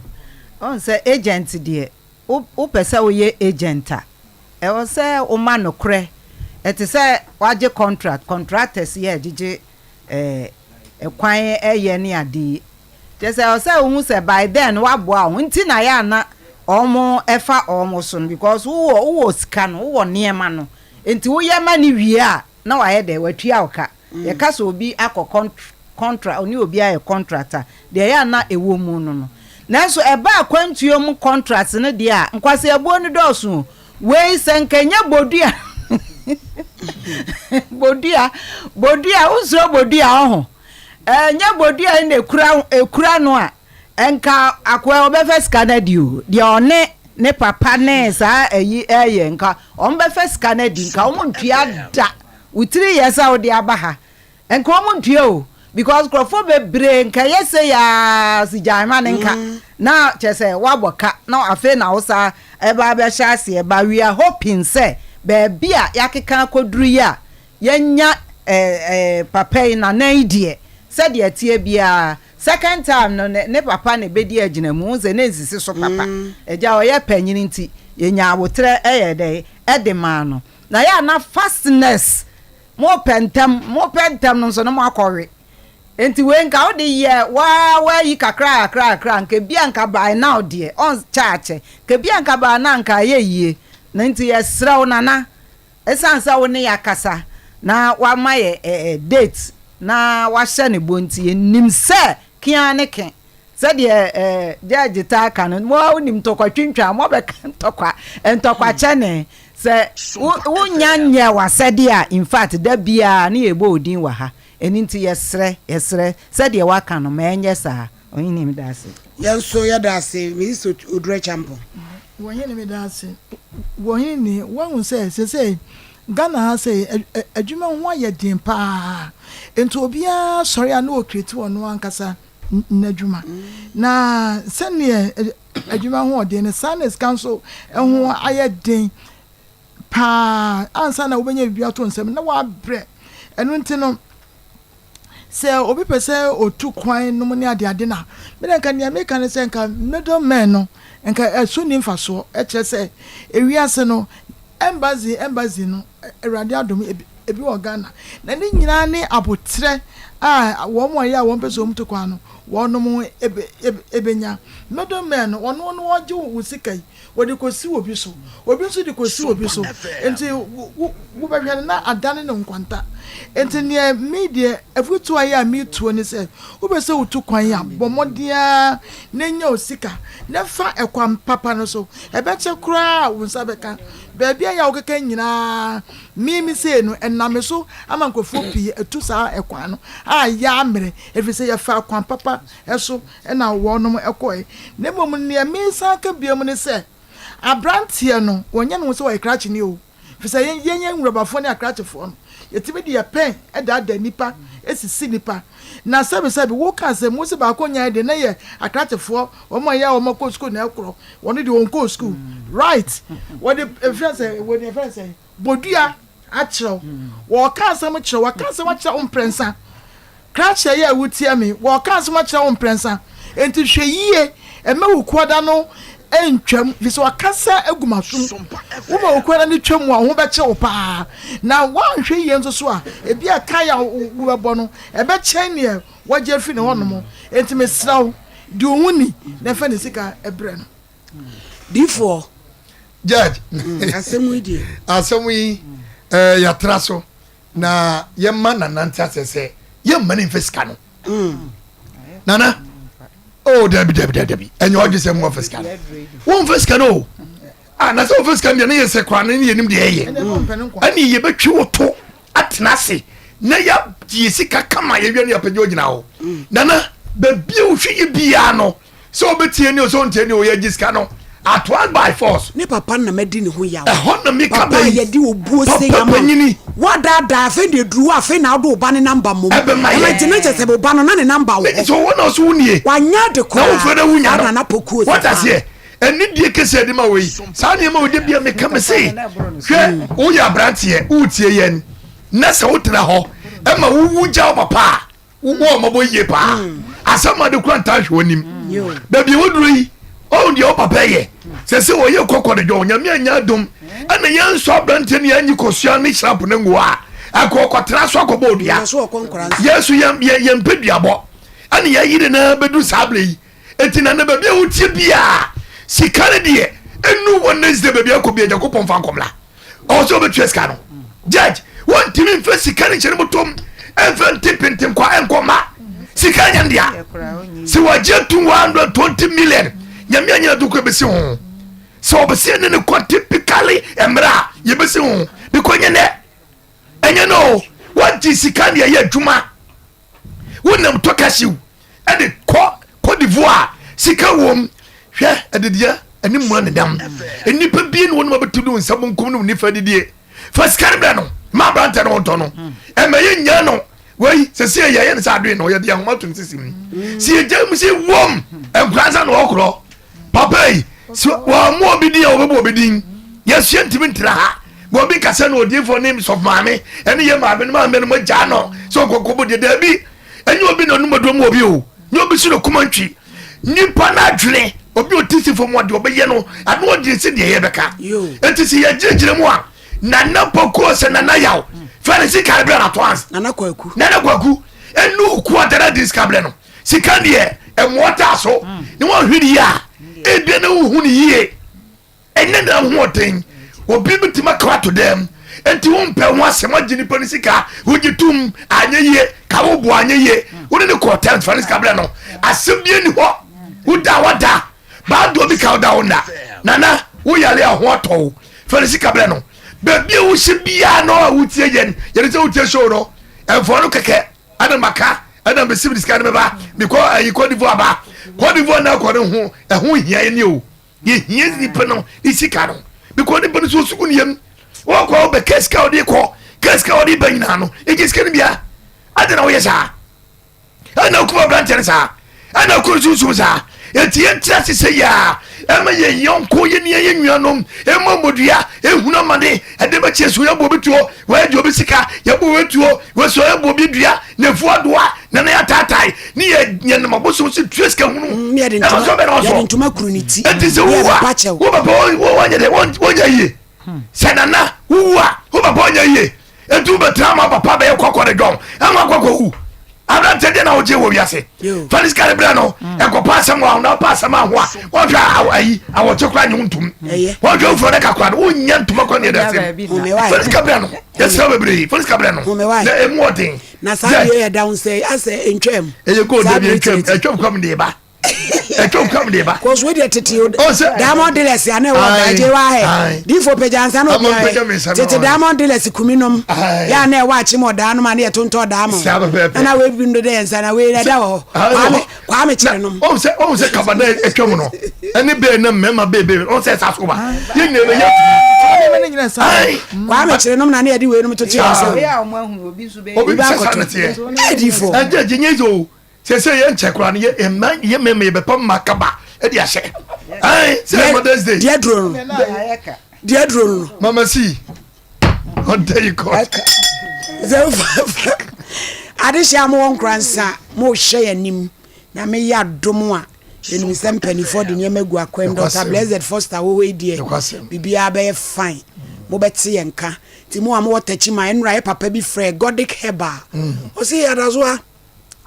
Wohu sɛ agent deɛ, wopɛ sɛ woyɛ agent a, ɛwɔ sɛ woma nokorɛ. Ɛte sɛ woagye contract, contractors yi a ɛgyegye kwan yɛ ne ade yi. Kyerɛ sɛ ɛwɔ sɛ wohu sɛ by then no woaboa wo ho nti na ɛyɛ a na wɔfa wɔn so no because wowɔ wowɔ sika no, wowɔ nneɛma no. Nti woyɛ ma no wie a, na wayɛ dɛn? Watua wo ka. Yɛka sɛ obi akɔ kɔntra, ɔne obi ayɛ contract a, deɛ ɛyɛ a na ɛwɔ mu no no. Nanso ɛba akwantuo mu contract no deɛ a, nkwaseabuo no dɔɔso o. Wei sɛ nka ɛnyɛ bodua, bodua, bodua, wonsuro bodua ɔho? Ɛnyɛ bodua yi na ɛkura, ɛkura no a, nka akoa yi ɔbɛfa sika no adi o. Deɛ ɔne ne papa ne saa ayi ɛyɛ, nka wɔbɛfa sika no adi, nka wɔn ntua da. Wo tiri yɛ sɛ wode aba ha nka ɔmo ntua o because nkorɔfoɔ bebree nka ɛyɛ sei aa si gyae ma ne nka na kyerɛ sɛ woabɔ ka na afei na wo saa ɛba abɛhyɛ aseɛ but we are hoping sɛ baabi a yɛakeka akɔduru yi a yɛanya eh papa yi nana yi deɛ sɛdeɛ ɛteɛ biara second time no ne ne papa na ɛbɛdi agyinamu wohu sɛ ne nsisi so papa agya ɔyɛ panyini nti yɛnya aboterɛ ɛyɛ dɛn ɛde maa no. Na yɛ a na fastness mo pɛ ntɛm mo pɛ ntɛm no nso na mo akɔ we nti wei nka wode yɛ waa wayi kakra kakra kakra nka ebia nka by now deɛ ɔn kyɛ akyɛ nka ebia nka by now nka ayɛ yie na nti yɛsrɛ wo nana ɛsan sɛ wo ne yɛ akasa na wama yɛ ɛɛ date na wahyɛ ne bɔ nti yɛnim sɛ kea ne ke. Sɛdeɛ eh, judge taa ka no, mo a wonim ntɔkwa twintwa, moabɛka ntɔkwa, ntɔkwa kyɛne. Sɛ wo, wonya nyɛ w'asɛdeɛ a, in fact, da biara ne yɛbɔ wo din wɔ ha. Ɛno nti yɛsrɛ, yɛsrɛ, sɛdeɛ woaka no, ma ɛnyɛ saa. Ɔhene, meda ase. Yɛn nso yɛda ase, Mister Oduro Acheampong. Wɔhene meda ase. Wɔhene ni, woahu sɛ seesei Ghana ha sei adwuma ho ayɛ den paa. Nti obiara sɔre a na ɔcreate ɔno ankasa n'adwuma. Na sɛdeɛ adwuma ho ɔden no, saa na sika nso ho ayɛ den paa. Ansa na wobɛnya biribi ato nsam na wabrɛ. Ɛno nti no, Sɛ obi pɛ sɛ otu kwan nom ne adeade no a, me deɛ nka nea meka ne sɛ nka middle men no nka ɛso nni mfasoɔ. Kyerɛ sɛ ewiase no embassy embassy no Awurade adom ebi wɔ Ghana na ne nyinaa ne aboterɛ a wɔn a ɛyɛ a wɔn pɛ sɛ wɔn tu kwan no wɔnom bɛnya. Middle men no wɔn no wɔgye wo sika yi wɔde kɔsi obi so, obi nso de kɔsi obi so, nti wobɛhwɛ no na adane no nkwanta. Nti neɛ me deɛ afutuo a yɛ a metuo ne sɛ, wopɛ sɛ wotu kwan a, bɔ mmɔden ara na nya wo sika na fa ɛkwan papa no so, ɛbɛkyɛ koraa a wo nsa bɛka. Baabi a yɛ a wokeka nyinaa, me me sei no, ɛnam me so ama nkurɔfoɔ pii atu saa ɛkwan no a yɛammrɛ, ɛfiri sɛ yɛfaa kwan papa so na wɔnom kɔe. Na mmom nea mesan aka biom ne sɛ, abranteɛ no, wɔnyɛ ne ho sɛ ɔyɛ krakyeni o, firi sɛ yɛn yɛn nwurabafoɔ ne akrakyefoɔ no, yɛtumi de yɛn pɛn daadaa nnipa, sisi nnipa. Na sɛbesɛbe, woka asɛm, wose baako nyae deɛ, na yɛ akrakyefoɔ, wɔn a yɛ a wɔn akɔ sukuu na ɛkorɔ, wɔn deɛ wɔnkɔɔ sukuu. Right! Wɔde, ɛfrɛ sɛ, wɔde ɛfrɛ sɛ, bodua akyerɛ wo. Wɔka asɛm kyerɛ wo, wɔaka asɛm akyerɛ wo mprɛnsa. Krakyɛ yi a wotia me, wɔka asɛm akyerɛ wo mprɛnsa. Enti hwɛ yie, mma wo kuada no nntwam, ɛfiri sɛ wakasa agu m'asom. Woma wo kuada no twam a, wo ho bɛkyere wo paa. Na woanhwɛ yie nso so a, ebia kae a wobɛbɔ no, ɛbɛkyɛn deɛ woagye afiri ne hɔnom. Enti mesrɛ wo, di wo ho ni na fa ne sika brɛ no. Difoɔ. Judge. Asɛm yi deɛ. Asɛm yi, eh, yɛatra so. Na yɛma Nana nte aseɛ sɛ yɛmma no mfa sika no. Nana, oh dabi dabi dabi dabi, ɛnyɛ ɔdwe sɛ mo mfa sika no. Wɔmfa sika no o. Ah, na sɛ wɔmfa sika no deɛ ne yɛ sɛ koraa ne yɛnim deɛ ɛyɛ. Ɛne yɛbɛtwi wo to atena ase na yɛagye sika kama yɛwia ne yɛapɛgya ogyina hɔ. Nana, baabi a wohwɛ yɛ biara no, Sɛ ɔbɛtie ni o, sɛ ɔntie ni o, yɛgye sika no at once by force. Ne papa na madi ne ho yaw. Ɛhɔ na meka Papa bɛ yi. yɛde obuo sei Papa ama wo. panyini. Woadaadaa afei deɛ duru hɔ afei na wode wo ba ne number mmom. Ɛbɛma Ɛma yɛ. nti na kyerɛ sɛ wo ba no na ne number wɔ hɔ. Sɛ ɔwɔ na ɔso wo nie. Wanyɛ ade Na koraa. wofrɛ na wonya Saa no. Nana Pokuo sɛ Wate paa. aseɛ? Anidie kɛseɛ de ma wei. Saa nneɛma wei da bia meka me se hwɛ woyɛ aberanteɛ woretie yɛn na sɛ wotena hɔ ɛma wowu gya wo papa a Wo a ɔmɔbɔ yie paa. Asɛm ade kura ntaa hwɛ w'anim. Baabi a waduro yi, ɔhu deɛ wo papa yɛ. Sɛ sɛ ɔyɛ kɔkɔ de dwɔn, nyame anya adom. Ɛna yɛn nso aberanteɛ ne yɛanyi kɔsua ne hyerap ne ngo a, ɛkɔ ɔkɔtena so akɔbɔ odua. Yɛn nso yɛn yɛn mpɛ duabɔ. Ɛna yɛayere na bɛduru saa berɛ yi. Enti na na baabi a wotie biara, sika no deɛ, ɛnu wɔ next day baabi akɔ bia Nyankopɔn fa nkɔmla. Ɔwɔ sɛ ɔbɛtua sika no. Judge, wɔntumi mfa sika no nhyɛ no bɔtɔm ɛmfa nte pentem kwa ɛnkɔ ma. Sika nyɛ no dea. Sɛ wɔagye atum 120 million, Nyame anyɛ ado kɔ ɛbɛsi ho. Sɛ ɔbɛsi ɛne ne kɔ typically mmerɛ a yɛbɛsi ho. Because nyɛ nɛ, ɛnyɛ no, wɔgye sika ne ɛyɛ adwuma. Wonam tɔ kasiw ɛde kɔ Cote d'Ivoire sika wom hwɛ ɛdedeɛ ɛne mua ne dam nnipa bie ne wɔn abɛtu de nsa bonkum ne nifa didie fa sika no brɛ no ma aberantɛ no ɔntɔ no ɛmɛ yɛ nya no wei sɛ sɛ yɛyɛ ne sɛ adoe no yɛde ahoma to ne sisi mu sɛ yɛgya mu sɛ wom nkura nsa na ɔkorɔ papa yi sɛ wɔammɔ obi din a wɔbɛbɔ obi din yɛsua ntumi ntena ha ma obi nkasa no odiifoɔ ne sɔfo maame ɛne yɛ maame no maame no mogyaa no sɛ ɔkɔkɔbɔ deɛ daabi ɛnyɛ obi na ɔnom aduro mu obi o nyɛ obi so na kuma ntwi nipa no adwene obi ɔte si fam ɔde ɔbɛyɛ no ano ɔde sɛ deɛ yɛbɛka enti sɛ yɛgyinagyina mu a nana pokuo sɛ nana yaw fɛ ne sika berɛ na toans nana kwaku nana kwaku ɛnu ku adara di sika berɛ no sika deɛ ɛmoa taa so ne wɔnhwɛ ne yie a ebia na wohu ne yie ɛnyɛ na ahoɔden obi bitumi aka ato dɛm nti wompɛ ho asɛm agye nipa no sika wogye tom anyɛ yie ka wo boa anyɛ yie wone ne kɔɔ tɛm fa ne sika berɛ no asɛm bia ni hɔ woda wada baado obi ka woda wo nna nana woyare a ho atɔ wo fa ne sika berɛ no baabi a wohyɛ biara no a wotie yɛn yɛde sɛ wotie show no ɛmfoɔ no kɛkɛ ɛna maka ɛna mesi mi sika no bɛba mekɔ ayi Cote d'Ivoire ba Cote d'Ivoire na akɔ no ho ɛho hia yɛ ni o yɛhia nipa no ne sika no because nipa no so osuku ne yam wɔkɔ wobɛ kɛ sika ɔde kɔ kɛ sika ɔde ba nyinaa no ɛgye sika no bia ade na woyɛ saa ɛna wokum aberanteɛ no saa ɛna wokum sunsum saa enti yɛntra ase sɛ yɛ a ɛma yɛn yɔnko yɛ nua yɛ nuanom ɛma mmɔdua ɛhunu amane ɛde bɛkyɛ so yɛbɔ obi tuo wɔyɛ gye obi sika yɛbɔ obi tuo wɔsɔ yɛbɔ obi dua na efu adoa Na na yɛataatae ne yɛ yɛnam abosom so tua sika hunu. Mm, ne yɛde Ɛma ntoma so bɛn na yɛde ɔsɔ. ntoma kuru ne ti. Enti sɛ Ne wowu yɛde a, pa kyɛw. wo papa wɔnyɛ dɛ wɔnyɛ yie. Sɛ nana wowu a, wo papa ɔnyɛ yie. Enti wobɛtena ama papa bɛyɛ kɔkɔ ne dɔn ama kɔkɔ wu. Aberanteɛ deɛ na wogye wɔ wiase. Fa ne sika no brɛ no. Ɛnkɔpa asɛm wɔ na wopɛ asɛm aho a wɔhwɛ ayi awɔkye koraa nye wo ntom. Wɔhwɛ wo furo ne kakora no wonyɛ ntoma kɔ ne yɛde asɛm. Fa ne sika brɛ no. Yɛsrɛ wo bebree. Fa ne sika brɛ no. Na ɛmu ɔden. Na saa deɛ yɛ da ho sɛ asɛ ntwam. Ɛyɛ gold dabi ntwam. Ɛtwam kɔm de ba. Ɛtwam kɔm de ba. Kɔsu deɛ tete o. Diamond dealers a na ɛwɔ ɔdaagye wa hɛ. Difo pagya nsa na obi ayɛ. Tete diamond dealers kumi nom. Yɛ a na ɛwɔ akyem ɔdaa nom a na yɛtontɔ diamond. Ɛna wei bi no dɛ nsa na wei ɛda wɔ hɔ. Kwame Kwame kyerɛ nom. Ɔn sɛ ɔn sɛ kaba na atwam no ɛne bɛɛ na mmarima bɛɛ bɛɛ ɔn sɛ ɛsa so ba. Yɛn nyinaa bɛyɛ atumi. Kwame kyerɛ nom na ne yɛde wei nom toto yɛn nsa. Obi sɛ saa na teɛ. Ɛdifo. Ɛgye gye nye o. Sese yɛn nkyɛ koraa no yɛ mma yɛ mmarima yɛ bɛpam mma kaba ɛde ahyɛ. Ɛn sɛ yɛ Mother's Day. Deɛ duro no. Deɛ duro no. Mama si. Ɔda yi kɔ. Adehyɛ a mowɔ nkoransa mo hwɛ yɛn anim na meyɛ adom a yɛnim sɛ mpanimfoɔ de nneɛma gu akwam Dr. Blessed Foster wɔ hɔ yi deɛ biribiara bɛyɛ fine mobɛte yɛn nka nti mo a mowɔ takyi ma ɛnora yɛ papa bi frɛ Godic Herbal ɔse adasoa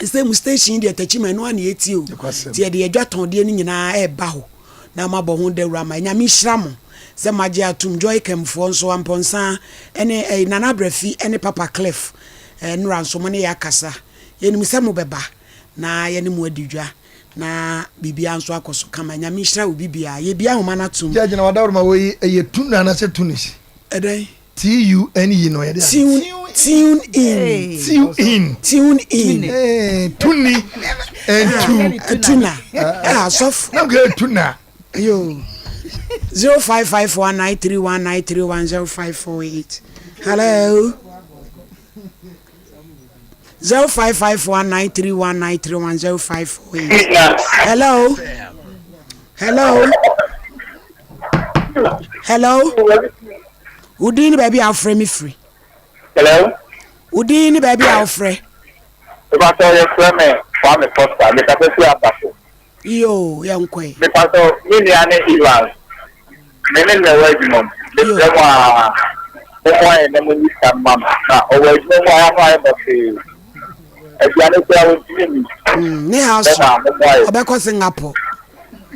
Sɛ mu station deɛ Techiman ɛno ara na yɛtie o. Nti yɛde yɛn adwatɔndeɛ no nyinaa ɛreba hɔ na moabɔ ho dawuro ama yɛn. Nyame nhyira mo sɛ moagye atom. Joy Kem foɔ nso, Amponsah ɛne ɛyi Nana Abrafi ɛne Papa Cliff nnora nso mo ne yɛn akasa. Yɛnim sɛ mobɛba na yɛne mo adi dwa na biribiara nso akɔ so kama. Nyame nhyira obi biara. Yɛbue ahoma no atom. Judge na wadaworo ma wei ɛyɛ tuna anaasɛ tunis? Ɛdɛn? T-U-N-E no yɛde ade. Tune tune in. Tune in. Tune in. Eh, tuni and tu. Tuna. Ah, sɔfo. Na nka tuna. Yo. 05519319310548. Hello. 05519319310548. Hello. Hello. Hello. Wo din ne baabi a wofrɛ me firi. Hello. Wo din ne baabi a wofrɛ. Mepatɔ yɛfrɛ me Kwame Foster mekasa fi Abafo. Yoo yɛnkɔe. Mepatɔ me nua ne Evans me ne no na ɛwɔ adwuma mu mesrɛ mo aa mommoa yɛn na monyi sika no ma no na ɔwɔ adwuma mu a ano ayɛ bɔsee aduane koraa ɔntumi nni. Mm, ne ha so ɔbɛkɔ Singapore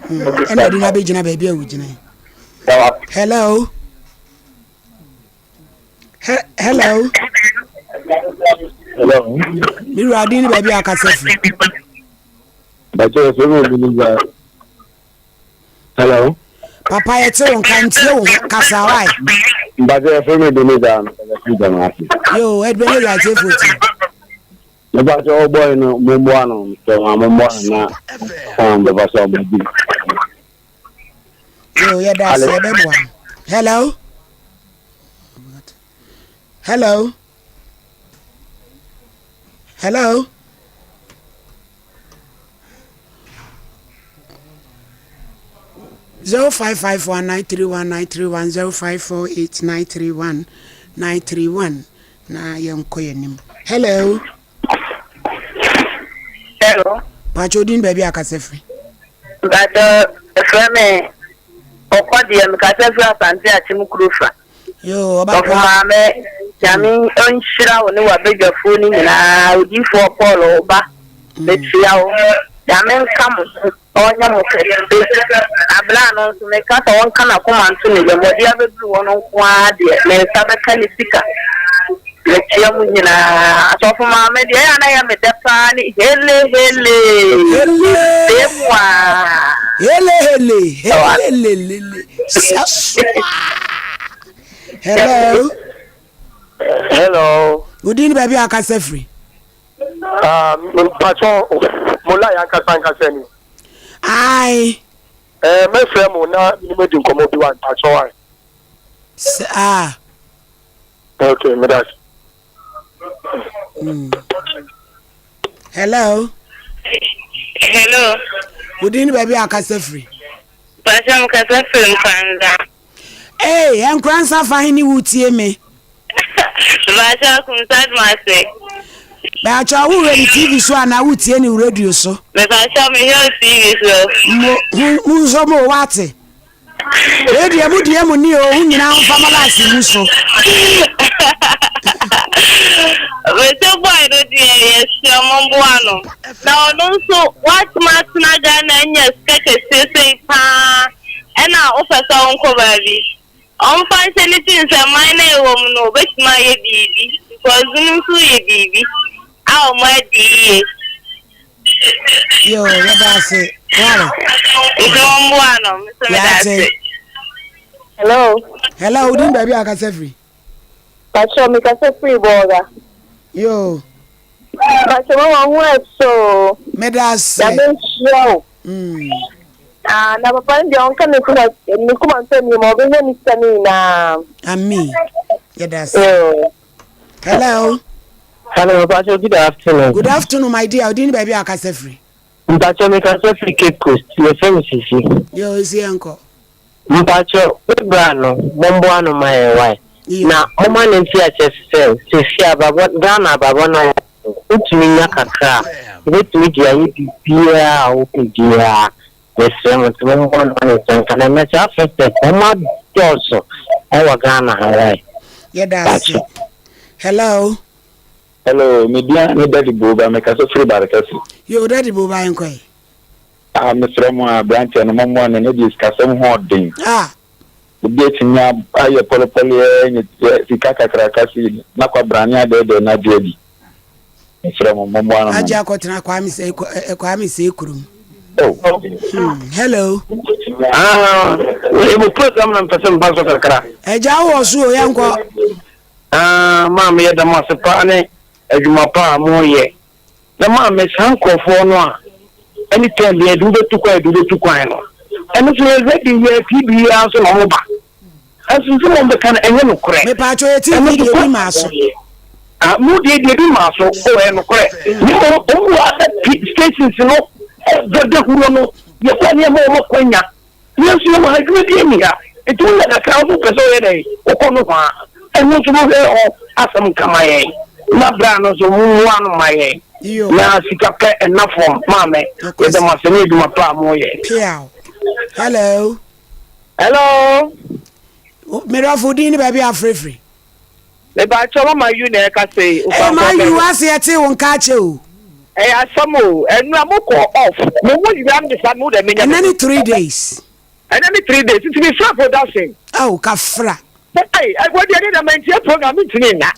mm, ɛna ɔde no abɛgyina baabi a wogyina yi. Hello. He hello. Hello. Me wura din ne baabi a akasa firi. Bàtɛ ɛfɛ mi obi ni gya. Hello. Papa yɛ te wo nka ntie wo ho kasa wae. Bàtɛ ɛfɛ mi obi ni gya no kasa firi gya no ase. Yo Ebenezer atie fo ti. Mepa sɛ ɔbɔe no mo mmoa no sɛ wɔn mo mmoa no na wɔn bɛfa so ɔmo di. Yo, yɛda ase yɛbɛboa no. Hello? Hello? Hello? 0551931931 0548931931 na yɛnkɔ yɛn anim. Hello? Hello. Pacho din baabi a kasa firi. Mpacho efrɛ me ɔkɔ deɛ me kasa firi Asante Akyem Kurofa. Yoo ɔba pa. Sɔfo maame Nyame nhyira wo ne w'abadwafoɔ no nyinaa odiyifoɔ Paul wo ba mekyia wo Nyame nka mo ho. Ɔnyɛ mo kɛse. Na bere a no nso meka sɛ ɔnka n'akoma nto ne yam, ɔde abɛduru hɔ no nko ara deɛ, me nsa bɛka ne sika. Mekyea mo nyinaa. Asɔfo maame deɛ, ɛyɛ a na ɛyɛ me dɛ paa ne hele hele. Hele mu a. Hele hele hele lelele sɛsoa. Hello. Hello. Wo din ne baabi a akasa firi. Ah, mpatsɔ mo line ankasa ankasa ni. Ae. Eh, mɛfrɛ mo na mene mo adi nkɔmmɔ bi wa mpatsɔ wa. Sɛ ah. Okay, meda ase. Hello. Hello. Wo din ne baabi a akasa firi. Mpatsɔ mekasa firi Nkranza. Ee, Nkoransa fa he ne wo tie me? Mpatsɔ Kumsad Mase. Bɛatwa wo wɛ ne TV so anaa wotie ne radio so? Mepakyɛw mehwɛ wɔ TV so. Mo ho mo nso mo wate. Wei deɛ mo deɛ mo ni o, ho nyinaa mfa mo life mu so. Mese boy no deɛ yɛsrɛ mo mboa no na ɔno nso watumi atena Ghana anya sika kɛseɛ sei paa ɛna wopɛ sɛ wonkɔ baabi. Ɔmfa nhyɛ ne tirim sɛ man no a yɛwɔ mu no obetumi ayɛ biribi because binom nso reyɛ biribi a wɔn adi yie. Yoo, yɛda ase. Ware. Nti wɔn mmoa no, nso meda ase. Hello. Hello, wodin baabi a akasa firi? Patrɔ, mekasa firi Bɔɔga. Yoo. Patrɔ, mama ho ɛfɛ o. Meda ase. Nyame nhyira wo. Ah, na papa no deɛ ɔnka ne kuma ne kuma ntɔ nneɛma ɔbɛnya ne sika no nyinaa. Ami, yɛda ase. Hello. Hello, Pastor. Good afternoon. Good afternoon, my dear. Odin baabi a akasa firi. Mpatsɔ mi kasa firi Cape Coast. Yɛfrɛ mi Sisi. Yo, esi yɛn kɔ. Mpatsɔ, me bra no, momboa no ma yɛn wai. Na momma no nte aseɛ sɛ seesei abrabɔ, Ghana abrabɔ no ayɛ den, wotumi nya kakra a, wobɛtumi de ayɛ biribiara a wopɛ biara. Mesrɛ mo nti momboa no ma ne nsa nka. Na ɛnnɛ saa fɛfɛ, wɔn adɔɔso wɔ Ghana ha wai. Yɛda ase. Hello. Hello, me din ne Daddy Boba, me kasa firi Barekɛse. Yo, Daddy Boba, yɛnkɔ ɛ. Ah, mesrɛ mo a, aberanteɛ no, mommoa no, ɛnɛ deɛ sikasɛm ho ɔden. Ah. Obi atumi ayɛ pɔlepɔle anya sika kakraka sei na kwabrane adɛɛdɛɛ no agye adi. Mesrɛ mo, mommoa no ma me. Agye akɔtena Kwame sɛ Kwame sɛ kurom. Oh. Hello. Ah, mo program na mpɛ sɛ mba so kakra. Agya wɔ so o, yɛnkɔ. Ah, maame yɛda mo ase paa ne adwuma pa a moyɛ. Na maame saa nkorɔfoɔ no a any time biara yɛde wo bɛtu kwan yɛde wo bɛtu kwan no ɛno nso yɛ ready yɛ TV yi ara nso na wɔn ba ɛnso nsɛm a wɔn bɛka no ɛnyɛ nokorɛ. Mepatwo yɛ TV deɛ ebi maa so. Ah mo deɛ deɛ ebi maa so o ɛyɛ nokorɛ ne mmom wɔn wɔ other stations no ɛbɔ dahuro no yɛkɔ nneɛma wɔn akwanya. Yɛn nso yɛwɔ ha, adwuma biara nni ha. Enti wonya kakra a, wo nso wopɛ sɛ woyɛ dɛn? Wokɔ nohoa. Ɛno nso monhwɛ hɔ asɛm nka ma yɛn. Na berɛ ano nso, mommoa ano mma yɛn. Na sika pɛ nna fam. Maame, yɛda mo ase ne adwuma pa a moreyɛ. Piaw. Hello. Hello. Me dɔfo, din ne baabi a afrɛfiri. Mepakyɛw mama you na ɛkasa yi. Ɛyɛ ma you ase yɛte wo nka akyɛ o. Ɛyɛ asɛm o ɛnura mo kɔ off mo ho yira me saa mo dɛ menya. Ɛnɛ ne 3 days. Ɛnɛ ne 3 days nti mi fira production. Awo kafra. Ɛyi ɛwɔ deɛ ne dɛm nti program mi ntumi nna.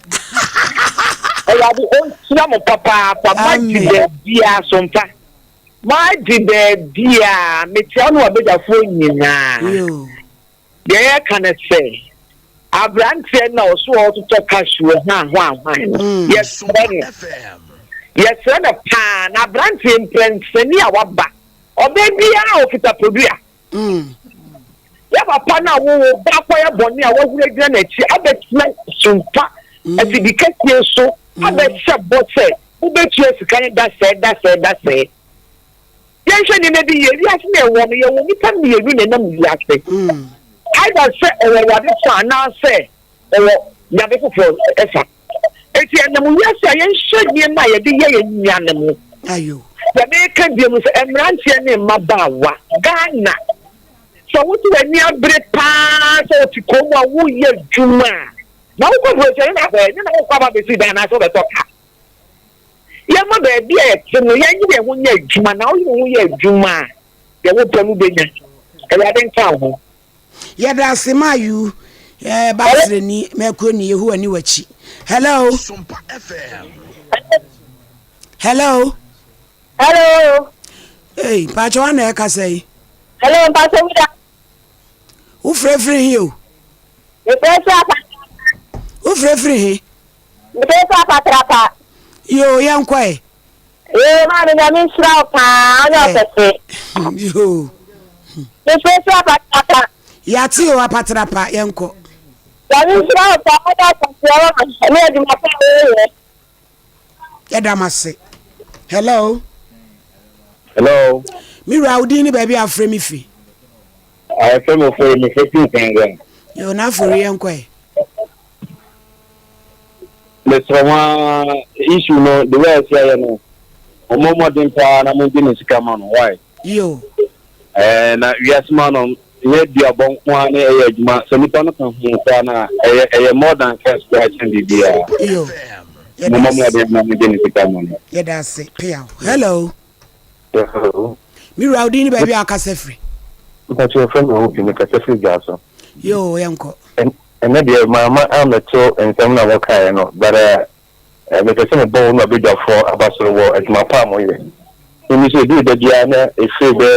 Ɛwurade ɔnhyira mo papaapa ma gye baabiara so mpa ma gye baabiara mekyia no abadwafoɔ nyinaa. Deɛ yɛreka ne sɛ, aberanteɛ no a ɔso ɔretotɔ cashew wɔ hwan hwan hwan no, yɛsrɛ no, yɛsrɛ no paa, na aberanteɛ mprɛnsani a waba, ɔbaa biara a ɔkita podua, yɛ papa no a wowo ba akɔyɛ bɔne a wahuri agyina n'akyi abɛtena sumpa afidi kɛseɛ so abɛhyɛ bɔ sɛ wobɛtua sika no da sɛɛ da sɛɛ da sɛɛ. Yɛnhwɛ nneɛma bi yie. Wiase na yɛwɔ no, yɛwɔ nnipa mmienu na ɛnam wiase. Either sɛ ɔwɔ Awurade fa anaasɛ ɔwɔ nyame foforɔ fa. Enti ɛnam wiase a yɛnhwɛ nneɛma a yɛde yɛ yɛn nuanom. Deɛ meka bio no sɛ mmeranteɛ ne mmabaawa, Ghana, sɛ wote w'ani abere paa sɛ wote kurom a woyɛ adwuma a, na wokɔ burokyɛ ne na akɔyɛ ne na wokɔ aba bɛsi dan anaasɛ wobɛtɔ ka. Yɛmma baabi a yɛte no, yɛnyere yɛn ho nyɛ adwuma, na woyere wo ho yɛ adwuma a, deɛ wopɛ no wobɛnya. Awurade nka wo ho. Yɛda ase ma you eh, Basreni Mɛkoni Yehowa ni w'akyi. Hello. Hello. Hello. Hey, mpakyɛ wa na ɛkasa yi. Hello, mpakyɛ wo da. Wofrɛfiri he o? Mefrɛ firi apa. Wofrɛfiri he? Mefrɛ firi apatrapa. Yoo, yɛnkɔ ɛ. Yoo, maame Nyame nhyira wo paa, ɔnyɛ ɔkɛse. Yoo. Mefrɛ firi apatrapa. Yɛate o apatrapa, yɛnkɔ. Nyame nhyira wo paa, ɔnyɛ ɔkɛse, ɔne adwuma pa a woyɛ. Yɛda mo ase. Hello. Hello. Me wura wo din ne baabi a afrɛ me fi. Afrɛ me ofori me fɛ fi Nkwanga. Yo na afori yɛn kɔ ɛ. Mesrɛ mo ara, issue no the way a ɛsi ayɛ no, mommɔ mmɔden paa na mongye ne sika ma no, why? Yo. Ɛɛ, na wiase mu ano, nyɛ duabɔ nko ara ne ɛyɛ adwuma, sɛ nipa no ka ho koraa no a, ɛyɛ ɛyɛ more than curse koraa kyɛn biribiara. Yo. Yɛda Mommɔ ase. mmɔden na mongye ne sika ma no. Yɛda ase, Peaw. Hello. Hello. Me wura, wo din ne baabi a wokasa firi? Mpakyɛ yɛfrɛ me Hope, mekasa firi Dwaso. Yoo, yɛnkɔ. Ɛnɛ deɛ mamma ammɛto nsɛm no a mokaeɛ no, but mepɛ sɛ mebɔ wo ne w'abadwafoɔ aba so wɔ adwuma pa a moyɛ. Mimi nso ɛduru da biara na ɛfiri bɛ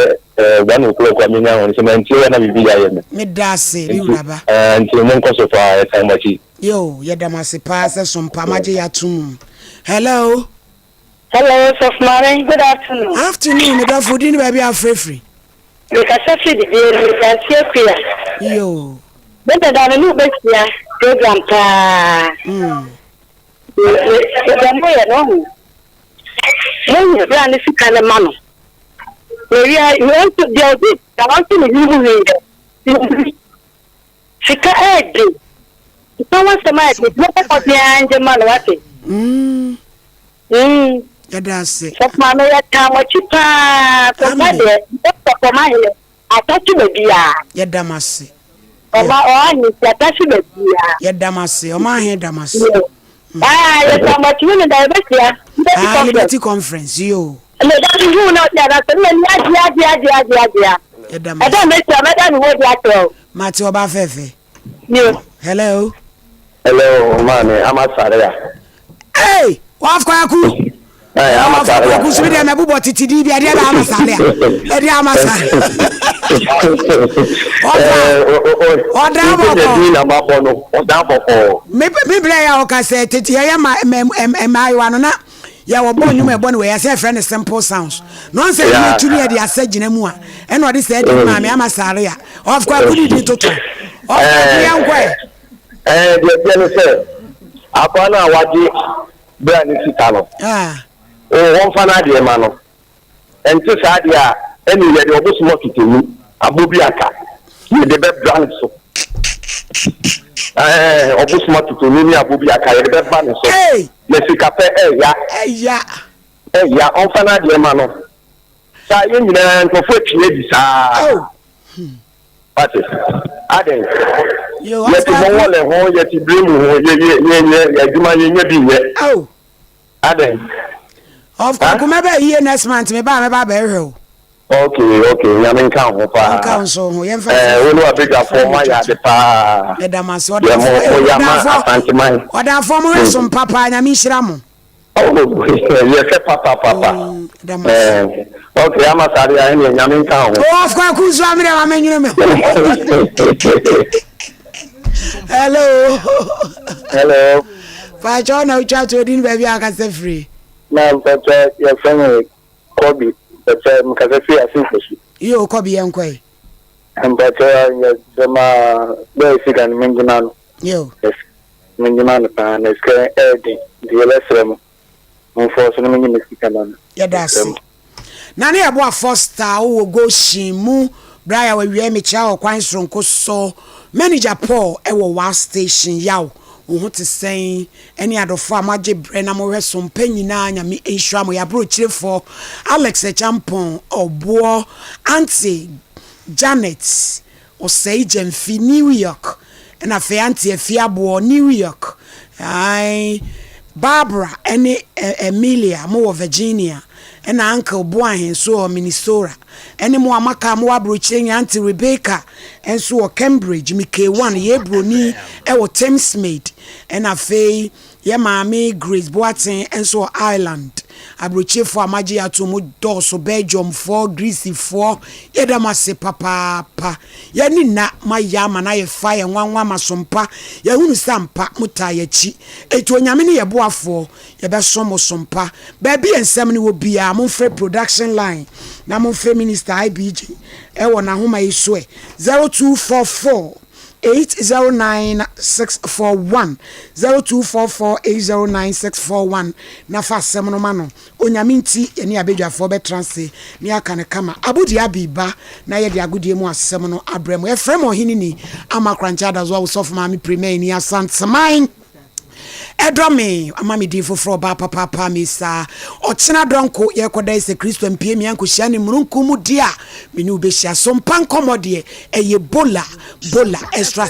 one o'clock a menya ho no, sɛ mantie wo a na biribi ayɛ me. Meda ase, me Nti wura ba. nti monkɔ so paa, yɛsan mo akyi. Yoo, yɛda mo ase paa sɛ sompa moagye yɛ ato mu. Hello. Hello, Sɔfo Maame, good afternoon. Afternoon, me dɔfo, wo din ne baabi a wofrɛ firi? Me kasa firi Bibiani, Mdansi Akua. Yoo. Me dada me ne wo bɛhyia program paa. Mm. Me me deɛ mo yɛ no ɔho. Mo nya bra ne sika ne ma no. Na wia wɔn deɛ ɔdi na wɔn nso ne hwene mu hwee. Sika ɛɛden. Sika ho asɛm ayɛ den. Mobɔ mmɔden ara ngye ma no wate. Mm. Yɛda ase. Sɔfo maame yɛtaa mo akyi paa. Sɔfo deɛ sɔfo mahene atase baabiara. Yɛda mo ase. Ɔma ɔahene ti atase baabiara. Yɛda mo ase. Ɔma ahe da mo ase. Ah, yɛtaa mo akyi ne da yɛbɛhyia. Ah, Liberty conference yo. Meda me hu na ɔde adasa ne m'ani agye agye agye agye agye. Yɛda mo ase. Ɛda mɛhyia mɛda me ho adi akyerɛ wo. Mate ɔbaa fɛfɛ. Yo. Hello. Hello, maame ama sare a. Hey, waf kwaku. Hey, ama Waf sare a. kwaku so deɛ mɛbobɔ tete din bi ɛdeɛ bɛ ama sare a. Ɛdeɛ ama sare. Ɔfa. Ɔda bɔkɔ. Na mabɔ no, ɔda bɔkɔ. Me me brɛ yɛ ɔka sɛ tete yɛyɛ ma mmaayewa no na yɛwɔ bɔ nnwom a ɛbɔ no wɔ yɛsɛ yɛfrɛ no simple sounds na ɔn sɛ ɛno tumi yɛde asɛ gyina mu a ɛna ɔde sɛ ɛde maame ama sare a ɔf kwaku ne din toto ɔf kwaku yɛn nkɔ ɛ. Ɛɛ deɛ ɛteɛ ne sɛ akwadaa no a wagye bra ne sika no o wɔmfa n'adeɛ ma no ɛnte saa deɛ a ɛne yɛde ɔbosom ɔtetemu abɔ bi aka yɛde bɛbra ne so ɛɛ ɔbosom ɔtetemu ne abɔ bi aka yɛde bɛba ne so na sika pɛ ɛya ɛya ɛya ɔmfa n'adeɛ ma no saa yɛn nyinaa nkurɔfoɔ atwi adi saa. Wate? Adɛn? Yɛte mɔwɔlɛ ho, yɛte biremu ho, yɛ yɛ yɛ yɛ adwuma yɛnyɛ bi nyɛ. Adɛn? Of course, kuma bɛ yie next month me ba me ba bɛhwɛ o. Okay, okay, nyame nka ho paa. Nka ho so ho, yɛmfa. Eh, wo ne wabadwafoɔ mo ayɛ ade paa. Yɛda mo ase, ɔdanfoɔ, mo yɛ ama Asanteman. Ɔdanfoɔ mo hwɛ so papa, nyame nhyira mo. Oh, yɛhwɛ papapapa. Eh, okay, ama saa deɛ ɛneɛ nyame nka ho. Oh, of course, kunsu amene ma menwene me. Hello. Hello. Pacho na utwa to odin baabi a akasa firi. Na mpacho yɛfrɛ me Kobi, mpacho mekasa firi Asenfosu. Iyo Kobi yɛnkɔ yi. Mpacho yɛsɛ ma bɛyɛ sika no mengyina no. Yo. Menye ma no paa na sika ɛyɛ den nti yɛbɛsrɛ mo momfɔɔ so na menye me sika ma no. Yɛda Yɛsrɛ ase. mo. Na ne yɛboa Foster wowɔ Goshen mu berɛ a yɛwɔ awiei mekyea wɔ kwan soronko so Manager Paul wɔ Wow Station Yaw wo ho te sɛn ɛne adɔfoɔ a moagye berɛ na mohwɛ so mpa nyinaa Nyame nhyira mo Yɛabrokyirefoɔ Alex Acheampong Ɔboɔ Auntie Janet Osei Gyamfi, New York, ɛna afei Auntie Afie Aboɔ, New York, ae, Barbara ne Emilia, mo wɔ Virginia, ɛna Uncle Boahen nso wɔ Minnesota, ɛne mo a moaka a mowɔ aburokyire nyinaa, Auntie Rebecca nso wɔ Cambridge, me K1, yɛn buroni wɔ Thamesmead, ɛna afei Yɛ maame Grace Boateng nso wɔ Ireland. Aburokyefoɔ a moagye yɛ atom mo dɔɔso, Belgiumfoɔ, Greecefoɔ, yɛda mo ase papaapa. Yɛn ani nna, moayɛ ama no ayɛ fɛ, ayɛ nwanwa ama so mpa. Yɛahunu sɛ ampa motaa yɛn akyi. Enti Onyame ne yɛn boafoɔ, yɛbɛsom mo so mpa. Baabi a nsɛm no wɔ biara, momfrɛ production line na momfrɛ Minister IBJ wɔ n'ahoma yi so ɛ, 0244. 809 641 0244 809 641 na fa asɛm no ma no. Onyame nti yɛne abadwafoɔ bɛtra ase na yɛaka no kama. Abodie Abbey ba na yɛde agodie mu asɛm no abrɛ mo. Yɛfrɛ mo Ɔhene Ni Ama Korankye Adazoa Osɔfo Maame Premaini Asanteman. Ɛdɔ me, ama me din foforɔ, ɔbaa papaapa, me saa. Ɔkyena dɔnko, yɛrekɔda yi sɛ Kristo ampue me ankɔhyia ne mununkum mu deɛ a, me ne wo bɛhyia. So mpa nkɔmmɔ deɛ, ɛyɛ Bola, Bola, extra.